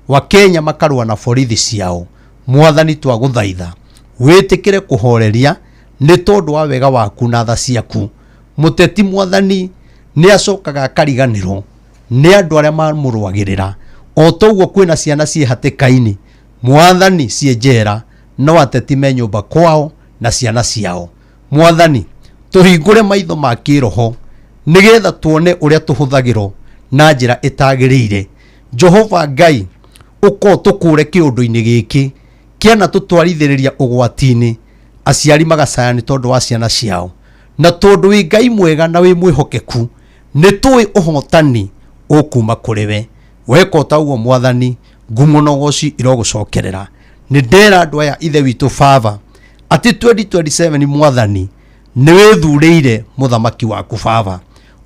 Wakenya makarũa na borithi ciao. Mwathani twagũthaitha wĩtĩkĩre kũhoreria nĩ tondũ wa wega waku na tha ciaku. Mũteti mwathani nĩ acokaga akariganĩrwo nĩ andũ arĩa mamũrũagĩrĩra, o toguo kwĩna ciana ciĩ hatĩka-inĩ mwathani ciĩ njera, no ateti me nyũmba kwao na ciana ciao. Mwathani tũhingũre maitho ma kĩroho nĩgetha tuone ũrĩa tũhũthagĩrwo na njĩra ĩtagĩrĩire. Jehova Ngai ũko tũkũre kĩũndũ-inĩ gĩkĩ kĩana tũtwarithĩrĩria ũgwati-inĩ, aciari magacaya nĩ tondũ wa ciana ciao, na tondũ wĩ Ngai mwega na wĩ mwĩhokeku, nĩ tũĩ ũhotani ũkuma kũrĩ we. Weka ũta ũguo mwathani, ngumo na ũgoci irogũcokerera. Nĩ ndera andũ aya ithe witũ baba atĩ 2027 mwathani nĩ wĩthurĩire mũthamaki waku baba,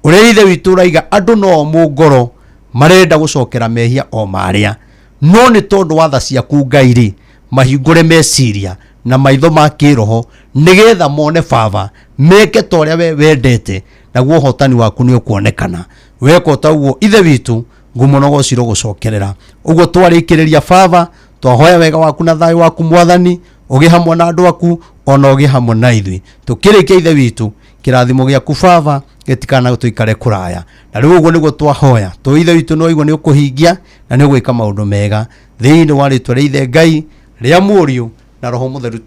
ũrĩa ithe witũ ũraiga andũ no mũngoro marenda gũcokera mehia o marĩa, no nĩ tondũ wa tha ciaku Ngai rĩ, mahingũre meciria na maitho ma kĩroho nĩgetha mone baba meke ta ũrĩa we wendete, naguo ũhotani waku nĩ ũkuonekana. Weka ũta ũguo ithe witũ, ngumo na ũgoci irogũcokerera. Ũguo twarĩkĩrĩria baba, twahoya wega waku na thayũ waku mwathani, ũgĩ hamwe na andũ aku ona ũgĩ hamwe na ithuĩ. Tũkĩrĩkia ithe witũ, kĩrathimo gĩaku baba gĩtikana tũikare kũraya. Na rĩu ũguo nĩguo twahoya, tũ ithe witũ no igua nĩ ũkũhingia na nĩ ũgwĩka maũndũ mega thĩinĩ wa rĩtwa rĩa ithe Ngai, rĩa Mũriũ na Roho Mũtheru.